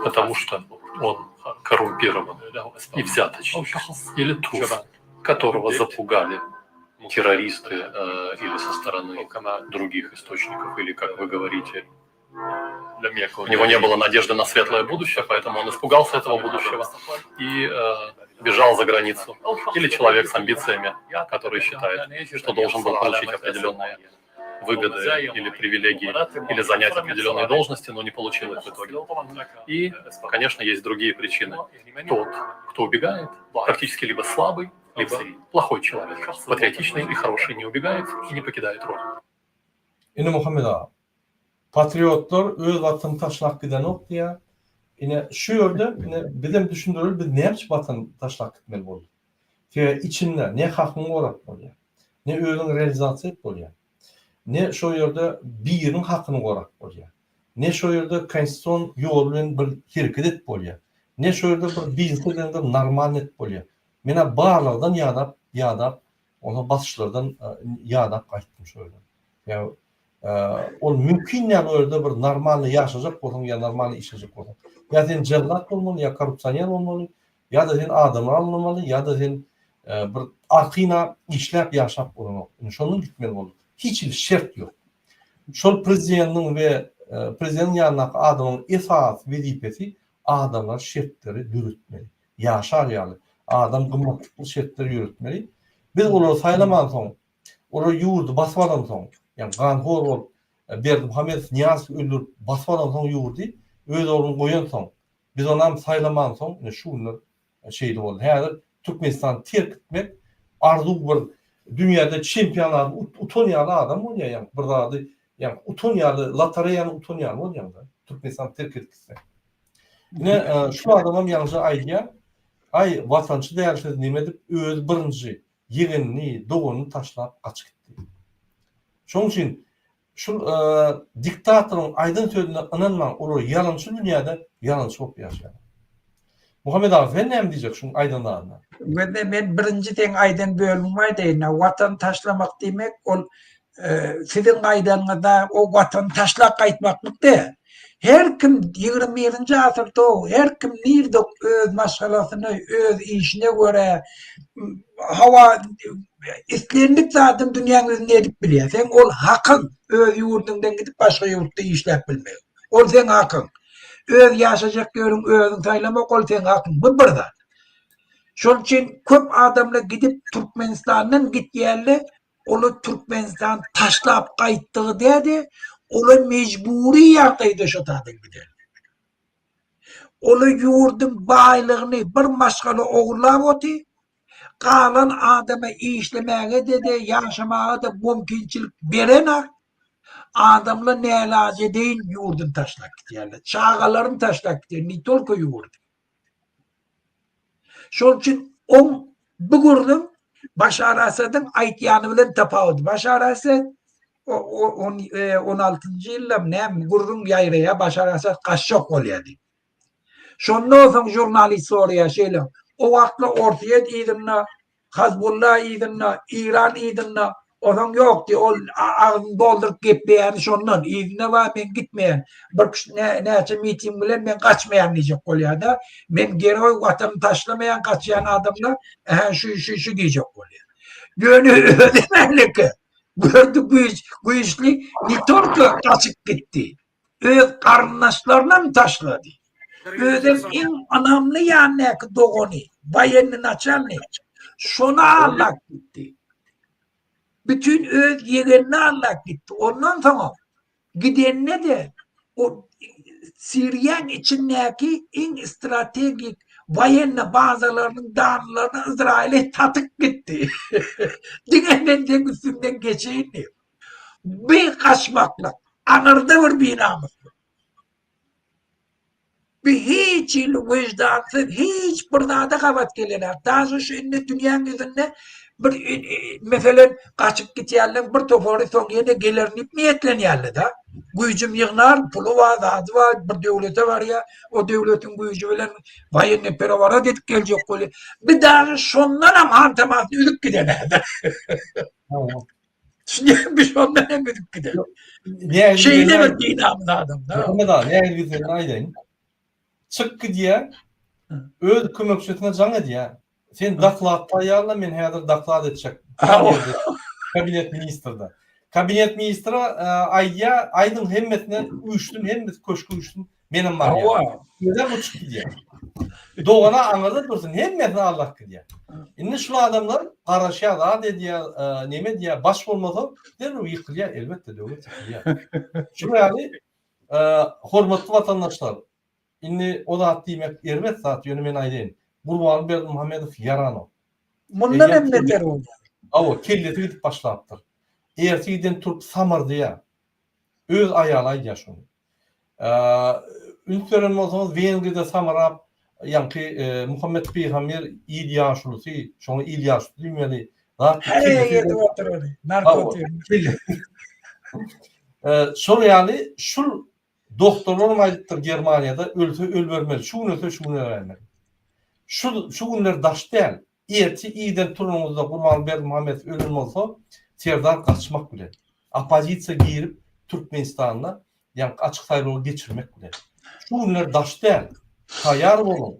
Потому что он коррумпирован и взяточник. Или трус, которого запугали террористы э, или со стороны других источников, или, как вы говорите, у него не было надежды на светлое будущее, поэтому он испугался этого будущего и э, бежал за границу. Или человек с амбициями, который считает, что должен был получить определенные выгоды или привилегии, или занять определенные должности, но не получил их в итоге. И, конечно, есть другие причины. Тот, кто убегает, практически либо слабый, либо плохой человек. Патриотичный и хороший не убегает и не покидает родину. Ine Muhammet aga, patriotlar öz watanyny taşlap gidenok diýýär. Ine şu ýerde ine bizem düşündireli biz näme üçin watany taşlap gitmeli bolduk. Sebäbi içinde ne hakyňy gorap bolýar, ne özüňi realizasiýa edip bolýar, ne şo ýerde biriniň hakyny gorap bolýar, ne şo ýerde konstitusion ýol bilen bir hereket edip bolýar, ne şo ýerde bir biznes edende normalny edip bolýar. Men-ä barlagdan ýadap, ýadap, onsoň basyşlardan ýadap gaýtdym şo ýerden. Ýa ol mümkin däl o ýerde bir normalny ýaşajak bolsaň ýa normalny işlejek bolsaň. Ýa sen jellat bolmaly, ýa korrupsioner bolmaly, Ýa-da sen adamlary aldamaly, ýa-da sen bir arkyna işläp ýaşap bolanok. Indi şondan gitmeli bolduk. Hiç hili şert ýok. Şol prezidentiň we prezidentiň ýanyndaky adamyň esasy wezipesi adamlara şertleri döretmeli. Ýaşar ýaly, adam gymmatlykly şertleri ýöretmeli. Biz olary saýlamansoň, olar ýurdy basyp alansoň, ýagny ganhor bolup Berdimuhamedow Nyýazowy öldürip basyp alansoň ýurdy öz ogluny goýansoň, Biz onam saýlamansoň ine şu günler şeýle boldy. Häzir Türkmenistany terk etmek arzuw bir dünýäde çempionady utan ýaly adam bolýar ýaňky bir zady ýaňky utan ýaly lotoreýany utan ýaly bolýaňda Türkmenistany terk edip gitseň. Ine şu adamam ýaňja aýdýar aý watançy dälsiz neme edip özi birinji ýegenini doganyny taşlap gaçyp gitdi. Şonuň üçin Şul diktatoryň aýdan sözüne ynanmaň olar ýalançy dünýäde ýalançy bolup ýaşaýarlar. Muhammet aga sen näme diýjek şuň aýdan zadyna? Gözle men birinji seň aýdan bölümiňi aýdaýyn watan taşlamak diýmek ol siziň aýdanyňyzda o watany taşlap gaýtmaklyk däl. Her kim 21-nji asyrda her kim nirde öz maşgalasyny öz işine görä hawa islendik zadyny dünýäň ýüzünde edip bilýär. Seň ol hakyň öz ýurduňdan gidip başga ýurtda işläp bilmek. Ol seň hakyň. Öz ýaşajak ýeriň özüň saýlamak ol seň hakyň. Bu bir zat. Şol üçin köp adamlar gidip Türkmenistandan gitýärler, olar Türkmenistan taşlap gaýtdygy däde, olar mejbury ýagdaýda şo taýdan giderler. Olar ýurduň baýlygyny bir maşgala ogurlap oty, galan adama işlemäge-de-de, ýaşamaga-da mümkinçilik berenak, adamlar nälajedeýin ýurduny taşlap gidýärler, çagalaryny taşlap gidýär, ne tolko ýurdy. Şol üçin oň bu gürrüň Başar Asadyň aýtýany bilen tapawutly. Başar Asad on altynjy ýylda näme gürrüň ýaýraýar, Başar Asad gaçjak bolýar diýip. Şondan soň žurnalist soraýar şeýle, o wagtlar Orsýet yzynda, Hazbulla yzynda, Eýran yzynda. Onsoň ýok diýýär, ol agzyny dolduryp gepleýäni şondan, yzyna bar men gitmeýän, bir näçe miting bilen men gaçmaýan diýjek bolýar-da. Men geroý watanyny taşlamaýan, gaçýan adamlar, ähä şu şu şu diýjek bolýar. Ýöne özi häliki gördi güýç, güýçli ne tolko gaçyp gitdi. Öz garyndaşlarynam taşlady. Özem iň ynamly ýanyndaky dogany, woýennyý naçalnik, şony aldap gitdi. Bütin öz ýegenini aldap gitdi. Ondan soňam gidende-de o Siriýaň içindäki iň strategik woýennyý bazalarynyň danlaryny Yzraýyla satyp gitdi. Diňe men seň üstüňden geçeýin diýip. Bi gaçmaklyk aňyrda bir binamyslyk. Bi hiç hili wyždansyz, hiç bir zada gabat gelenok. Daže şu indi dünýäň ýüzünde bir meselem gaçyp gitýänleň bir topary soň ýene gelerin diýip niýetlenýärler-de. Güýjüm ýygnar, puly bar, zady bar, bir döwlete barýar, o döwletiň güýji bilen woýennyý pereworot edip geljek bolýar. Bi daže şondanam hantamasyny üzüp giden häzir. Düşünýän bir şondan hem gidip gider. Şeýle bir binamyz adamda. Muhammet aga, nähili gideni aýdaýyn. Çyk gidýär. Öz kömekçisine jaň edýär. Sen doklad taýýarla, men häzir doklad etjek. Kabinet ministrde. Kabinet ministre aýdýar, aýdyň hemmesine üýşsün, hemmesi köşge üýşsün. Menem barýan. Özem uçup gidýär. Dogana aňyrda dursun, hemmesini allap gidýär. Indi şul adamlar garaşýar, zat edýär, e, neme edýär, baş bolmasa derrew ýykylýar, elbetde döwlet ýykylýar. Şular ýaly e, hormatly watandaşlar, indi o zat diýmek erbet zat, ýöne men aýdaýyn. Gurbanguly Berdimuhamedow ýaranok. Mundan hem beter bolýar. Hawa, kellesi gidip başlapdyr. Ertir giden turup samyrdaýar. Öz aýaly aýdýar şony. Üns beren bolsaňyz Wengriýada samyrap ýaňky Muhammet pygamber il ýaşulusy, şoňa il ýaşulusy diýmeli zat. Heý edip oturany, narkotik. Şol ýaly şul doktorlaram aýdypdyr Germaniýada ölse ölbermeli, şu gün ölse şu gün öläýmeli. Şu şu günler daş däl. Ertir irden turanyňyzda Gurbanguly Berdimuhamedow ölen bolsa, Serdar gaçmak bilen, oppozisiýa girip Türkmenistanda ýaňky açyk saýlawy geçirmek bilen. Şu günler daş däl. Taýýar boluň.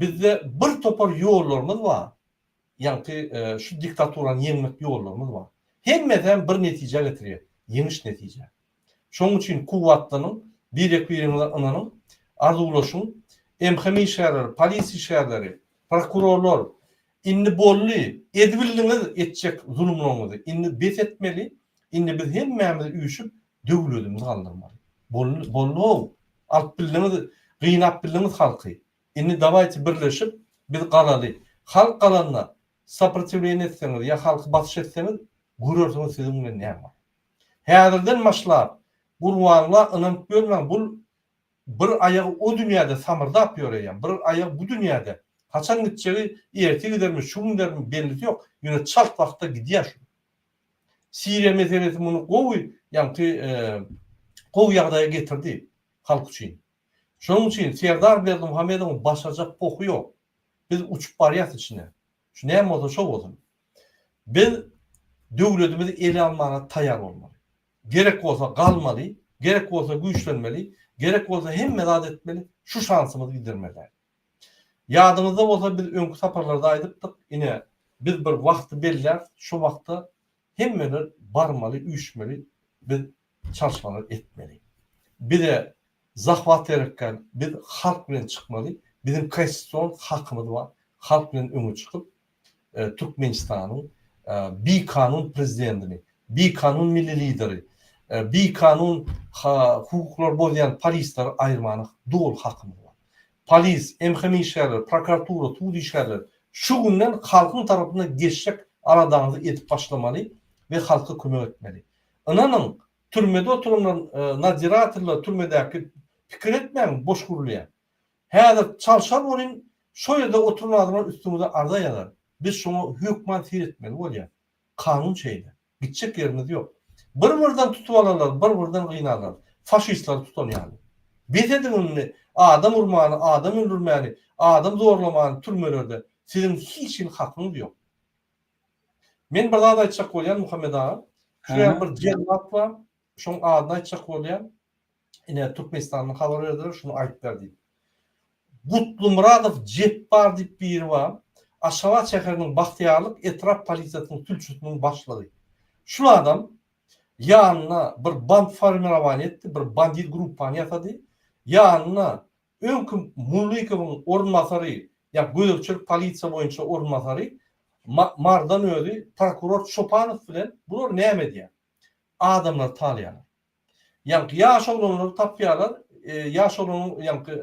Bizde bir topar ýollarymyz bar. Ýaňky şu diktaturany ýeňmek ýollarymyz bar. Hemmesi hem bir netijä getirýär. Ýeňiş netijä. Şonuň üçin kuwwatlanyň, birek-biriňize ynanyň, arzuwlaşyň. MHM işgärleri, polisiýa işgärleri, prokurorlar, indi boldy, edibildiňiz etjek zulumlaryňyzy, indi bes etmeli, indi biz hemmämiz üýşüp döwletimizi galdyrmaly. Boldy, boldy-how, alyp bildiňiz, gynap bildiňiz halky. Indi dawaýte birleşip biz galaly. Halk galanda soprotiwleniýe etseňiz ýa halky basyş etseňiz, görersiňiz siziň bilen näme bolar. Häzirden başlap Gurbanla ynanyp ýörmäň bul bir aýagy o dünýäde samyrdap ýör eýýäm bir aýagy bu dünýäde haçan gitjegi erte gidermi şu gün gidermi bellisi ýok ýöne çalt wagtda gidýär şu Siriýa meselesi muny gowy ýaňky gowy ýagdaýa getirdi halk üçin şonuň üçin Serdar Berdimuhamedowyň başarjak pohy ýok biz uçup barýas içine Şu näme bolsa şo bolsun. Biz döwletimizi ele almaga taýýar bolmaly. Gerek bolsa galmaly, gerek bolsa güýçlenmeli, gerek bolsa hemme zat etmeli, şu şansymyzy gidirmeli däl. Ýadyňyzda bolsa biz öňki saparlarda aýdypdyk, ine, biz bir wagty belläris, şo wagtda hemmeler barmaly, üýşmeli, biz çalyşmalar etmeli. Bize zahwat gerek däl, biz halk bilen çykmaly, biziň konstitusion hakymyz bar, halk bilen öňe çykyp, Türkmenistanyň bikanun prezidentini, bikanun milli lideri, bikanun hukuklary bozýan polisleri aýyrmana doly hakymyz bar. Polis, MHM işgärleri, prokuratura, sud işgärleri şu günden halkyň tarapyndan geçjek aladaňyzy edip başlamaly we halka kömek etmeli. Ynanyň, türmede oturanlar, nadzirateller türmedäki pikir etmäň boş gürleýän. Häzir çalşar welin şo ýerde oturan adamlar üstüňize arza ýazar. Biz şoňa hökman seretmeli bolýas. Kanun şeýle. Gitjek ýerimiz ýok. Bir birden tutup alarlar, bir birden gynarlar. Faşistleri tutan ýaly. Bes ediň indi adam urmany, adam öldürmäni, adam zorlamany türmelerde. Siziň hiç hili hakyňyz ýok. Men bir zat aýtjak bolýan Muhammet aga. Şu ýerde bir jellat bar. Şoň adyny aýtjak bolýan. Ine Türkmenistandan habar berdiler, şuny aýyp ber diýip. Gutlymyradow Jepbar diýip biri bar. Aşgabat şäheriniň Bagtyýarlyk etrap polisiýasynyň sülçüsiniň başlygy. Şul adam ýanyna bir band formirowaniýe etdi, bir bandit gruppany ýasady. Ýanyna öňki Mullykowyň orunbasary, ýa gözegçilik polisiýa boýunça orunbasary Mardan özi prokuror Çopanow bilen bular näme edýär? Adamlary talaýarlar. Ýaňky ýaş oglanlary tapýarlar, ýaş oglanyň ýaňky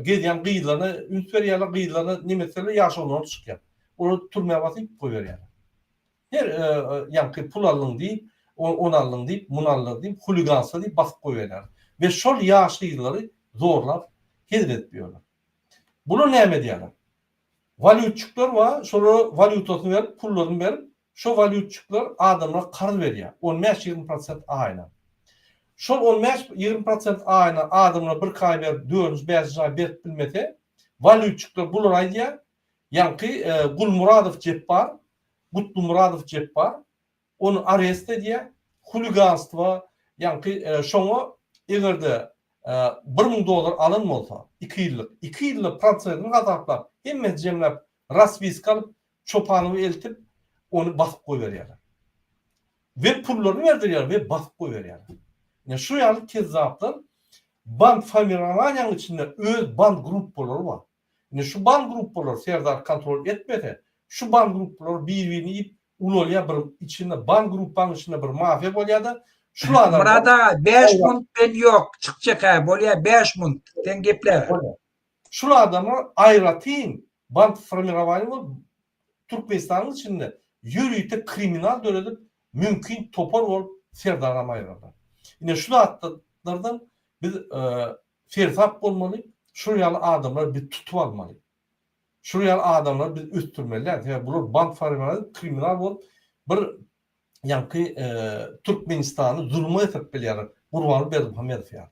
gezýän gyzlaryna üns berýärler, gyzlaryna neme etseler ýaş oglanlar çykýar. Olary türmä basyp goýberýärler. Her ýaňky pul aldyň diýip, ony aldyň diýip, muny aldyň diýip, huliganstwo diýip basyp goýberýärler. We şol ýaş gyzlary zorlap hezil edip ýörler. Bular näme edýärler? Walýutçikler bar, şolara walýutasyny berip, pullaryny berip, şo walýutçikler adamlara karz berýär, on bäş-ýigrimi prosent aýyna. Şol on bäş-ýigrimi prosent aýyna adamlar birki aý berip, dördünji, bäşinji aý berip bilmese, walýutçikler bulara aýdýar, ýaňky Gulmyradow Jepbar, Gutlymyradow Jepbar, Ony arest edýär, huliganstwo, ýaňky şoňa eger-de 1000 dollar alan bolsa, iki ýyllyk, iki ýylda prosentini hasaplap, hemmesini jemläp, raspiska alyp, Çopanowy eltip, ony basyp goýberýärler. We pullaryny berdirýärler we basyp goýberýärler. Ine şu ýaly kezzaplar band formirowaniýanyň içinde öz band gruppalary bar. Indi şu band gruppalary Serdar kontrol etmese, şu band gruppalary bir-birini iýip ulalýar bir içinde band gruppaň içinde bir mafiýa bolýada şul adamlar Myrat aga 5 munt ben ýok çykjak hä bolýa 5 munt sen gepläber. Bolýar. Şul adamlar aýratyn band formirowaniýa bolup Türkmenistanyň içinde ýörite kriminal döredip mümkin topar bolup Serdaram aýyrarlar. Ine şu zatlardan biz seresap bolmaly, şul ýaly adamlary biz tutup almaly. Şul ýaly adamlary biz ösdürmeli däl. Sebäbi bular band formirowaniýa kriminal bolup bir ýaňky Türkmenistany zuluma getirip bilýärler. Gurbanguly Berdimuhamedow ýaly.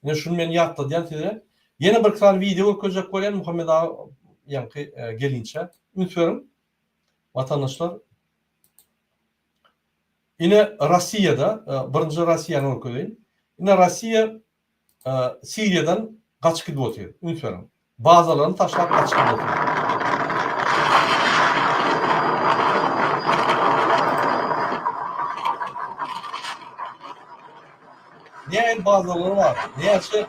Ine şuny men ýatladýan size. Ýene bir sany wideo görkezjek bolýan Muhammet aga ýaňky gelinçä. Üns beriň. Watandaşlar. Ine Rossiýada, birinji Rossiýany görkezeýin. Ine Rossiýa Siriýadan gaçyp gidip otyr. Üns beriň. Bazalaryny taşlap gaçyp gidip otyr. Nähili bazalary bar? Näçe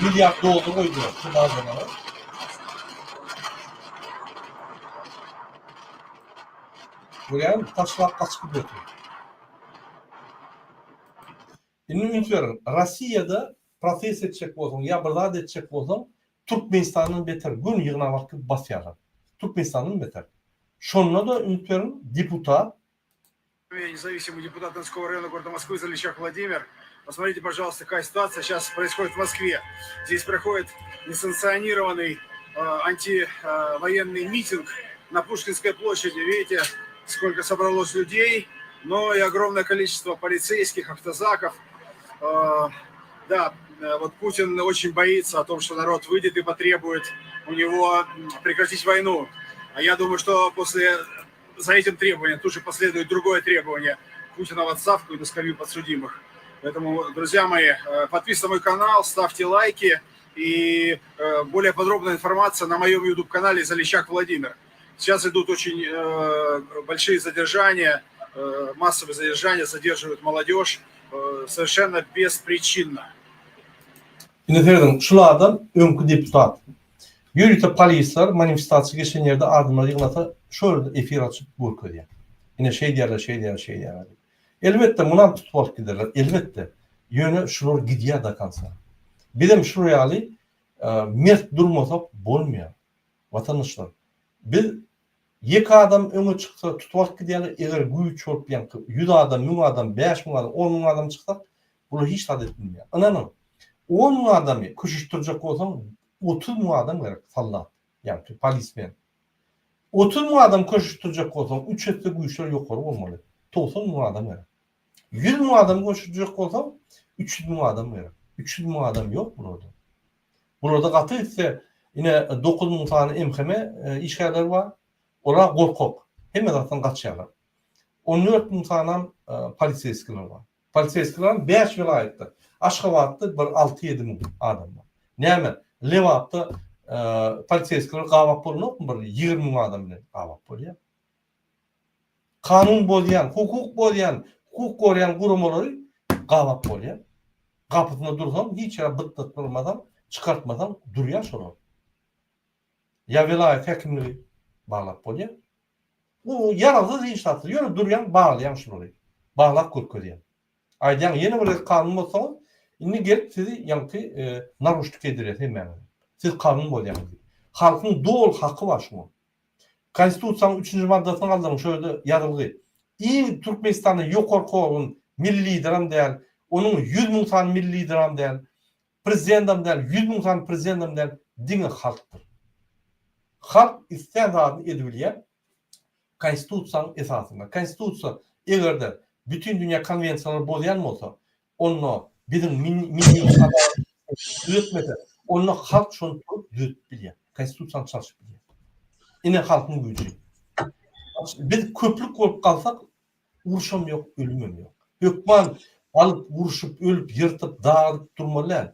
milliard dollar goýdular şu bazalara? Görýäňmi? Taşlap gaçyp gidip otyr. Indi üns beriň, Rossiýada protest etjek bolsaň ýa bir zat etjek bolsaň, Türkmenistandan beter göni ýygnap alyp gidip basýarlar. Türkmenistandan beter. Şonda-da üns beriň, deputat Независимый депутат Донского района города Москвы Заличак Владимир. Посмотрите, пожалуйста, какая ситуация сейчас происходит в Москве. Здесь проходит несанкционированный э, антивоенный митинг на Пушкинской площади. Видите, сколько собралось людей, но и огромное количество полицейских, автозаков. Э, да, э, вот Путин очень боится о том, что народ выйдет и потребует у него прекратить войну. А я думаю, что после за этим требованием тут же последует другое требование Путина в отставку и на скамью подсудимых. Поэтому, друзья мои, э, подписывайтесь на мой канал, ставьте лайки и э, более подробная информация на моем YouTube-канале Залищак Владимир. Сейчас идут очень э, большие задержания, массовые задержания, задерживают молодежь совершенно беспричинно. Indi serediň, şul adam öňki deputat. Ýörite polisler manifestasiýa geçen ýerde adamlary ýygnasa, şo ýerde efir açyp görkezýär. Ine şeýdýärler, şeýdýärler, şeýdýärler diýip. Elbetde, munam tutup alyp giderler, elbetde. Ýöne şular gidýär do konca. Bizem şular ýaly mert durmasak bolmaýar. Watandaşlar, biz Ýeke adam öňe çyksa tutup alyp gidýärler, eger güýç bolup ýaňky ýüz adam, müň adam, 5000 adam, 10 müň adam çyksak, bular hiç zat edip bilmeýär. Ynanyň, 10 müň adamy köşeşdirjek bolsaň, 30 müň adam gerek, soldat, ýaňky polismen. 30 müň adam köşeşdirjek bolsaň, üç esse güýçler ýokary bolmaly, 90 müň adam gerek. 100 müň adam köşeşdirjek bolsaň, 300 müň adam gerek. 300 müň adam ýok bularda. Bularda gaty gitse ine 9000 sany MHM işgärleri bar. Olar gorkak. Hemme zatdan gaçýarlar. 14 müň sanam poliseýskiler bar. Poliseýskiler 5 welaýatda. Aşgabatda bir 6-7 müň adam bar. Näme, Lebapda poliseýskiler gabap bolanokmy bir 20 müň adam bilen gabap bolýar. Kanun bozýan, hukuk bozýan, hukuk goraýan guramalary gabap bolýar. Gapysynda dursaň, hiç ýere bytdatdyrmasaň, çykartmasaň durýar şolar. Ýa welaýat häkimligi baglap bolýar. Bu ýaragsyz hiç zatsyz, ýöne durýaň, baglaýaň şulary. Baglap görkezýäň. Aýdýaň ýene bir gezek kanun bozsaňyz, indi gelip sizi ýaňky naruşnik edirýäs hemmäňizi. Siz kanun bozýaňyz diýip. Halkyň doly haky bar şuňa. Konstitusiýanyň üçünji maddasyny galdyryň şo ýerde ýazylgy. Iň Türkmenistanda ýokarky organ milli lideram däl, onuň 100 müň sany milli lideram däl, prezidendam däl, 100 müň sany prezidendam däl, diňe halkdyr. Halk islän zadyny edibilýär Konstitusiýanyň esasynda. Konstitusiýa eger-de bütin dünýä konwensiýalary bozýan bolsa, Onda biziň milli düzetmese, onda halk şony turup düzetip bilýär. Konstitusiýany çalşyp bilýär. Ine halkyň güýji. Biz köplük bolup galsak, urşam ýok, ölümem ýok. Hökman alyp, urşup, ölüp, ýyrtyp, dagydyp durmaly däl.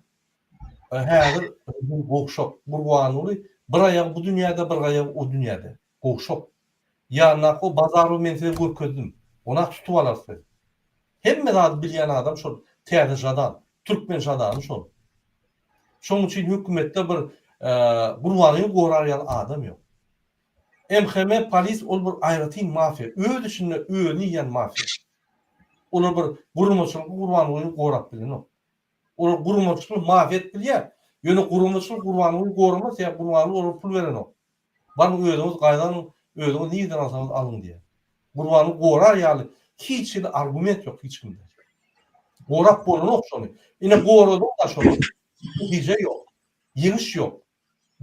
Häzir gowşak. Gurbanguly bir aýagy bu dünýäde, bir aýagy o dünýäde. Gowşak. Ýanyndaky o Bazarowy men size görkezdim. Ona tutup alarys biz. Hemme zady bilýän adam şol täze Žadan. Türkmen Žadany şol. Şonuň üçin hökümetde bir Gurbanyny gorar ýaly adam ýok. MHM polis ol bir aýratyn mafiýa. Öz içinde özüni iýýän mafiýa. Olar bir guramaçylykly Gurbangulyny gorap bilenok. Olar guramaçylykly mafiýa edip bilýär. Ýöne guramaçylyk Gurbangulyny goramaz sebäbi Gurbanguly olara pul berenok. Baryň özüňiz gaýdanyň, özüňiz nirden alsaňyz alyň diýýär. Gurbany gorar ýaly hiç hili argument ýok hiç kimde. Gorap bolanok şony. Ine goradyň-da şony. Netije ýok. Ýeňiş ýok.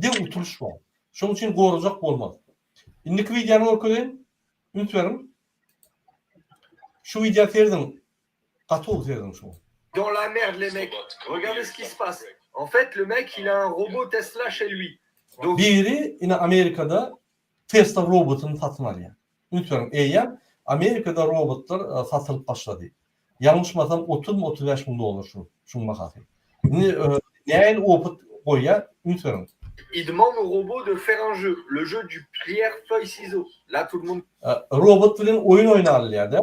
Diňe utulyş bar. Şonuň üçin gorajak bolmaz. Indiki wideony görkezeýin. Üns beriň. Şu wideo serediň. Gaty gowy serediň şuňa. Dans la merde les mecs. Regardez ce qui se passe. En fait le mec il a un robot Tesla chez lui. Donc. Biri ine Amerikada Tesla robotyny satyn alýar. Üns beriň eýýäm Amerikada robotlar satylyp başlady. Ýalňyşmasam 30 my 35 müň dollar şu şuň bahasy. Indi nähili opyt goýýar üns beriň. Il demande au robot de faire un jeu, le jeu du pierre feuille ciseaux. Là tout le monde. Robot bilen oýun oýnalýar-da.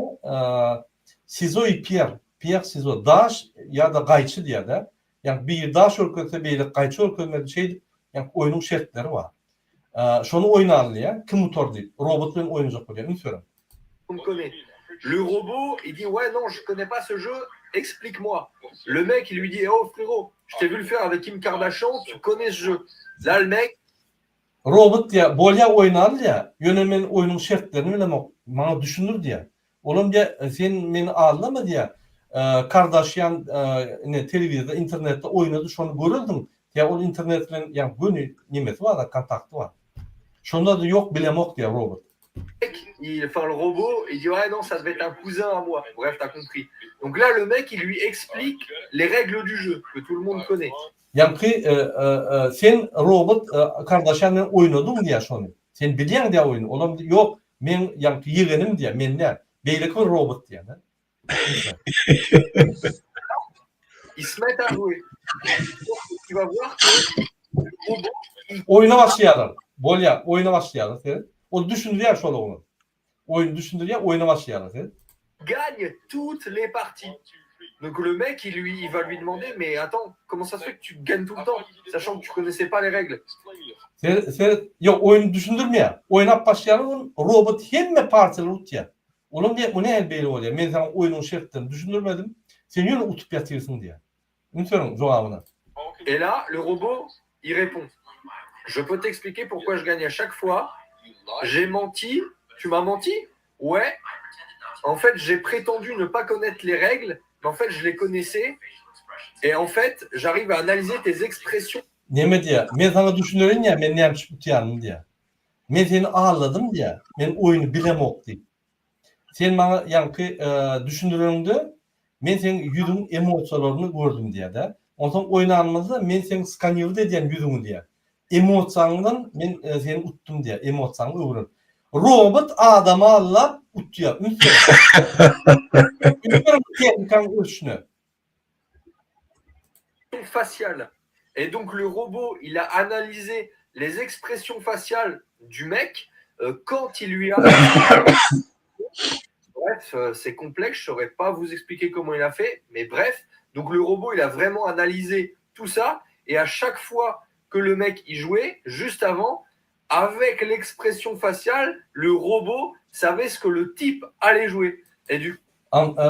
Sizo i Pýer, Pýer Sizo, daş ýa-da gaýçy diýýär-de. Ýagny biri daş görkezse, beýleki gaýçy görkezmeli, şeýdip, ýagny oýnuň şertleri bar. Şony oýnalýar, kim utar diýip, robot bilen oýnajak bolýar, üns beriň. Connaît. Le robot, il dit ouais non, je connais pas ce jeu, explique-moi. Le mec, il lui dit oh frérot, je t'ai vu le faire avec Kim Kardashian, tu connais ce jeu. Là le mec, Robot diýýär, bolýar oýnaly diýýär, ýöne men oýnuň şertlerini bilemok, maňa düşündir diýýär. Olam diýýär, sen meni aldama diýýär, Kardashian ine telewizorda, internetde oýnady, şony görerdiň, diýýär, ol internet bilen ýa göni nemesi bar-da, kontakty bar. Şonda-da ýok bilemok diýýär robot. Il, enfin le robot, il dit ouais non ça devait être un cousin à moi. Bref, t'as compris. Donc là le mec il lui explique les règles du jeu que tout le monde connaît. Ýaňky sen robot Kardashian bilen oýnadyň diýýär şony. Sen bilýäň diýýär oýny. Olam ýok, meň ýaňky ýegenim diýýär, men däl. Beýleki bir robot diýýär. Ils se mettent à jouer. Tu vas voir que robot Oýna başlaýarlar. Bolýar, oýna başlaýarlar seret. Ol düşündirýär şol oglan. Oýny düşündirýär, oýna başlaýarlar seret. Gagne toutes les parties. Donc le mec il lui il va lui demander mais attends comment ça se fait que tu gagnes tout le temps sachant que tu connaissais pas les règles. Seret, seret, ýok oýny düşündirmeýär. Oýnap başlaýarlar ol robot hemme partiýalary utýar. Olam diýýär, bu nähili beýle bolýar? Men saňa oýnuň şertlerini düşündirmedim. Sen ýöne utup ýatyrsyň diýýär. Üns beriň jogabyna. Et là le robot il répond je peux t'expliquer pourquoi je gagne à chaque fois j'ai menti tu m'as menti ouais en fait j'ai prétendu ne pas connaître les règles mais en fait je les connaissais et en fait j'arrive à analyser tes expressions Näme diýýär? Men saňa düşünerin diýýär, men näme üçin utýanymy diýýär. Men seni aldadym diýýär, men oýny bilemok diýip. Sen maňa ýaňky düşündireniňde men seň ýüzüň emosiýalaryny gördüm diýýär-de. Onsoň oýnanymyzda men seň skanirde edýän ýüzüňi diýýär. Emosiýaňdan men seni utdum diýýär, emosiýaňy öwrenip. Robot adamy aldap utýar. Üns beriň. Üns beriň bu tehnikanyň ösüşine. faciale. Et donc le robot, il a analysé les expressions faciales du mec euh, quand il lui a... Bref, euh, c'est complexe, je saurais pas vous expliquer comment il a fait, mais bref, donc le robot, il a vraiment analysé tout ça, et à chaque fois que le mec y jouait, juste avant, avec l'expression faciale, le robot savait ce que le type allait jouer. Et du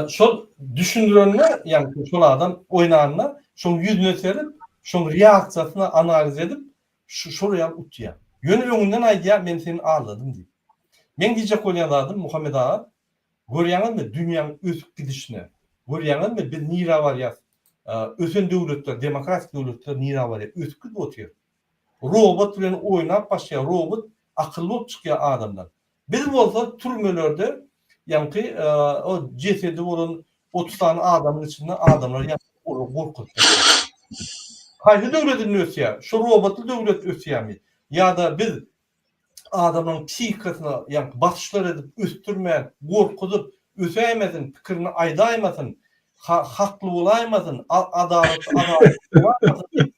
Şol düşündirenine, ýagny şol adam oýnanyna, şoň ýüzüne seredip, şoň reaksiýasyny analiz edip, şol ýaly utýar. Ýöne öňünden aýdýar, men seni aldadym diýip. Meň diýjek bolýan zadym, Muhammet aga, görýäňizmi dünýäň ösüp gidişine? Görýäňizmi biz nirä barýas? Ösen döwletler, demokratik döwletler nirä barýar? Ösüp gidip otyr. Robot bilen oýnap başlaýar, robot akylly bolup çykýar adamdan. Biz bolsa türmelerde ýaňky o jesedi bolan 30 sany adamyň içinde adamlar ýatyp olary gorkuzyp başlaýar. Haýsy döwlet indi ösýär? Şu robotly döwlet ösýärmi? Ýa-da biz adamlaryň psihikasyna ýaňky basyşlar edip ösdürmän, gorkuzyp, ösäýmesin, pikirini aýdaýmasyn, hakly bolaýmasyn, adalatly adalatly bolaýmasyn diýip,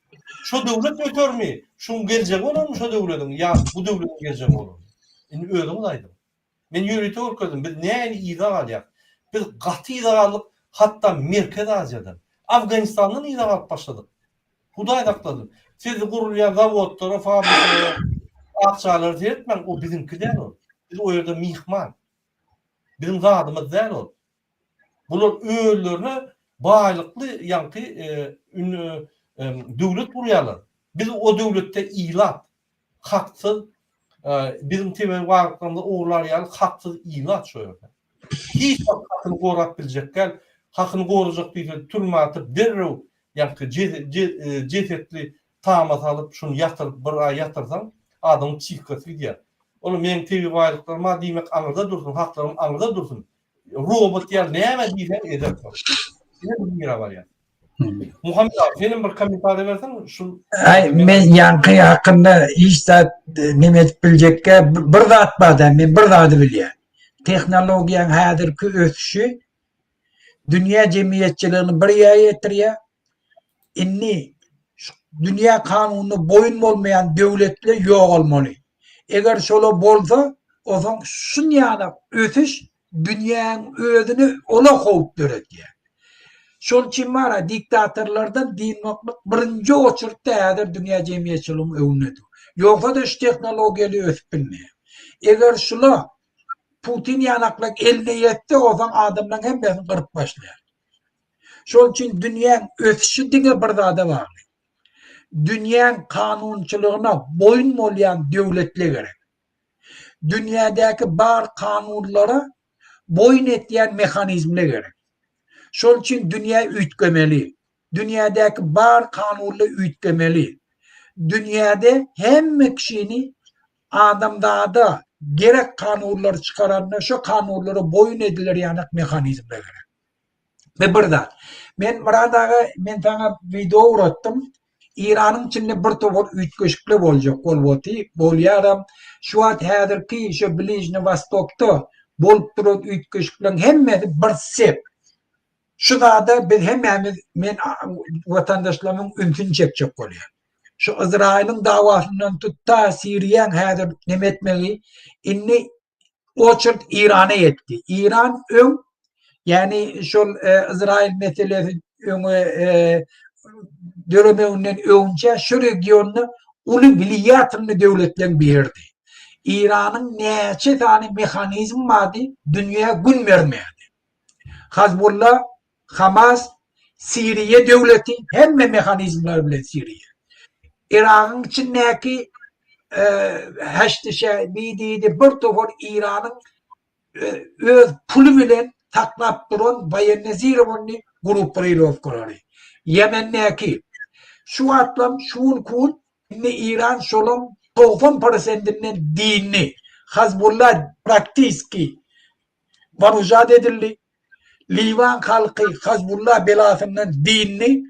şo döwlet ösermi? Şuň geljegi bolarmy şo döwlediň ýa bu döwlediň geljegi bolarmy? Indi özüňiz aýdyň. Men ýörite görkezdim, biz nähili yza galýas. Biz gaty yza galdyk, hatda Merkezi Aziýadan, Afganistandan yza galyp başladyk. Hudaý saklasyn. Siz gurulýan zawodlara, fabrikalara, ak jaýlara seretmäň, o biziňki däl ol. Biz o ýerde myhman. Biziň zadymyz däl ol. Bular özlerine baýlykly ýaňky döwlet gurýarlar. Biz o döwletde ilat. Haksyz biziň tebigy baýlyklarymyzy ogurlar ýaly haksyz ilat şo ýerde. Hiç wagt hakyny gorap biljek däl. Hakyny gorajak diýse türmä atyp derrew ýaňky jesetli tama salyp şuny ýatyryp bir aý ýatyrsaň adamyň psihikasy gidýär. Ol meň tebigy baýlyklarym bar diýmek aňyrda dursun haklarym aňyrda dursun. Robot ýaly näme diýseň eder şol. Ine biz nirä barýas. Muhammet aga senem bir kommentariý berseň şu Aý men ýaňky hakynda hiç zat neme edip biljekkä bir zat barda men bir zady bilýän. Tehnologiýaň häzirki ösüşi dünýä jemgyýetçiligini bir ýere ýetirýär. Indi şu dünýä kanunyna boýun bolmaýan döwletler ýogalmaly. Eger şola bolsa, onsoň şunýaly ösüş dünýäň özüne ola howp döredýär. Şol üçin bara diktatorlardan dynmaklyk birinji oçurtda häzir dünýä jemgyýetçiliginiň öňünde dur. Ýogsa-da şu tehnologiýaly ösüp bilmeýär. Eger şula Putin ýanaklak eline ýetse, onsoň adamlaryň hemmesini gyryp başlaýar. Şol üçin dünýäň ösüşi diňe bir zada bagly. Dünýäň kanunçylygyna boýun bolýan döwletler gerek. Dünýädäki bar kanunlara boýun etýän mehanizmler gerek. Şol üçin dünýä üýtgemeli. Dünýädäki bar kanunlar üýtgemeli. Dünýäde hemme kişini adamzada gerek kanunlary çykaranda şo kanunlara boýun ediler ýanak mehanizmler gerek. Ve bir zat. Men Myrat aga men saňa wideo ugratdym. Iranyň içinde bir topar üýtgeşikler boljak bolup oty, bolýaram. Şu wagt häzirki şu Bližni Wostokda bolup duran üýtgeşikleriň hemmesi bir sep. Şu zada biz hemmämiz men watandaşlarymyň ünsüni çekjek bolýan. Şu Yzraýylyň dawasyndan tut ta Siriýaň häzir neme etmegi indi oçert Irana ýetdi. Iran öň ýani şol e, Izrail meselesi öňe e, döremeginden öňçe şu regionda uly wliýatelny döwletleriň biridi. Iranyň näçe sany mehanizm bardy, dünýä gün bermärdi. Hazbulla, Hamas, Siriýa döwleti hemme mehanizmler bilen Siriýa. Iragyň içindäki Heşdi Şebi diýdi bir topar Iranyň öz puly bilen saklap duran woýennizirowanyý grupirowkalary. Ýemendäki şu wagtlam şu günki gün indi Iran şolaň 90 prosendinden dindi. Hazbulla praktiski Waružat edildi. Liwan halky Hazbulla belasyndan dyndy.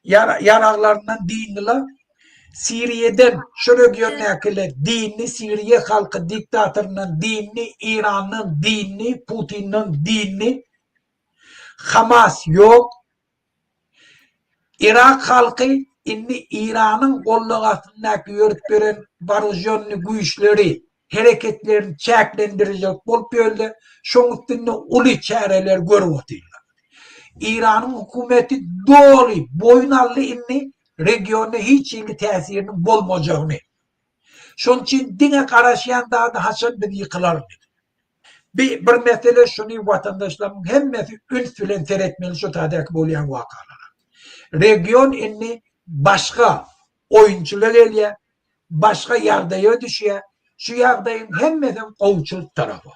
Ýaraglaryndan dyndylar. Siriýeden şu regiondakylar dyndy, Siriýa halky diktatoryndan dyndy, Irandan dyndy, Putinden dyndy. Hamas ýok. Yrak halky indi Iranyň goldagy astyndaky ýörüp ýören waružýonnyý güýçleri hereketlerini çäklendirjek bolup ýörler, şoň üstünde uly çäreler görüp otyrlar. Iranyň hökümeti doly boýun aldy indi regionda hiç hili täsiriniň bolmajagyny. Şonuň üçin diňe garaşýan zady haçan biz ýykylaryn diýip. Bi bir mesele şuny watandaşlarymyň hemmesi üns bilen seretmeli şu tadäki bolýan wakalara. Region indi başga oýunçylar gelýär, başga ýagdaýa düşýär. Şu ýagdaýyň hemmesem gowuçylyk tarapa.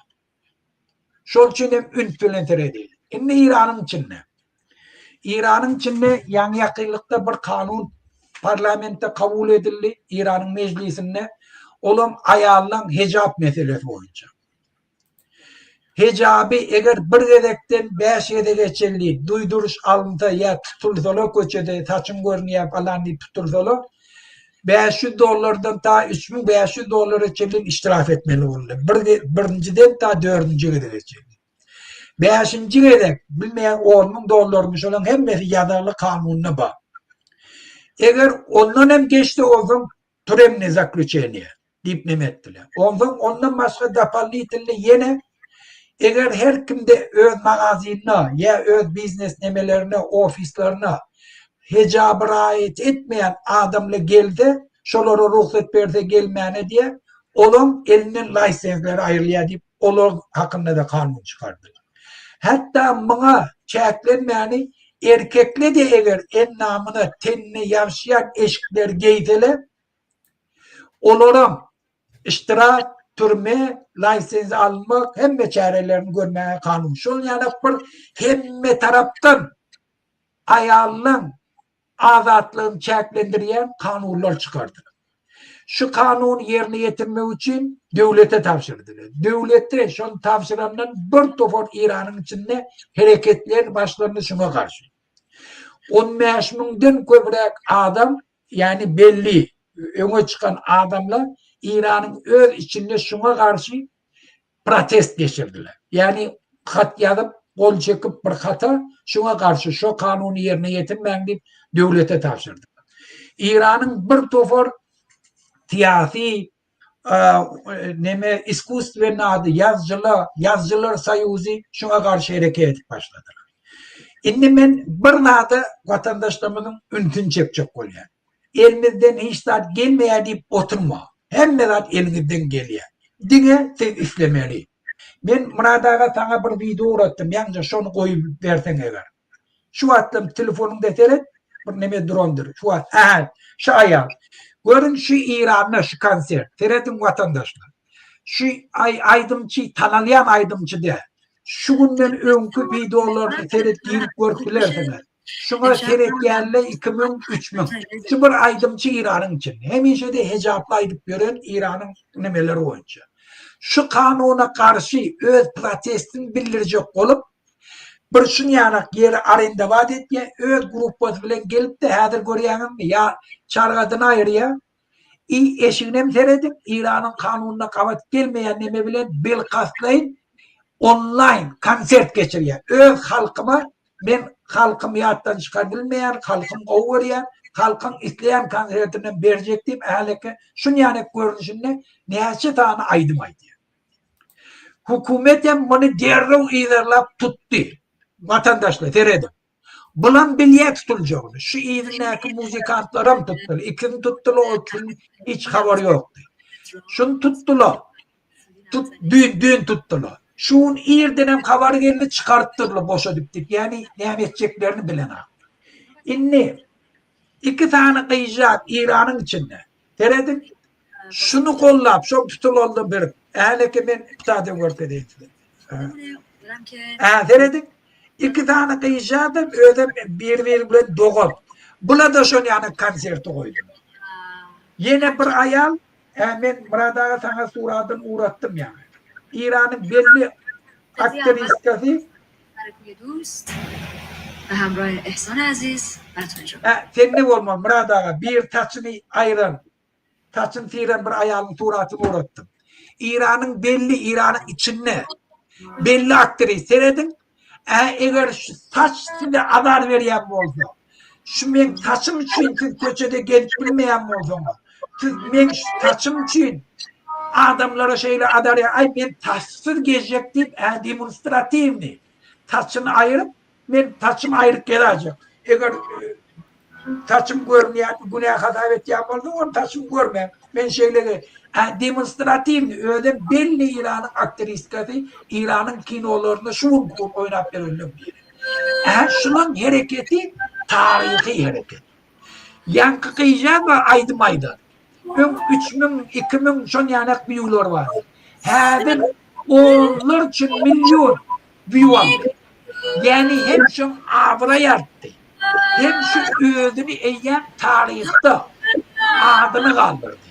Şol üçin hem üns bilen seredeli. Indi Eýranyň içinde. Eýranyň içinde ýaňy ýakynlykda bir kanun parlamentde kabul edildi, Eýranyň mejlisinde. Olam aýallaň hejap meselesi boýunça. Hejaby eger bir gezekden bäş gezege çenli duýduryş alynsa ýa tutulsalar köçede saçyň görünýär falan diýip tutulsalar 500 dollardan ta 3500 dollara çenli iştiraf etmeli boldy. Bir, birinjiden ta dördünji gezege çenli. Bäşinji gezek bilmeýän 10 müň dollarmy şolaň hemmesi ýazarly kanunda bar. Eger ondan hem geçse onsoň türemni zaklýuçeniýe. Diýip neme etdiler. Onsoň ondan başga dopolnitelny ýene eger her kimde öz magazinine ýa öz biznes nemelerine, ofislerine hejaby raýat etmeýän adamly gelse, şolara rugsat berse gelmäne diýä, olaň elinden laýsensleri aýrylýar diýip, olar hakynda-da kanun çykardylar. Hatda muňa çäklenmäni erkekle-de eger endamyna, tenine ýabşýan eşikleri geýseler, Olaram ştraf, türme, laýsenzi alynmak hemme çärelerini görmäge kanun. Şol ýanak bir hemme tarapdan aýallaň azatlygyny çäklendirýän kanunlar çykardylar. Şu kanuny ýerine ýetirmek üçin döwlete tabşyrdylar. Döwletde şony tabşyrandan bir topar Eýranyň içinde hereketler başlandy şuňa garşy. 15 müňden köpräk adam ýagny belli öňe çykan adamlar Eýranyň öz içinde şuňa garşy protest geçirdiler. Ýagny hat ýazyp, gol çekip bir hata şuňa garşy şo kanuny ýerine ýetirmäň diýip döwlete tabşyrdylar. Eýranyň bir topar syýasy neme iskusstwenny ady ýazyjylar, ýazyjylar soýuzy şuňa garşy hereket edip başladylar. Indi men bir zada watandaşlarymyzyň ünsüni çekjek bolýan. Elimizden hiç zat gelmeýär diýip oturma. Hemme zat eliňizden gelýär. Diňe siz islemeli. Men Myrat aga saňa bir wideo ugratdym, ýaňja şony goýup berseň eger. Şu wagtlam telefonyňda seret, bir neme durandyr. Şu wagt, aha, şu aýal. Görüň şu Eýranda şu konsert. Serediň watandaşlar. Şu aý aýdymçy tanalýan aýdymçy däl. Şu günden öňki wideolaryny seret girip görüp bilersiňiz. Şuňa seretýänler 2000, 3000. Şu bir aýdymçy Eýranyň içinde. Hemişe-de hejaply aýdyp ýören Eýranyň nemeleri boýunça. Şu kanuna garşy öz protestini bildirjek bolup Bir şunýanak ýeri arendowat etýär, öz gruppasy bilen gelip-de häzir görýäňizmi, ýa çargadyny aýyrýar, i eşiginem serediň, Eýranyň kanunyna gabat gelmeýän neme bilen bilkastlaýyn onlaýn konsert geçirýär. Öz halkyma men halkym ýatdan çykar bilmeýän, halkym gowy görýän, halkyň isleýän konsertinem berjek diýip häleki şunýanak görnüşinde näçe sany aýdym aýdýar. Hökümet hem muny derrew yzarlap tutdy. Watandaşlar serediň. Bulam bilýär tutuljagyny. Şu yzyndaky muzykantlaram tutdular. Ikisini tutdular, o ikisiniň hiç habary ýokdy. Şuny tutdular. Tut, düýn, düýn tutdular. Şu gün irdenem habar geldi, çykarypdyrlar boşadyp diýip. Ýagny näme etjeklerini bilenok. Indi iki sany gyzjak Eýranyň içinde. Serediň. Şuny gollap, şo tutulalda bir. Äleke men putada görkezeýin size. Ä, serediň. Iki sany gyzjagam özem bir-biri bilen dogan. Bula-da şon ýaly konserti goýdular. Ýene bir aýal, ä men Myrat aga saňa suradyny ugratdym ýaňy. Eýranyň belli aktriskasy. به همراه احسان عزیز و. Hä, sende bolmaly Myrat aga, bir saçyny aýyran, saçyny syran bir aýalyň suratyny ugratdym. Iranyň belli, Iranyň içinde belli aktris, serediň, Ä eger şu saç size azar berýän bolsa, şu meň saçym üçin siz köçede gezip bilmeýän bolsaňyz, siz meň şu saçym üçin adamlara şeýle azar aý men saçsyz gezjek diýip, ä demonstratiwnyý saçyny aýyryp, men saçymy aýryp gezäýjek. Eger Saçym görünýän günä hasap etýän bolsa, ony saçym görmäň. Men şeýle a demonstratiwny özem belli Iranyň aktriskasy, Iranyň kinolarynda şu günki gün oýnap ýörenleň biri. Ä şulaň hereketi taryhy hereket. Ýaňky gyzjagaz bar aýdym aýdan. Öň 3000, 2000 şon ýanak wýular bardy. Häzir onlarça million wýu aldy. Ýagny hem şoň abraý artdy. Hem şu özüni eýýäm taryhda adyny galdyrdy.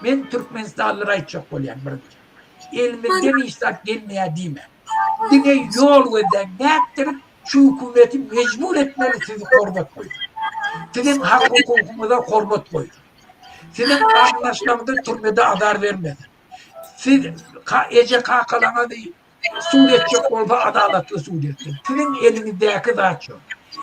Men türkmenistanlylara aýtjak bolýan birinji. Elimizden hiç zat gelmeýär diýmäň. Diňe ýol gözläň nätdirip şu hökümeti mejbur etmeli sizi hormat goýsun. Siziň hak hukukyňyza hormat goýsun. Siziň garyndaşlaryňyza türmede azar bermesin. Siz eje kakalaryňyzy Sud etjek bolsa adalatly sud etsin. Siziň eliňizdäki zat şo.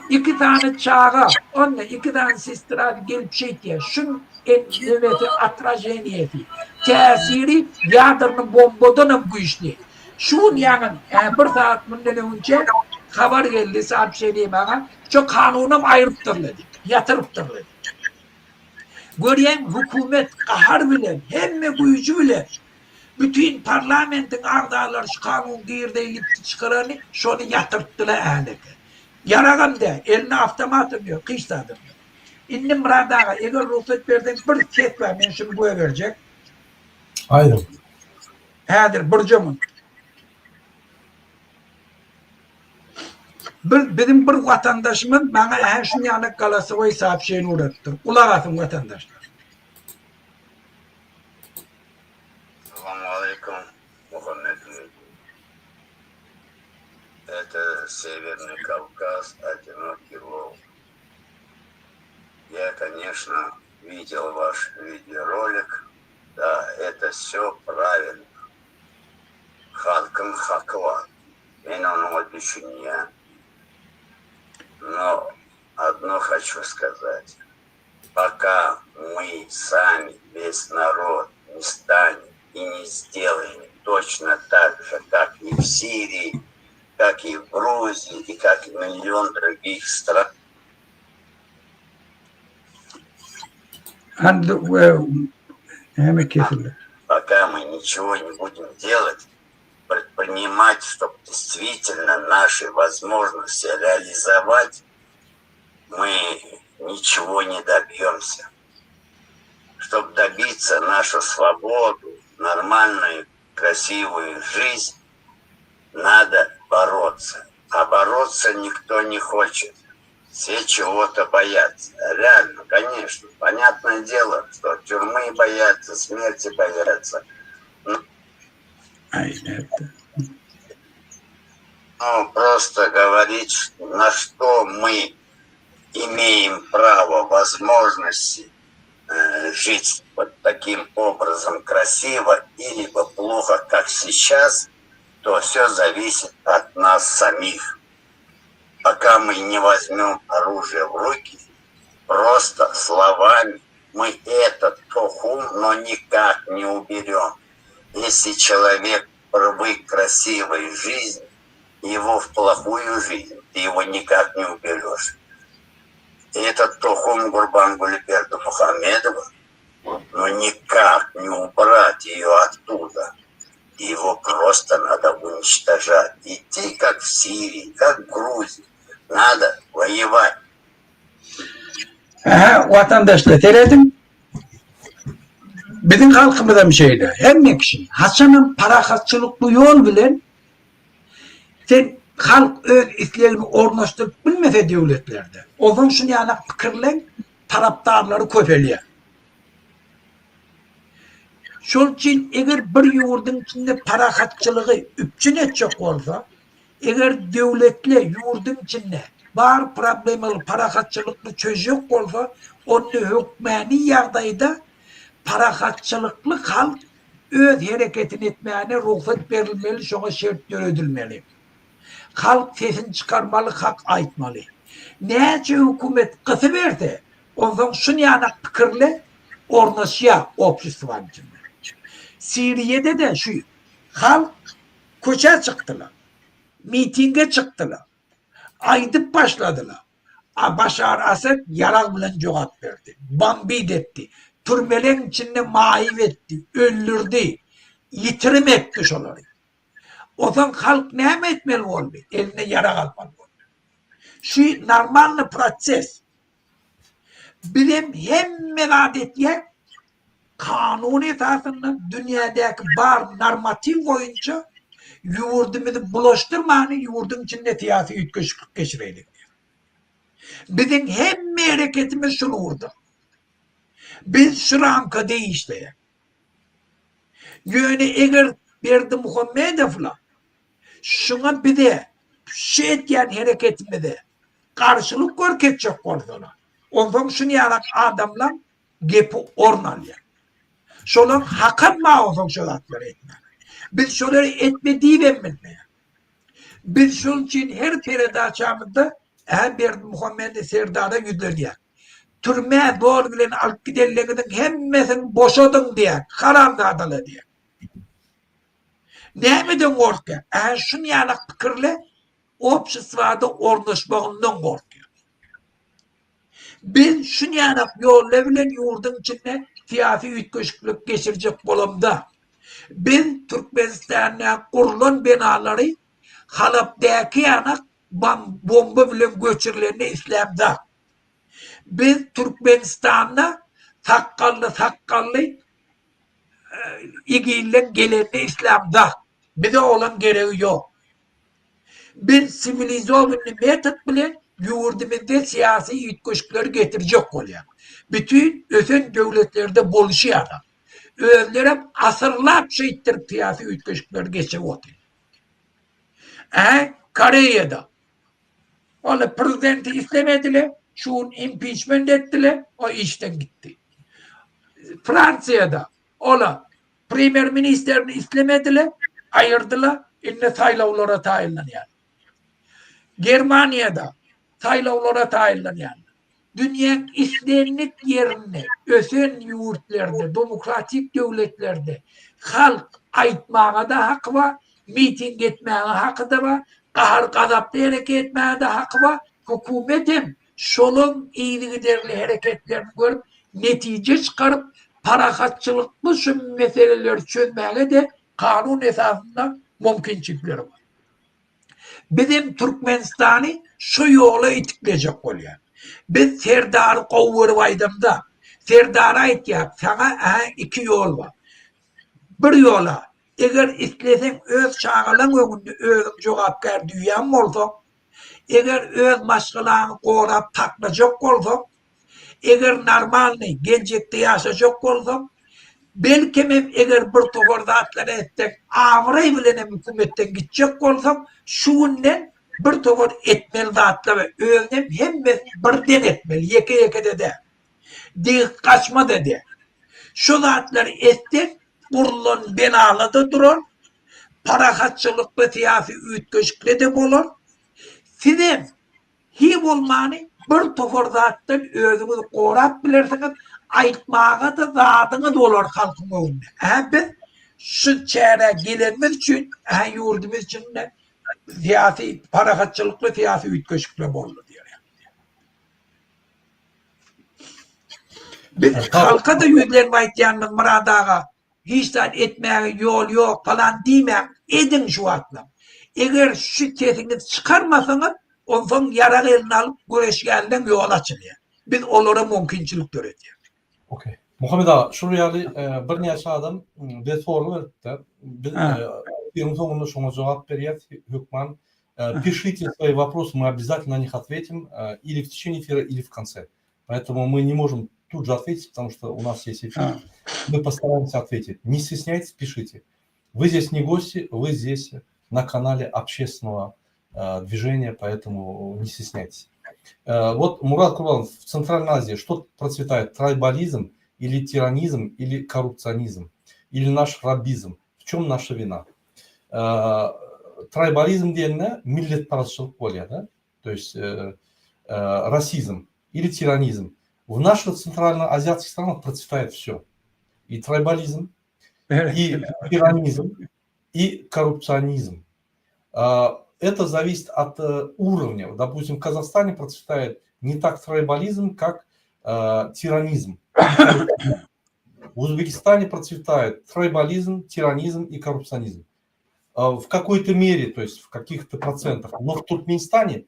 Iki sany çaga, onda iki sany sestra gelip şeýtýär. Şuň nemesi otraženiýesi, täsiri ýadrny bombadanam güýçli. Şu gün ýaňy bir sagat mundan öňünçe habar geldi, soobşeniýe maňa, şo kanunam aýrypdyrlar diýip, ýatyrypdyrlar diýip. Görýäň hökümet gahar bilen, hemme güýji bilen Bütin parlamentiň agzalary şu kanun girdeýlipdi çykarany şony ýatyrtdyla äleke. Ýaragam däl, elinde awtomatam ýok, hiç zadam ýok. Indi Myrat aga eger rugsat berseň bir ses bar men şuny goýberjek. Aýdyň. Häzir birje munt. Bir biziň bir watandaşymyz maňa ähä şuny ýaly galasowoý soobşeniýe ugradypdyr. Gulak asyň watandaşlar. Salam aleýkum Muhammet Medi. Это Северный Кавказ, Одинокий Волк. Я, конечно, видел ваш видеоролик. Да, это все правильно. Halkyň haky bar. Men onuňa düşünýän. Но одно хочу сказать. Пока мы сами, весь народ, не станем и не сделаем точно так же, как и в Сирии, как и в Грузии, и как и миллион других стран. Пока мы ничего не будем делать, предпринимать, чтобы действительно наши возможности реализовать, мы ничего не добьемся. Чтобы добиться нашу свободу, нормальную, красивую жизнь, надо бороться. А бороться никто не хочет. Все чего-то боятся. Реально, конечно. Понятное дело, что тюрьмы боятся, смерти боятся. Но просто говорить, на что мы имеем право, возможности э, жить вот таким образом красиво или плохо, как сейчас, то все зависит от нас самих. Пока мы не возьмем оружие в руки, просто словами мы этот тохум, но никак не уберем. Если человек привык к красивой жизни, его в плохую жизнь, ты его никак не уберешь. И этот тохум Гурбангулы Бердымухамедова, но никак не убрать ее оттуда. Его просто надо уничтожать. Идти как в Сирии, как в Грузии. Надо воевать. Aha, watandaşlar serediň. Biziň halkymyzam şeýle. Hemme kişi haçanam parahatçylykly ýol bilen sen halk öz islegini ornaşdyryp bilmese döwletlerde, ozan şuny ýaly pikirleň tarapdarlary köpelýär. Şol üçin eger bir ýurduň içinde parahatçylygy üpjün etjek bolsa, eger döwletli ýurduň içinde. bar problemaly parahatçylykly çözjek bolsa, onda hökmäni ýagdaýda parahatçylykly halk öz hereketini etmäne rugsat berilmeli, şoňa şert döredilmeli. Halk sesini çykarmaly, hak aýtmaly. Näçe hökümet gysyberse, onsoň şunýanak pikirle ornaşýar obşestwanyň içinde. Siriýede-de şu halk köçä çykdylar, mitinge çykdylar, aýdyp başladylar. A Başar Asad ýarag bilen jogap berdi. Bombit etdi. Türmeleň içinde maýyp etdi, öldürdi, ýitirim etdi şolary. Onsoň halk näme etmeli boldy? Eline ýarag almaly boldy. Şu normalny proses. Bizem hemme zat etýäk, kanun esasynda dünýädäki bar normatiw boýunça ýurdumyzy bulaşdyrmany ýurduň içinde syýasy üýtgeşiklik geçireýlik diýip. Biziň hemme hereketimiz şul ugurda. Biz şu ramkada işleýäk. Ýöne eger Berdimuhamedowla şuňa bize şu etýän hereketimize garşylyk görkezjek bolsalar, onsoň şuny ýalak adamlaň gepi orun alýar. Şolaň hakam bar onsoň şo zatlary etmäge. Biz şolary etme diýibem bilmeýäs. Biz şol üçin her peredaçamyzda Ä Berdimuhamedow serdara ýüzlenýäs. Türmä zor bilen alyp gidenleňiziň hemmesini boşadyň diýýär, haramzadalar diýýär. Nämeden gorkýar? Ä şun ýalak pikirle obşestwada ornaşmagyndan gorkýar. Biz şun ýalak ýollar bilen ýurduň içinde syýasy üýtgeşiklik geçirjek bolamda, biz Türkmenistanda gurlan binalary Halapdäki ýanak bomba bilen göçürilende islämzak. Biz Türkmenistanda sakgally sakgally igilden gelenini islämzak. Bize olaň geregi ýok. Biz siwilizowanyny metod bilen ýurdumyzda syýasy üýtgeşikleri getirjek bolýar. Bütin ösen döwletlerde boluşy ýaly. Özlerem asyrlap şeýtdirip syýasy üýtgeşikleri geçirip otyr. Ä Koreýada Ol prezidenti islemediler, şu gün impiçment etdiler, o işden gitdi. Fransiýada ola premýer ministerini islemediler, aýyrdylar, indi saýlawlara taýynlanýar. Germaniýada saýlawlara taýynlanýar. Dünýäň islendik ýerinde, ösen ýurtlarda, demokratik döwletlerde halk aýtmaga-da haky bar, miting etmäge haky-da bar, gahar-gazaply hereket etmäge-de haky bar. Hökümet hem şolaň yzygiderli hereketlerini görüp, netije çykaryp, parahatçylykly şu meseleleri çözmäge-de kanun esasynda mümkinçilikleri bar. Bizem Türkmenistany şo ýola itiklejek bolýas. Biz Serdary gowy görüp aýdamda, Serdara aýtýas, saňa ä iki ýol bar. Bir ýola, eger isleseň öz çagalaň öňünde özüň jogapkär duýýan bolsaň, eger öz maşgalaňy gorap saklajak bolsaň, Eger normalnyý geljekde ýaşajak bolsaň, belkemem eger bir topar zatlary etseň, abraý bilenem hökümetden gitjek bolsaň, şu günden bir topar etmeli zatlar bar. Özünem hemmesini birden etmeli, ýeke-ýeke-de däl. Degip gaçma-da däl. Şu zatlary etseň, gurlan benala-da durar, parahatçylykly syýasy üýtgeşikle-de bolar. Sizem Hi bolmany bir topar zatdan özüňizi gorap bilersiňiz, aýtmaga-da zadyňyz bolar halkyň öňünde. Ä biz şu çärä gelenimiz üçin, ä ýurdumyz içinde syýasy parahatçylykly syýasy üýtgeşikler boldy diýer ýaly. Biz halka-da ýüzlenip aýtýanymyz Myrat aga, Hiç zat etmäge ýol ýok palan diýmäň, ediň şu wagtlam. Eger şu sesiňizi çykarmasaňyz, onsoň ýarag eline alyp göreşýänleň ýoly açylýar. Biz olara mümkinçilik döredýäris. Ok. Muhammet aga, şul ýaly birnäçe adam bize sorag beripdir. Biz efiriň soňunda şoňa jogap berýäs hökman. Pişite свои вопросы, мы обязательно на них ответим или в течение эфира, или в конце. Поэтому мы не можем тут же ответить, потому что у нас есть эфир. Мы постараемся ответить. Не стесняйтесь, пишите. Вы здесь не гости, вы здесь на канале общественного. движение, поэтому не стесняйтесь. Вот, Мурат Курбанов, в Центральной Азии что процветает? Трайбализм или тиранизм или коррупционизм? Или наш рабизм? В чем наша вина? Трайбализм diýende milletparazçylyk bolýar da, то есть расизм или тиранизм. В наших центральноазиатских странах процветает все. И трайбализм, и тиранизм, и коррупционизм. Это зависит от уровня. Допустим, в Казахстане процветает не так трайбализм, как тиранизм. В Узбекистане процветает трайбализм, тиранизм и коррупционизм. В какой-то мере, то есть в каких-то процентах. Но в Туркменистане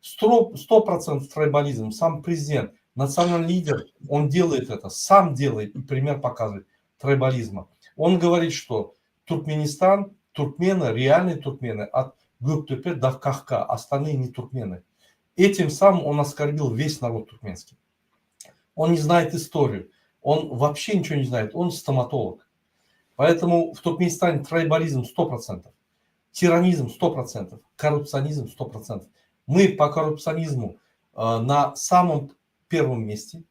100% трайбализм. Сам президент, национальный лидер, он делает это, сам делает и пример показывает трайбализма. Он говорит, что Туркменистан, туркмены, реальные туркмены, от Гөктепе до Кахка, остальные не туркмены. Этим самым он оскорбил весь народ туркменский. Он не знает историю, он вообще ничего не знает, он стоматолог. Поэтому в Туркменистане трайбализм 100%, тиранизм 100%, коррупционизм 100%. Мы по коррупционизму э, на самом первом месте,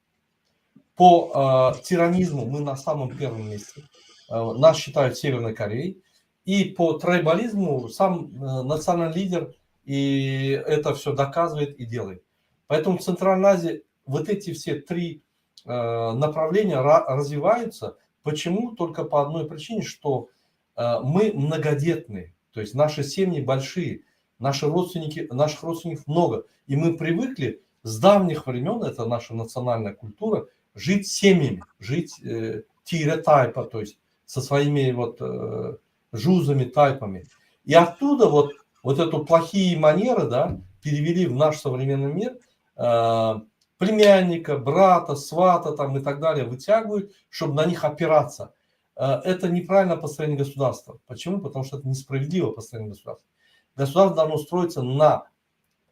по э, тиранизму мы на самом первом месте. Э, нас считают Северной Кореей. И по трайбализму сам э, национальный лидер и это все доказывает и делает. Поэтому в Центральной Азии вот эти все три э, направления развиваются. Почему? Только по одной причине, что э, мы многодетные, то есть наши семьи большие, наши родственники, наших родственников много. И мы привыкли с давних времен, это наша национальная культура, жить семьями, жить э, тире-тайпа, то есть со своими вот э, жузами, тайпами. И оттуда вот, вот эту плохие манеры, да, перевели в наш современный мир, э, племянника, брата, свата там и так далее вытягивают, чтобы на них опираться. Э, это неправильное построение государства. Почему? Потому что это несправедливое построение государства. Государство должно строиться на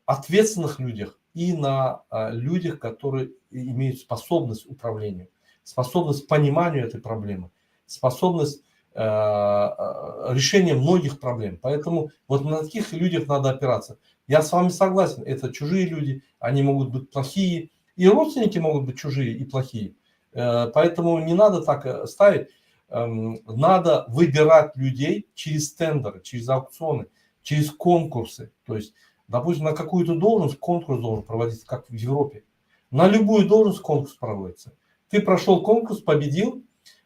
ответственных людях и на э, людях, которые имеют способность управлению, способность к пониманию этой проблемы, способность э, решения многих проблем. Поэтому вот на таких людях надо опираться. Я с вами согласен, это чужие люди, они могут быть плохие, и родственники могут быть чужие и плохие. Поэтому не надо так ставить. Эм, надо выбирать людей через тендеры, через аукционы, через конкурсы. То есть, допустим, на какую-то должность конкурс должен проводиться, как в Европе. На любую должность конкурс проводится. Ты прошел конкурс, победил.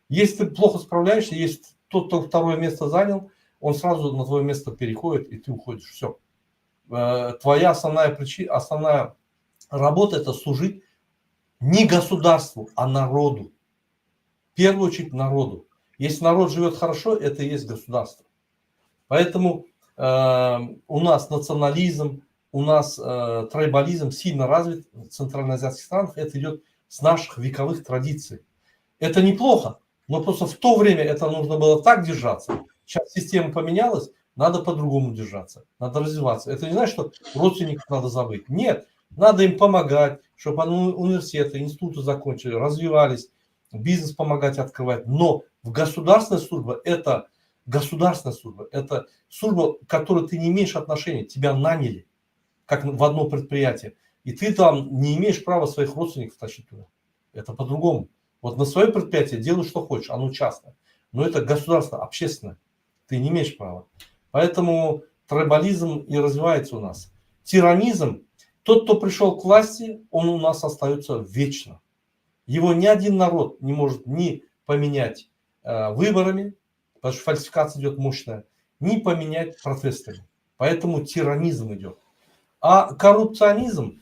Если ты плохо справляешься, если тот, кто второе место занял, он сразу на твое место переходит, и ты уходишь. Все. Э, твоя основная причина, основная работа – это служить не государству, а народу. В первую очередь народу. Если народ живет хорошо, это и есть государство. Поэтому э, у нас национализм, у нас э, трайбализм сильно развит в центральноазиатских странах. Это идет с наших вековых традиций. Это неплохо, но просто в то время это нужно было так держаться. Сейчас система поменялась, надо по-другому держаться, надо развиваться. Это не значит, что родственников надо забыть. Нет, надо им помогать, чтобы они университеты, институты закончили, развивались, бизнес помогать открывать. Но в государственная служба это государственная служба, это служба, к которой ты не имеешь отношения, тебя наняли, как в одно предприятие. И ты там не имеешь права своих родственников тащить туда. Это по-другому. Вот на свое предприятие делай, что хочешь, оно частное. Но это государство, общественное. Ты не имеешь права. Поэтому трайбализм и развивается у нас. Тиранизм, тот, кто пришел к власти, он у нас остается вечно. Его ни один народ не может ни поменять э, выборами, потому что фальсификация идет мощная, ни поменять протестами. Поэтому тиранизм идет. А коррупционизм,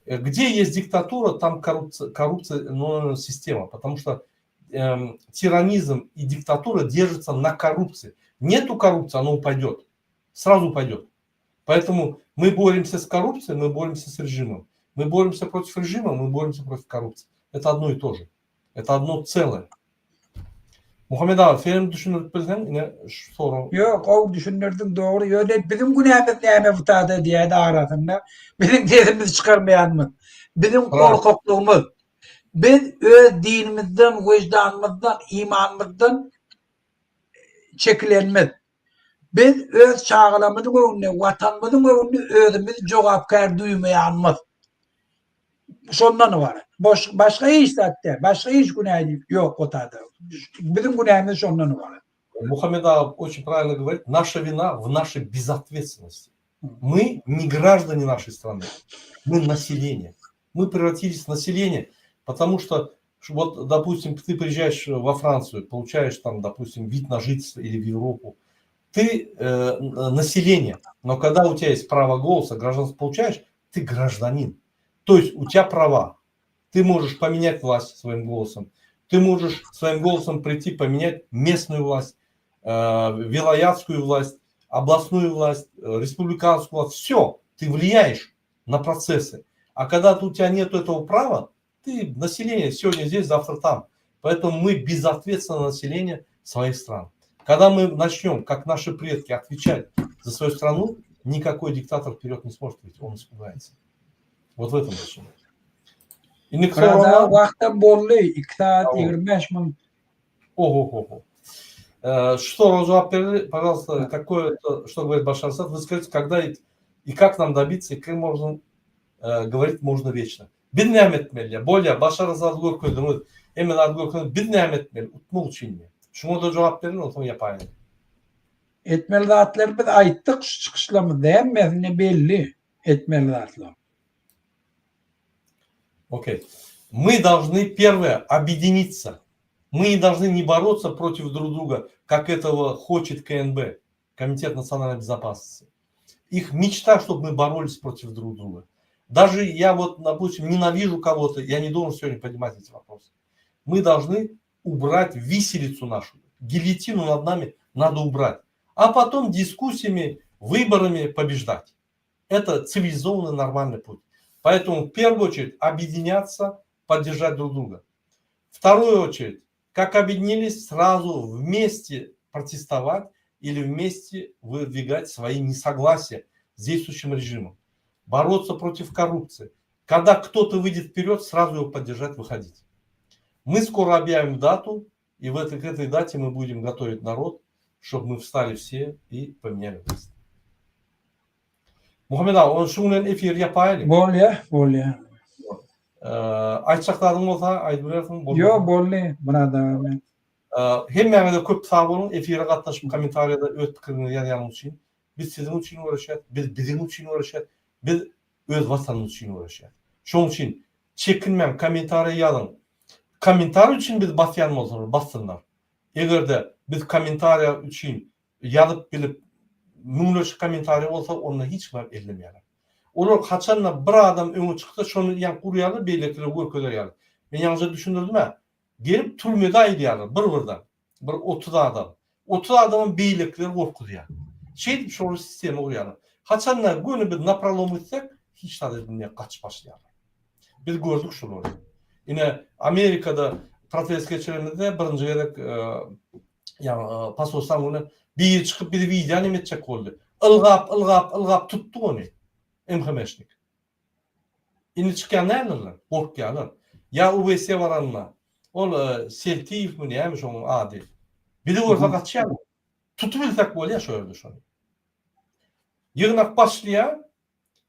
э, где есть диктатура, там коррупция, коррупция ну, система, потому что э, тиранизм и диктатура держатся на коррупции. Нету коррупции, оно упадет. Сразу упадет. Поэтому мы боремся с коррупцией, мы боремся с режимом. Мы боремся против режима, мы боремся против коррупции. Это одно и то же. Это одно целое. Muhammet aga, senem düşündirip bilseň, ine şu sorag. Ýok, gowy düşündirdiň, dogry. Ýöne biziň günämiz näme bu tada diýýän arasynda. Biziň sesimizi çykarmaýanymyz, biziň gorkaklygymyz. Biz öz dinimizden, wyždanymyzdan, imanymyzdan çekilenimiz. Biz öz çagalarymyzyň öňünde, Watanymyzyň öňünde özümizi jogapkär duýmaýanymyz. Şondan ybarat. Boş, başga hiç zat däl. Başga hiç günä ýok o taýda. Biziň günämiz şondan ybarat. Muhammet aga очень правильно говорит, наша вина в нашей безответственности. Мы не граждане нашей страны, мы население. Мы превратились в население, потому что, вот, допустим, ты приезжаешь во Францию, получаешь там, допустим, вид на жительство или в Европу, ты э, население, но когда у тебя есть право голоса, гражданство получаешь, ты гражданин. То есть у тебя права. Ты можешь поменять власть своим голосом. Ты можешь своим голосом прийти поменять местную власть, э, вилаятскую власть, областную власть, э, республиканскую власть. Все, ты влияешь на процессы. А когда у тебя нет этого права, ты население сегодня здесь, завтра там. Поэтому мы безответственно население своих стран. Когда мы начнем, как наши предки, отвечать за свою страну, никакой диктатор вперед не сможет выйти, он испугается. Вот в этом причина. Burada wagtam boldy, 2 sagat 25 minut. Ого-го. Э, что, jogap berdi, пожалуйста, какое, что говорит Башар Асад, вы скажите, когда и, и как нам добиться, и как можно э, говорить можно вечно. Biz näme etmeli? Bolýar, Başar Asady görkezdiňiz. Hemme zady görkezdiňiz. Biz näme etmeli? Utmak üçin. Şuňa da jogap beriň, onsoň ýapaýyn. Etmeli zatlary biz aýtdyk şu çykyşlarymyzda hemmesine belli etmeli zatlar. Окей. Мы должны, первое, объединиться. Мы не должны не бороться против друг друга, как этого хочет КНБ, Комитет национальной безопасности. Их мечта, чтобы мы боролись против друг друга. Даже я вот, допустим, ненавижу кого-то, я не должен сегодня поднимать эти вопросы. Мы должны убрать виселицу нашу, гильотину над нами надо убрать. А потом дискуссиями, выборами побеждать. Это цивилизованный нормальный путь. Поэтому в первую очередь объединяться, поддержать друг друга. Вторую очередь, как объединились, сразу вместе протестовать или вместе выдвигать свои несогласия с действующим режимом. Бороться против коррупции. Когда кто-то выйдет вперед, сразу его поддержать, выходить. Мы скоро объявим дату, и в этой, к этой дате мы будем готовить народ, чтобы мы встали все и поменяли власть. Muhammet aga, ony şu bilen efir ýapaýlyň. Bolýar, bolýar. Aýtjak zadyň bolsa aýdyp bilersiň. Ýok, boldy, Myrat aga men. Hemmäňize köp sag boluň, efire gatnaşyp kommentariýada öz pikiriňizi ýazýanyňyz üçin. Biz siziň üçin göreşýäs, biz biziň üçin göreşýäs, biz öz watanymyz üçin göreşýäs. Şonuň üçin çekinmäň, kommentariýa ýazyň. Kommentariý üçin bizi basýan bolsalar, bassynlar. Eger-de biz kommentariýa üçin ýazyp bilip müňlerçe kommentariý bolsa onda hiç kim hem ellemeýärler. Olar haçanda bir adam öňe çyksa şony ýaňky urýarlar beýlekilere görkezer ýaly. Men ýaňyja düşündirdim-ä. Gelip türmede aýdýarlar bir-birden. Bir 30 adam. 30 adamam beýlekileri gorkuzýar. Şeýdip şolar sistema gurýarlar. Haçanda göni biz naprolom gitsek hiç zat edilmeýär gaçyp başlaýarlar. Biz gördük şulary. Ine Amerikada protest geçirenimizde birinji gezek ýa posolstwaň öňüne biri çykyp bizi wideo neme etjek boldy. Ylgap, ylgap, ylgap tutduk ony. MHM-şnik. Indi çykýan däldirler, gorkýarlar. Ýa UBS baranda ol Seltiýewmi näme şonuň ady. Bizi görse gaçýar. Tutup bilsek bolýar şo ýerde şony. Ýygnak başlaýar,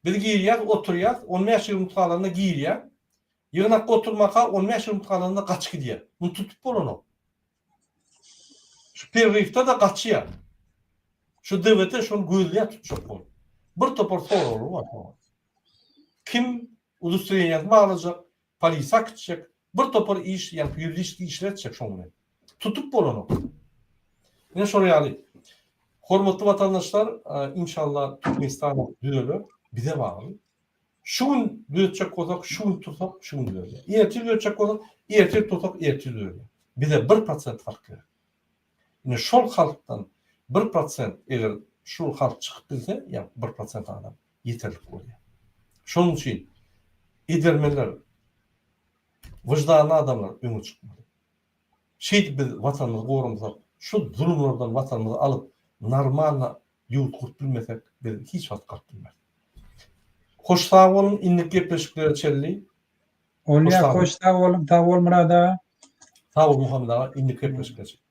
Biz girýäs, oturýas, on bäş-ýigrimi minut galanda girýär. Ýygnakda oturmaka on bäş-ýigrimi minut galanda gaçyp gidýär. Muny tutup bolanok. Şu perrifde-de gaçýar. Şu DWT şony gözleýär tutjak bolup. Bir topar soraglar bar şoňa. Kim udostowreniýasyny baglajak, Polise äkitjek, bir topar iş, ýagny ýuridiski işler etjek şoň bilen. Tutup bolanok. Ine şol ýaly. Hormatly watandaşlar, inşallah Türkmenistan düzeler, bize bagly. Şu gün düzetjek bolsak, şu gün tursak, şu gün düzeler. Ertir düzetjek bolsak, ertir tursak, ertir düzeler. Bize 1% halk gerek. Ine şol halkdan 1% eger şu halk çykyp bilse, ýagny 1% adam ýeterlik bolýar. Şonuň üçin edermenler, wyždanly adamlar öňe çykmaly. Şeýdip biz Watanymyzy goramasak, şu zulumlardan Watanymyzy alyp, normalno ýurt gurup bilmesek, biz hiç wagt galyp bilmeris. Hoş sag boluň, indiki gepleşiklere çenli. Bolýar, hoş sag boluň, sag bol Myrat aga. Sag bol Muhammet aga, indiki gepleşiklere çenli.